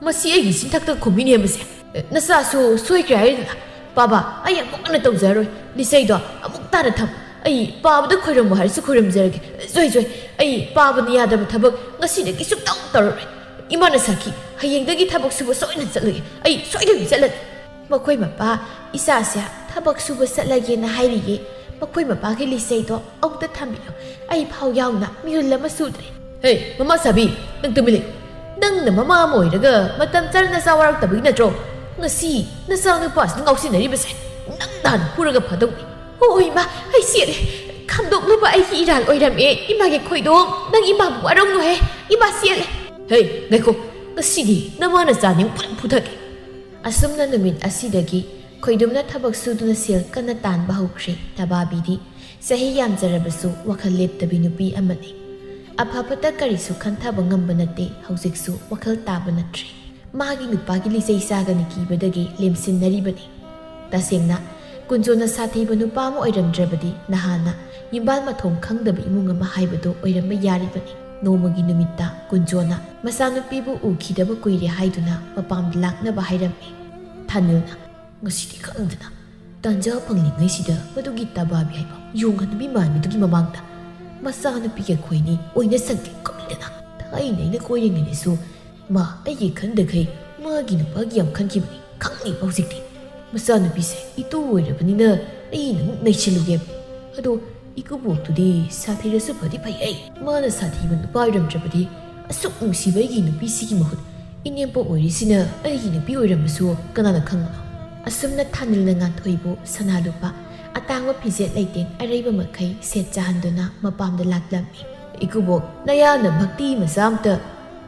ꯃꯁꯤ ꯑꯩꯒꯤ ꯆꯤꯟꯊꯛꯇ ꯈꯨꯝꯃꯤꯅꯦ ꯃꯁꯦ꯫ ꯑ, ꯅꯆꯥꯁꯨ ꯁꯣꯏꯈ꯭ꯔꯦ ꯍꯥꯏꯔꯤꯗꯅ꯫ ꯄꯥꯕ, ꯑꯩ ꯑꯃꯨꯛ ꯍꯟꯅ ꯇꯧꯖꯔꯔꯣꯏ꯫ ꯂꯤꯆꯩꯗꯣ ꯑꯃꯨꯛ ꯇꯥꯅ ꯊꯝ꯫ ꯑꯩ ꯄꯥꯕꯗ ꯈꯣꯏꯔꯝꯃꯨ ꯍꯥꯏꯔꯁꯨ ꯈꯣꯏꯔꯝꯖꯔꯒꯦ꯫ ꯖꯣꯏ, ꯖꯣꯏ, ꯑꯩ ꯄꯥꯕꯅ ꯌꯥꯗꯕ ꯊꯕꯛ ꯉꯁꯤꯗꯒꯤ ꯁꯨꯛꯇꯧ ꯇꯧꯔꯔꯣꯏ꯫ ꯏꯃꯥꯅ ꯁꯥꯈꯤ, ꯍꯌꯦꯡꯗꯒꯤ ꯊꯕꯛ ꯁꯨꯕ ꯁꯣꯏꯗꯅ ꯆꯠꯂꯒꯦ꯫ ꯑꯩ ꯁꯣꯏꯗꯅ ꯆꯠꯂꯅꯤ꯫ ꯃꯈꯣꯏ ꯃꯄꯥ, ꯏꯆꯥꯁꯦ ꯊꯕꯛ ꯁꯨꯕ ꯆꯠꯂꯒꯦꯅ ꯍꯥꯏꯔꯤꯌꯦ꯫ ꯃꯈꯣꯏ ꯃꯄꯥꯒꯤ ꯂꯤꯆꯩꯗꯣ ꯑꯃꯨꯛꯇ ꯊꯝꯕꯤꯌꯨ꯫ ꯑꯩ ꯐꯥꯎ ꯌꯥꯎꯅ ꯃꯤꯍꯨꯜ ꯑꯃ ꯁꯨꯗ꯭ꯔꯦ꯫ ꯍꯦ, ꯃꯃꯥ ꯁꯥꯕꯤ, ꯅꯪ ꯇꯨꯃꯤꯟ ꯂꯩꯌꯨ꯫ ꯅꯪꯅ ꯃꯃꯥ ꯑꯃ ꯑꯣꯏꯔꯒ ꯃꯇꯝ ꯆꯥꯅ ꯅꯆꯥ ꯋꯥꯔꯛꯇꯕꯒꯤ ꯅꯠꯇ꯭ꯔꯣ? ꯉꯁꯤ ꯅꯆꯥꯅꯨꯄꯥꯁꯤꯅ ꯉꯥꯎꯁꯤꯟꯅꯔꯤꯕꯁꯦ ꯅꯪ ꯅꯍꯥꯟ ꯐꯨꯔꯒ ꯐꯗꯧꯅꯤ꯫ ꯑꯣ ꯏꯃꯥ, ꯑꯩ ꯆꯦꯜꯂꯦ꯫ ꯈꯪꯗꯣꯛꯅꯕ ꯑꯩꯒꯤ ꯏꯔꯥꯜ ꯑꯣꯏꯔꯝꯃꯦ꯫ ꯏꯃꯥꯒꯤ ꯈꯣꯏꯗꯣꯝ, ꯅꯪ ꯏꯃꯥꯕꯨ ꯋꯥꯔꯧꯅꯨꯍꯦ꯫ ꯏꯃꯥ ꯆꯦꯜꯂꯦ꯫ ꯍꯦ, ꯉꯥꯏꯈꯣ꯫ ꯉꯁꯤꯗꯤ ꯅꯃꯥ ꯅꯆꯥ ꯅꯤꯡ ꯄꯨꯂꯞ ꯐꯨꯊꯒꯦ꯫ ꯑꯁꯨꯝꯅ ꯅꯨꯃꯤꯠ ꯑꯁꯤꯗꯒꯤ ꯈꯣꯏꯗꯣꯝꯅ ꯊꯕꯛ ꯁꯨꯗꯨꯅ ꯁꯦꯜ ꯀꯟꯅ ꯇꯥꯟꯕ ꯍꯧꯈ꯭ꯔꯦ꯫ ꯇꯕꯥꯕꯤꯗꯤ ꯆꯍꯤ ꯌꯥꯝꯖꯔꯕꯁꯨ ꯋꯥꯈꯜ ꯂꯦꯞꯇꯕꯤ ꯅꯨꯄꯤ ꯑꯃꯅꯤ꯫ ꯑꯐ ꯐꯠꯇ ꯀꯔꯤꯁꯨ ꯈꯟꯊꯕ ꯉꯝꯕ ꯅꯠꯇꯦ꯫ ꯍꯧꯖꯤꯛꯁꯨ ꯋꯥꯈꯜ ꯇꯥꯕ ꯅꯠꯇ꯭ꯔꯦ꯫ ꯃꯥꯒꯤ ꯅꯨꯄꯥꯒꯤ ꯂꯤꯆꯩ ꯆꯥꯒꯅꯤ ꯀꯤꯕꯗꯒꯤ ꯂꯦꯝꯁꯤꯟꯅꯔꯤꯕꯅꯤ꯫ ꯇꯁꯦꯡꯅ, ꯀꯨꯟꯖꯣꯅ ꯁꯥꯊꯤꯕ ꯅꯨꯄꯥ ꯑꯃ ꯑꯣꯏꯔꯝꯗ꯭ꯔꯕꯗꯤ ꯅꯍꯥꯟꯅ ꯌꯨꯝꯕꯥꯜ ꯃꯊꯣꯡ ꯈꯪꯗꯕ ꯏꯃꯨꯡ ꯑꯃ ꯍꯥꯏꯕꯗꯣ ꯑꯣꯏꯔꯝꯕ ꯌꯥꯔꯤꯕꯅꯤ꯫ ꯅꯣꯡꯃꯒꯤ ꯅꯨꯃꯤꯠꯇ ꯀꯨꯟꯖꯣꯅ ꯃꯆꯥꯅꯨꯄꯤꯕꯨ ꯎꯈꯤꯗꯕ ꯀꯨꯏꯔꯦ ꯍꯥꯏꯗꯨꯅ ꯃꯄꯥꯝꯗ ꯂꯥꯛꯅꯕ ꯍꯥꯏꯔꯝꯃꯤ꯫ ꯊꯥꯅꯤꯜꯅ, "ꯉꯁꯤꯗꯤ ꯈꯪꯗꯅ ꯇꯥꯟꯖꯥ ꯐꯪꯂꯤꯉꯩꯁꯤꯗ ꯃꯗꯨꯒꯤ ꯇꯕꯥꯕꯤ ꯍꯥꯏꯕ ꯌꯣꯡ ꯍꯅꯨꯕꯤ ꯃꯥꯟꯕꯤꯗꯨꯒꯤ ꯃꯃꯥꯡꯗ ꯃꯆꯥꯅꯨꯄꯤ ꯑꯩꯈꯣꯏꯅꯤ ꯑꯣꯏꯅ ꯁꯪꯒꯦ ꯀꯞꯂꯤꯗꯅ꯫ ꯊꯥꯏꯅ ꯑꯩꯅ ꯀꯣꯏꯔꯤꯉꯩꯗꯁꯨ ꯃꯥ ꯑꯩꯒꯤ ꯈꯟꯗꯈꯩ ꯃꯥꯒꯤ ꯅꯨꯄꯥꯒꯤ ꯌꯥꯝ ꯈꯟꯈꯤꯕꯅꯤ꯫ ꯈꯪꯅꯤ ꯍꯧꯖꯤꯛꯇꯤ꯫ ꯃꯆꯥꯅꯨꯄꯤꯁꯦ ꯏꯇꯨ ꯑꯣꯏꯔꯕꯅꯤꯅ ꯑꯩꯅ ꯑꯃꯨꯛ ꯅꯩꯁꯤꯜꯂꯨꯒꯦ꯫ ꯑꯗꯣ ꯏꯀꯨꯕꯣꯛꯇꯨꯗꯤ ꯁꯥꯊꯤꯔꯁꯨ ꯐꯗꯤ ꯐꯩ꯫ ꯑꯩ ꯃꯥꯅ ꯁꯥꯊꯤꯕ ꯅꯨꯄꯥ ꯑꯣꯏꯔꯝꯗ꯭ꯔꯕꯗꯤ ꯑꯁꯨꯛ ꯅꯨꯡꯁꯤꯕ ꯑꯩꯒꯤ ꯅꯨꯄꯤꯁꯤꯒꯤ ꯃꯍꯨꯠ ꯏꯅꯦꯝꯄꯣꯛ ꯑꯣꯏꯔꯤꯁꯤꯅ ꯑꯩꯒꯤ ꯅꯨꯄꯤ ꯑꯣꯏꯔꯝꯕꯁꯨ ꯀꯅꯥꯅ ꯈꯪꯕꯅꯣ?" ꯑꯁꯨꯝꯅ ꯊꯥꯅꯤꯜꯅ ꯉꯥꯟꯊꯣꯏꯕꯨ ꯁꯅꯥ ꯂꯨꯄꯥ, ꯑꯇꯥꯡꯕ ꯐꯤꯖꯦꯠ ꯂꯩꯇꯦꯡ ꯑꯔꯩꯕ ꯃꯈꯩ ꯁꯦꯠ ꯆꯥꯍꯟꯗꯨꯅ ꯃꯄꯥꯝꯗ ꯂꯥꯛꯂꯝꯃꯤ꯫ "ꯏꯀꯨꯕꯣꯛ, ꯅꯌꯥꯅ ꯚꯛꯇꯤ ꯃꯆꯥ ꯑꯝꯇ꯫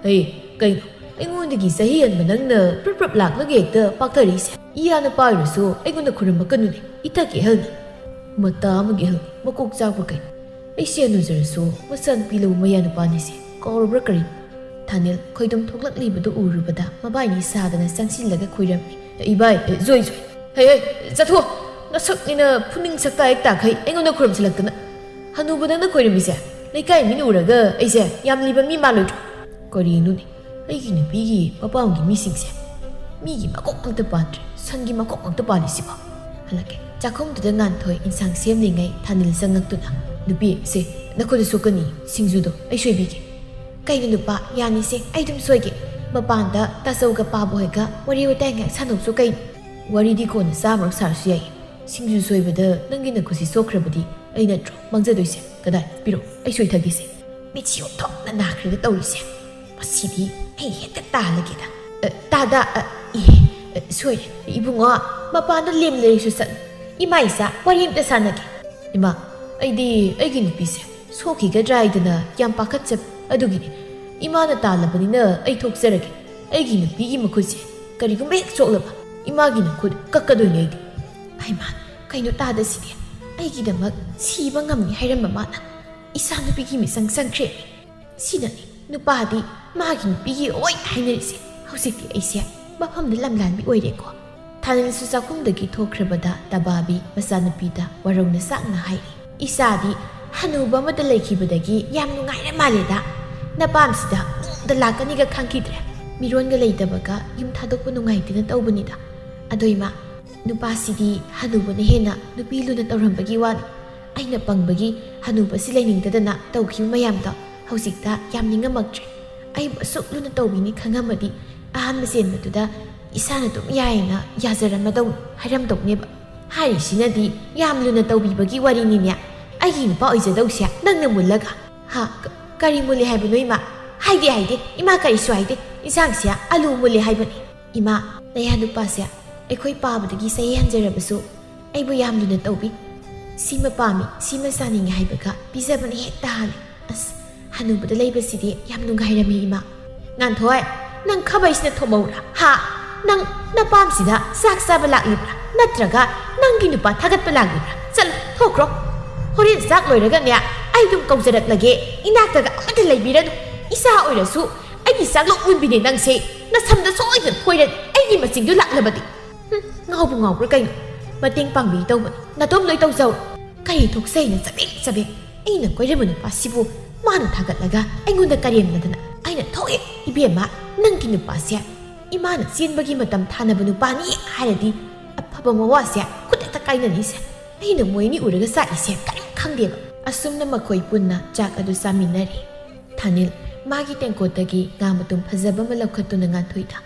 ꯑꯩ, ꯀꯩꯅꯣ, ꯑꯩꯉꯣꯟꯗꯒꯤ ꯆꯍꯤ ꯍꯟꯕ ꯅꯪꯅ ꯄ꯭ꯔꯞ ꯄ꯭ꯔꯞ ꯂꯥꯛꯂꯒ ꯍꯦꯛꯇ ꯄꯥꯛꯊꯔꯤꯁꯦ? ꯏꯌꯥ ꯅꯨꯄꯥ ꯑꯣꯏꯔꯁꯨ ꯑꯩꯉꯣꯟꯗ ꯈꯨꯔꯨꯝꯕ ꯀꯅꯨꯅꯦ꯫ ꯏꯊꯛꯀꯤ ꯑꯍꯜꯅꯤ꯫ ꯃꯇꯥ ꯑꯃꯒꯤ ꯑꯍꯜꯅꯤ꯫ ꯃꯀꯣꯛ ꯆꯥꯛꯄ꯭ꯔꯥ ꯀꯩꯅꯣ? ꯑꯩꯁꯦ ꯍꯅꯨꯖꯔꯁꯨ ꯃꯆꯥꯅꯨꯄꯤ ꯂꯧꯕ ꯃꯌꯥ ꯅꯨꯄꯥꯅꯤꯁꯦ ꯀꯥꯎꯔꯕ꯭ꯔꯥ ꯀꯔꯤ?" ꯊꯥꯅꯤꯜ ꯈꯣꯏꯗꯨꯝ ꯊꯣꯛꯂꯛꯂꯤꯕꯗꯨ ꯎꯔꯨꯕꯗ ꯃꯕꯥꯏꯅꯤ ꯁꯥꯗꯅ ꯆꯪꯁꯤꯜꯂꯒ ꯈꯣꯏꯔꯝꯃꯤ꯫ "ꯏꯕꯥꯏ, ꯖꯣꯏ, ꯖꯣꯏ꯫ ꯍꯦ, ꯍꯦ, ꯆꯠꯊꯣꯛ꯫ ꯅꯁꯛꯅꯤꯅ ꯐꯨꯅꯤꯡ ꯁꯛꯇ ꯍꯦꯛ ꯇꯥꯈꯩ ꯑꯩꯉꯣꯟꯗ ꯈꯨꯔꯨꯝꯁꯤꯜꯂꯛꯇꯅ꯫ ꯍꯅꯨꯕ ꯅꯪꯅ ꯈꯣꯏꯔꯝꯃꯤꯁꯦ ꯂꯩꯀꯥꯏ ꯃꯤꯅ ꯎꯔꯒ ꯑꯩꯁꯦ ꯌꯥꯝ ꯂꯤꯕ ꯃꯤ ꯃꯥꯜꯂꯣꯏꯗ꯭ꯔꯣ?" "ꯀꯔꯤꯅꯣꯅꯦ? ꯑꯩꯒꯤ ꯅꯨꯄꯤꯒꯤ ꯃꯄꯥꯝꯒꯤ ꯃꯤꯁꯤꯡꯁꯦ ꯃꯤꯒꯤ ꯃꯀꯣꯛ ꯑꯝꯇ ꯄꯥꯟꯗ꯭ꯔꯦ, ꯁꯟꯒꯤ ꯃꯀꯣꯛ ꯉꯥꯛꯇ ꯄꯥꯜꯂꯤꯁꯤꯕꯣ?" ꯍꯜꯂꯛꯀꯦ꯫ ꯆꯥꯛꯈꯨꯝꯗꯨꯗ ꯉꯥꯟꯊꯣꯏ ꯏꯟꯁꯥꯡ ꯁꯦꯝꯂꯤꯉꯩ ꯊꯥꯅꯤꯜ ꯆꯪꯉꯛꯇꯨꯅ, "ꯅꯨꯄꯤ, ꯁꯦ, ꯅꯈꯨꯠꯇ ꯁꯣꯛꯀꯅꯤ, ꯁꯤꯡꯖꯨꯗꯣ ꯑꯩ ꯁꯣꯏꯕꯤꯒꯦ꯫" "ꯀꯩꯅꯣ ꯅꯨꯄꯥ, ꯌꯥꯅꯤꯁꯦ, ꯑꯩ ꯑꯗꯨꯝ ꯁꯣꯏꯒꯦ꯫ ꯃꯄꯥꯟꯗ ꯇꯥꯆꯧꯒ ꯄꯥꯕ ꯍꯣꯏꯒ ꯋꯥꯔꯤ ꯋꯥꯇꯥꯏ ꯉꯥꯏꯍꯥꯛ ꯁꯥꯟꯅꯧꯁꯣ ꯀꯩꯅꯣ?" "ꯋꯥꯔꯤꯗꯤ ꯀꯣꯟꯅ ꯆꯥꯝꯃꯔꯛ ꯁꯥꯔꯁꯨ ꯌꯥꯏꯌꯦ꯫ ꯁꯤꯡꯖꯨ ꯁꯣꯏꯕꯗ ꯅꯪꯒꯤ ꯅꯈꯨꯠꯁꯤ ꯁꯣꯛꯈ꯭ꯔꯕꯗꯤ ꯑꯩ ꯅꯠꯇ꯭ꯔꯣ ꯃꯥꯡꯖꯗꯣꯏꯁꯦ? ꯀꯗꯥꯏ? ꯄꯤꯔꯛꯑꯣ, ꯑꯩ ꯁꯣꯏꯊꯒꯦꯁꯦ꯫ ꯃꯤꯠꯁꯤ ꯑꯣꯟꯊꯣꯛꯅ ꯅꯥꯈ꯭ꯔꯦꯗ ꯇꯧꯔꯤꯁꯦ꯫ ꯃꯁꯤꯗꯤ ꯑꯩ ꯍꯦꯛꯇ ꯇꯥꯍꯜꯂꯒꯦꯗ꯫ ꯑ, ꯇꯥꯗ, ꯑ, ꯏꯍꯦ꯫ "ꯁꯣꯏꯔꯦ, ꯏꯕꯨꯡꯉꯣ, ꯃꯄꯥꯟꯗ ꯂꯦꯝ ꯂꯩꯔꯁꯨ ꯆꯠꯂꯨ꯫ ꯏꯃꯥ ꯏꯆꯥ ꯋꯥꯔꯤ ꯑꯝꯇ ꯁꯥꯟꯅꯒꯦ꯫" "ꯏꯃꯥ, ꯑꯩꯗꯤ ꯑꯩꯒꯤ ꯅꯨꯄꯤꯁꯦ ꯁꯣꯛꯈꯤꯒꯗ꯭ꯔꯥ ꯍꯥꯏꯗꯅ ꯌꯥꯝ ꯄꯥꯈꯠꯆꯕ, ꯑꯗꯨꯒꯤꯅꯤ꯫ ꯏꯃꯥꯅ ꯇꯥꯜꯂꯕꯅꯤꯅ ꯑꯩ ꯊꯣꯛꯆꯔꯒꯦ꯫ ꯑꯩꯒꯤ ꯅꯨꯄꯤꯒꯤ ꯃꯈꯨꯠꯁꯦ ꯀꯔꯤꯒꯨꯝꯕ ꯍꯦꯛ ꯁꯣꯛꯂꯕ ꯏꯃꯥꯒꯤ ꯅꯈꯨꯠ ꯀꯛꯀꯗꯣꯏꯅꯦ ꯑꯩꯗꯤ꯫" "ꯍꯩꯃꯥ, ꯀꯩꯅꯣ ꯇꯥꯗꯁꯤꯗꯤ? ꯑꯩꯒꯤꯗꯃꯛ ꯁꯤꯕ ꯉꯝꯅꯤ ꯍꯥꯏꯔꯝꯕ ꯃꯥꯅ ꯏꯆꯥ ꯅꯨꯄꯤꯒꯤ ꯃꯤꯆꯪ ꯆꯪꯈ꯭ꯔꯦ꯫ ꯁꯤꯗꯅꯤ ꯅꯨꯄꯥꯗꯤ ꯃꯥꯒꯤ ꯅꯨꯄꯤꯒꯤ ꯑꯣꯏ ꯍꯥꯏꯅꯔꯤꯁꯦ꯫" ꯍꯧꯖꯤꯛꯇꯤ ꯑꯩꯁꯦ ꯃꯐꯝꯗ ꯂꯝꯂꯥꯟꯕꯤ ꯑꯣꯏꯔꯦꯀꯣ꯫ ꯊꯥꯅꯤꯜꯁꯨ ꯆꯥꯛꯈꯨꯝꯗꯒꯤ ꯊꯣꯛꯈ꯭ꯔꯕꯗ ꯇꯕꯥꯕꯤ ꯃꯆꯥꯅꯨꯄꯤꯗ ꯋꯥꯔꯧꯅ ꯆꯥꯛꯅ ꯍꯥꯏꯔꯤ, "ꯏꯆꯥꯗꯤ ꯍꯅꯨꯕ ꯑꯃꯗ ꯂꯩꯈꯤꯕꯗꯒꯤ ꯌꯥꯝ ꯅꯨꯡꯉꯥꯏꯔ ꯃꯥꯜꯂꯦꯗ꯫ ꯅꯄꯥꯝꯁꯤꯗ ꯅꯣꯡꯃꯗ ꯂꯥꯛꯀꯅꯤꯒ ꯈꯪꯈꯤꯗ꯭ꯔꯦ꯫ ꯃꯤꯔꯣꯟꯒ ꯂꯩꯇꯕꯒ ꯌꯨꯝ ꯊꯥꯗꯣꯛꯄ ꯅꯨꯡꯉꯥꯏꯇꯦꯅ ꯇꯧꯕꯅꯤꯗ꯫ ꯑꯗꯣ ꯏꯃꯥ, ꯅꯨꯄꯥꯁꯤꯗꯤ ꯍꯅꯨꯕꯅ ꯍꯦꯟꯅ ꯅꯨꯄꯤ ꯂꯨꯅ ꯇꯧꯔꯝꯕꯒꯤ ꯋꯥꯅꯤ꯫ ꯑꯩꯅ ꯄꯪꯕꯒꯤ ꯍꯅꯨꯕꯁꯤ ꯂꯩꯅꯤꯡꯗꯗꯅ ꯇꯧꯈꯤꯕ ꯃꯌꯥꯝꯗꯣ ꯍꯧꯖꯤꯛꯇ ꯌꯥꯝ ꯅꯤꯡꯉꯝꯃꯛꯇ꯭ꯔꯦ꯫ ꯑꯩꯕꯨ ꯑꯁꯨꯛ ꯂꯨꯅ ꯇꯧꯕꯤꯅꯤ ꯈꯪꯉꯝꯃꯗꯤ ꯑꯍꯥꯟꯕ ꯆꯦꯟꯕꯗꯨꯗ ꯏꯁꯥꯅ ꯑꯗꯨꯝ ꯌꯥꯏꯌꯦꯅ ꯌꯥꯖꯔꯝꯃꯗꯧꯅꯤ ꯍꯥꯏꯔꯝꯗꯧꯅꯦꯕ꯫ ꯍꯥꯏꯔꯤꯁꯤꯅꯗꯤ ꯌꯥꯝ ꯂꯨꯅ ꯇꯧꯕꯤꯕꯒꯤ ꯋꯥꯔꯤꯅꯤꯅꯦ꯫ ꯑꯩꯒꯤ ꯅꯨꯄꯥ ꯑꯣꯏꯖꯗꯧꯁꯦ ꯅꯪꯅ ꯃꯨꯜꯂꯒ꯫ ꯍꯥ? ꯀ-, ꯀꯔꯤ ꯃꯨꯜꯂꯤ ꯍꯥꯏꯕꯅꯣ ꯏꯃꯥ? ꯍꯥꯏꯗꯦ, ꯍꯥꯏꯗꯦ꯫ ꯏꯃꯥ ꯀꯔꯤꯁꯨ ꯍꯥꯏꯗꯦ꯫ ꯏꯟꯁꯥꯡꯁꯦ ꯑꯂꯨ ꯃꯨꯜꯂꯤ ꯍꯥꯏꯕꯅꯤ꯫ ꯏꯃꯥ, ꯅꯌꯥ ꯅꯨꯄꯥꯁꯦ ꯑꯩꯈꯣꯏ ꯄꯥꯕꯗꯒꯤ ꯆꯍꯤ ꯍꯟꯖꯔꯕꯁꯨ ꯑꯩꯕꯨ ꯌꯥꯝ ꯂꯨꯅ ꯇꯧꯕꯤ꯫ ꯁꯤꯃ ꯄꯥꯝꯃꯤ, ꯁꯤꯃ ꯆꯥꯅꯤꯡꯉꯤ ꯍꯥꯏꯕꯒ ꯄꯤꯖꯕꯅ ꯍꯦꯛꯇ ꯍꯥꯜꯂꯦ꯫ ꯑꯁ, ꯍꯅꯨꯕꯗ ꯂꯩꯕꯁꯤꯗꯤ ꯌꯥꯝ ꯅꯨꯡꯉꯥꯏꯔꯝꯃꯤ ꯏꯃꯥ꯫ ꯉꯥꯟꯊꯣꯏ, ꯅꯪ ꯈꯥꯕꯩꯁꯤꯅ ꯊꯣꯝꯍꯧꯔꯥ? ꯍꯥ? ꯅꯪ ꯅꯄꯥꯝꯁꯤꯗ ꯆꯥꯛ ꯆꯥꯕ ꯂꯥꯛꯂꯤꯕ꯭ꯔꯥ? ꯅꯠꯇ꯭ꯔꯒ ꯅꯪꯒꯤ ꯅꯨꯄꯥ ꯊꯥꯒꯠꯄ ꯂꯥꯛꯂꯤꯕ꯭ꯔꯥ? ꯆꯠꯂꯣ, ꯊꯣꯛꯈ꯭ꯔꯣ꯫ ꯍꯣꯔꯦꯟ ꯆꯥꯛ ꯂꯣꯏꯔꯒꯅꯦ, ꯑꯩ ꯑꯗꯨꯝ ꯀꯧꯖꯔꯛꯂꯒꯦ꯫ ꯏꯅꯥꯛꯇꯒ ꯑꯃꯠꯇ ꯂꯩꯕꯤꯔꯅꯨ꯫ ꯏꯆꯥ ꯑꯣꯏꯔꯁꯨ ꯑꯩꯒꯤ ꯆꯥꯛꯂꯣꯛ ꯃꯨꯟꯕꯤꯅꯦ ꯅꯪꯁꯦ꯫ ꯅꯁꯝꯗ ꯁꯣꯏꯗꯅ ꯐꯣꯏꯔꯅꯤ ꯑꯩꯒꯤ ꯃꯆꯤꯡꯗꯨ ꯂꯥꯛꯂꯕꯗꯤ꯫ ꯍꯨꯝ, ꯉꯥꯎꯕꯨ ꯉꯥꯎꯕ꯭ꯔꯥ ꯀꯩꯅꯣ? ꯃꯇꯦꯡ ꯄꯥꯡꯕꯤꯒꯦ ꯇꯧꯕꯅꯤ꯫ ꯅꯇꯣꯝ ꯂꯣꯏ ꯇꯧꯖꯧ꯫ ꯀꯔꯤ ꯊꯣꯛꯆꯩꯅ ꯆꯕꯦꯡ ꯆꯕꯦꯡ? ꯑꯩꯅ ꯀꯣꯏꯔꯝꯕ ꯅꯨꯄꯥꯁꯤꯕꯨ ꯃꯥꯅ ꯊꯥꯒꯠꯂꯒ ꯑꯩꯉꯣꯟꯗ ꯀꯔꯦꯝꯅꯗꯅ꯫ ꯑꯩꯅ ꯊꯣꯛꯑꯦ, ꯏꯕꯦꯝꯃ, ꯅꯪꯒꯤ ꯅꯨꯄꯥꯁꯦ ꯏꯃꯥꯅ ꯆꯦꯟꯕꯒꯤ ꯃꯇꯝ ꯊꯥꯅꯕ ꯅꯨꯄꯥꯅꯤ ꯍꯥꯏꯔꯗꯤ ꯑꯐꯕ ꯃꯋꯥꯁꯦ ꯈꯨꯗꯛꯇ ꯀꯥꯏꯅꯅꯤꯁꯦ꯫ ꯑꯩꯅ ꯃꯣꯏ ꯑꯅꯤ ꯎꯔꯒ ꯆꯥꯛꯏꯁꯦ ꯀꯔꯤꯝ ꯈꯪꯗꯦꯕ꯫ ꯑꯁꯨꯝꯅ ꯃꯈꯣꯏ ꯄꯨꯟꯅ ꯆꯥꯛ ꯑꯗꯨ ꯆꯥꯃꯤꯟꯅꯔꯤ꯫ ꯊꯥꯅꯤꯜ ꯃꯥꯒꯤ ꯇꯦꯡꯀꯣꯠꯇꯒꯤ ꯉꯥ ꯃꯇꯨꯝ ꯐꯖꯕ ꯑꯃ ꯂꯧꯈꯠꯇꯨꯅ ꯉꯥꯟꯊꯣꯏꯗ,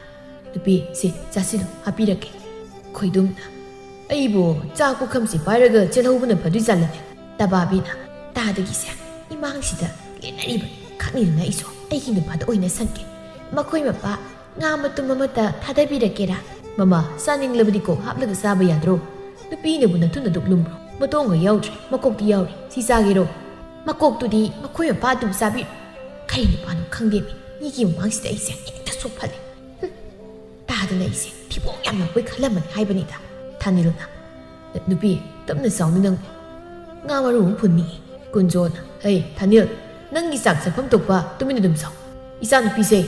"ꯅꯨꯄꯤ, ꯁꯤ ꯆꯥꯁꯤꯜꯂꯨ, ꯍꯥꯞꯄꯤꯔꯛꯀꯦ꯫" ꯈꯣꯏꯗꯨꯝꯅ, "ꯑꯩꯕꯨ ꯆꯥ ꯄꯨꯈꯝꯁꯤ ꯄꯥꯏꯔꯒ ꯆꯦꯜꯍꯧꯕꯅ ꯐꯗꯣꯏ ꯖꯥꯠꯂꯅꯦ?" ꯇꯕꯥꯕꯤꯅ, "ꯇꯥꯗꯒꯤꯁꯦ ꯏꯃꯥꯡꯁꯤꯗ ꯂꯦꯟꯅꯔꯤꯕꯅꯤ꯫ ꯈꯪꯉꯤꯗꯅ ꯑꯩꯁꯨ ꯑꯩꯒꯤ ꯅꯨꯄꯥꯗ ꯑꯣꯏꯅ ꯁꯟꯒꯦ꯫ ꯃꯈꯣꯏ ꯃꯄꯥ ꯉꯥ ꯃꯇꯨꯝ ꯑꯃꯇ ꯊꯥꯗꯕꯤꯔꯛꯀꯦꯔꯥ?" "ꯃꯃꯥ, ꯆꯥꯅꯤꯡꯂꯕꯗꯤ ꯀꯣꯛ ꯍꯥꯞꯂꯒ ꯆꯥꯕ ꯌꯥꯗ꯭ꯔꯣ? ꯅꯨꯄꯤꯅꯕꯨ ꯅꯊꯨꯟ ꯑꯗꯨꯛ ꯂꯨꯝꯕ꯭ꯔꯣ? ꯃꯇꯣꯡꯒ ꯌꯥꯎꯗ꯭ꯔꯦ, ꯃꯀꯣꯛꯇꯤ ꯌꯥꯎꯔꯤ, ꯁꯤ ꯆꯥꯒꯦꯔꯣ?" "ꯃꯀꯣꯛꯇꯨꯗꯤ ꯃꯈꯣꯏ ꯃꯄꯥ ꯑꯗꯨꯝ ꯆꯥꯕꯤꯔꯣ꯫ ꯀꯔꯤ ꯅꯨꯄꯥꯅꯣ ꯈꯪꯗꯦꯃꯤ, ꯃꯤꯒꯤ ꯃꯃꯥꯡꯁꯤꯗ ꯑꯩꯁꯦ ꯍꯦꯛꯇ ꯆꯣꯞꯐꯜꯂꯦ꯫ ꯍꯨꯝ, ꯇꯥꯗꯅ ꯑꯩꯁꯦ ꯊꯤꯕꯣꯡ ꯌꯥꯝ ꯂꯥꯎꯕꯩ ꯈꯜꯂꯝꯃꯅꯤ ꯍꯥꯏꯕꯅꯤꯗ"꯫ ꯊꯥꯅꯤꯜꯅ, "ꯅꯨꯄꯤ, ꯇꯞꯅ ꯆꯥꯎꯅꯤ ꯅꯪꯕꯨ꯫ ꯉꯥ ꯃꯔꯨ ꯑꯃ ꯐꯨꯟꯅꯤꯡꯉꯤ"꯫ ꯀꯨꯟꯖꯣꯅ, "ꯍꯩ, ꯊꯥꯅꯤꯜ, ꯅꯪꯒꯤ ꯆꯥꯛ ꯆꯥꯐꯝ ꯊꯣꯛꯄ ꯇꯨꯃꯤꯟꯅ ꯑꯗꯨꯝ ꯆꯥꯎ꯫ ꯏꯆꯥꯅꯨꯄꯤꯁꯦ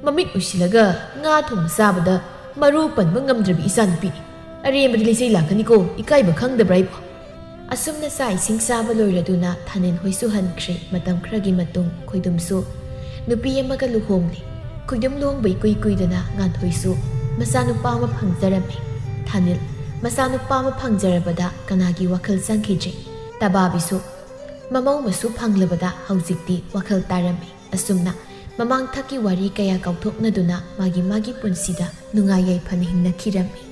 ꯃꯃꯤꯠ ꯎꯏꯁꯤꯜꯂꯒ ꯉꯥ ꯊꯣꯡꯕ ꯆꯥꯕꯗ ꯃꯔꯨ ꯄꯟꯕ ꯉꯝꯗ꯭ꯔꯕꯤ ꯏꯆꯥꯅꯨꯄꯤꯅꯤ꯫ ꯑꯔꯦꯝꯕꯗ ꯂꯤꯆꯩ ꯂꯥꯛꯀꯅꯤꯀꯣ, ꯏꯀꯥꯏꯕ ꯈꯪꯗꯕ꯭ꯔꯥ ꯑꯩꯕꯣ?" ꯑꯁꯨꯝꯅ ꯆꯥꯛ ꯏꯁꯤꯡ ꯆꯥꯕ ꯂꯣꯏꯔꯗꯨꯅ ꯊꯥꯅꯤꯜ ꯍꯣꯏꯁꯨ ꯍꯟꯈ꯭ꯔꯦ꯫ ꯃꯇꯝ ꯈꯔꯒꯤ ꯃꯇꯨꯡ ꯈꯣꯏꯗꯨꯝꯁꯨ ꯅꯨꯄꯤ ꯑꯃꯒ ꯂꯨꯍꯣꯡꯂꯦ꯫ ꯈꯣꯏꯗꯨꯝ ꯂꯨꯍꯣꯡꯕ ꯏꯀꯨꯏ ꯀꯨꯏꯗꯅ ꯉꯥꯟꯊꯣꯏꯁꯨ ꯃꯆꯥꯅꯨꯄꯥ ꯑꯃ ꯐꯪꯖꯔꯝꯃꯤ꯫ ꯊꯥꯅꯤꯜ ꯃꯆꯥꯅꯨꯄꯥ ꯑꯃ ꯐꯪꯖꯔꯕꯗ ꯀꯅꯥꯒꯤ ꯋꯥꯈꯜ ꯆꯪꯈꯤꯗ꯭ꯔꯦ꯫ ꯇꯕꯥꯕꯤꯁꯨ ꯃꯃꯧ ꯃꯁꯨ ꯐꯪꯂꯕꯗ ꯍꯧꯖꯤꯛꯇꯤ ꯋꯥꯈꯜ ꯇꯥꯔꯝꯃꯤ꯫ ꯑꯁꯨꯝꯅ ꯃꯃꯥꯡꯊꯛꯀꯤ ꯋꯥꯔꯤ ꯀꯌꯥ ꯀꯥꯎꯊꯣꯛꯅꯗꯨꯅ ꯃꯥꯒꯤ ꯃꯥꯒꯤ ꯄꯨꯟꯁꯤꯗ ꯅꯨꯡꯉꯥꯏ ꯌꯥꯏꯐꯅ ꯍꯤꯡꯅꯈꯤꯔꯝꯃꯤ꯫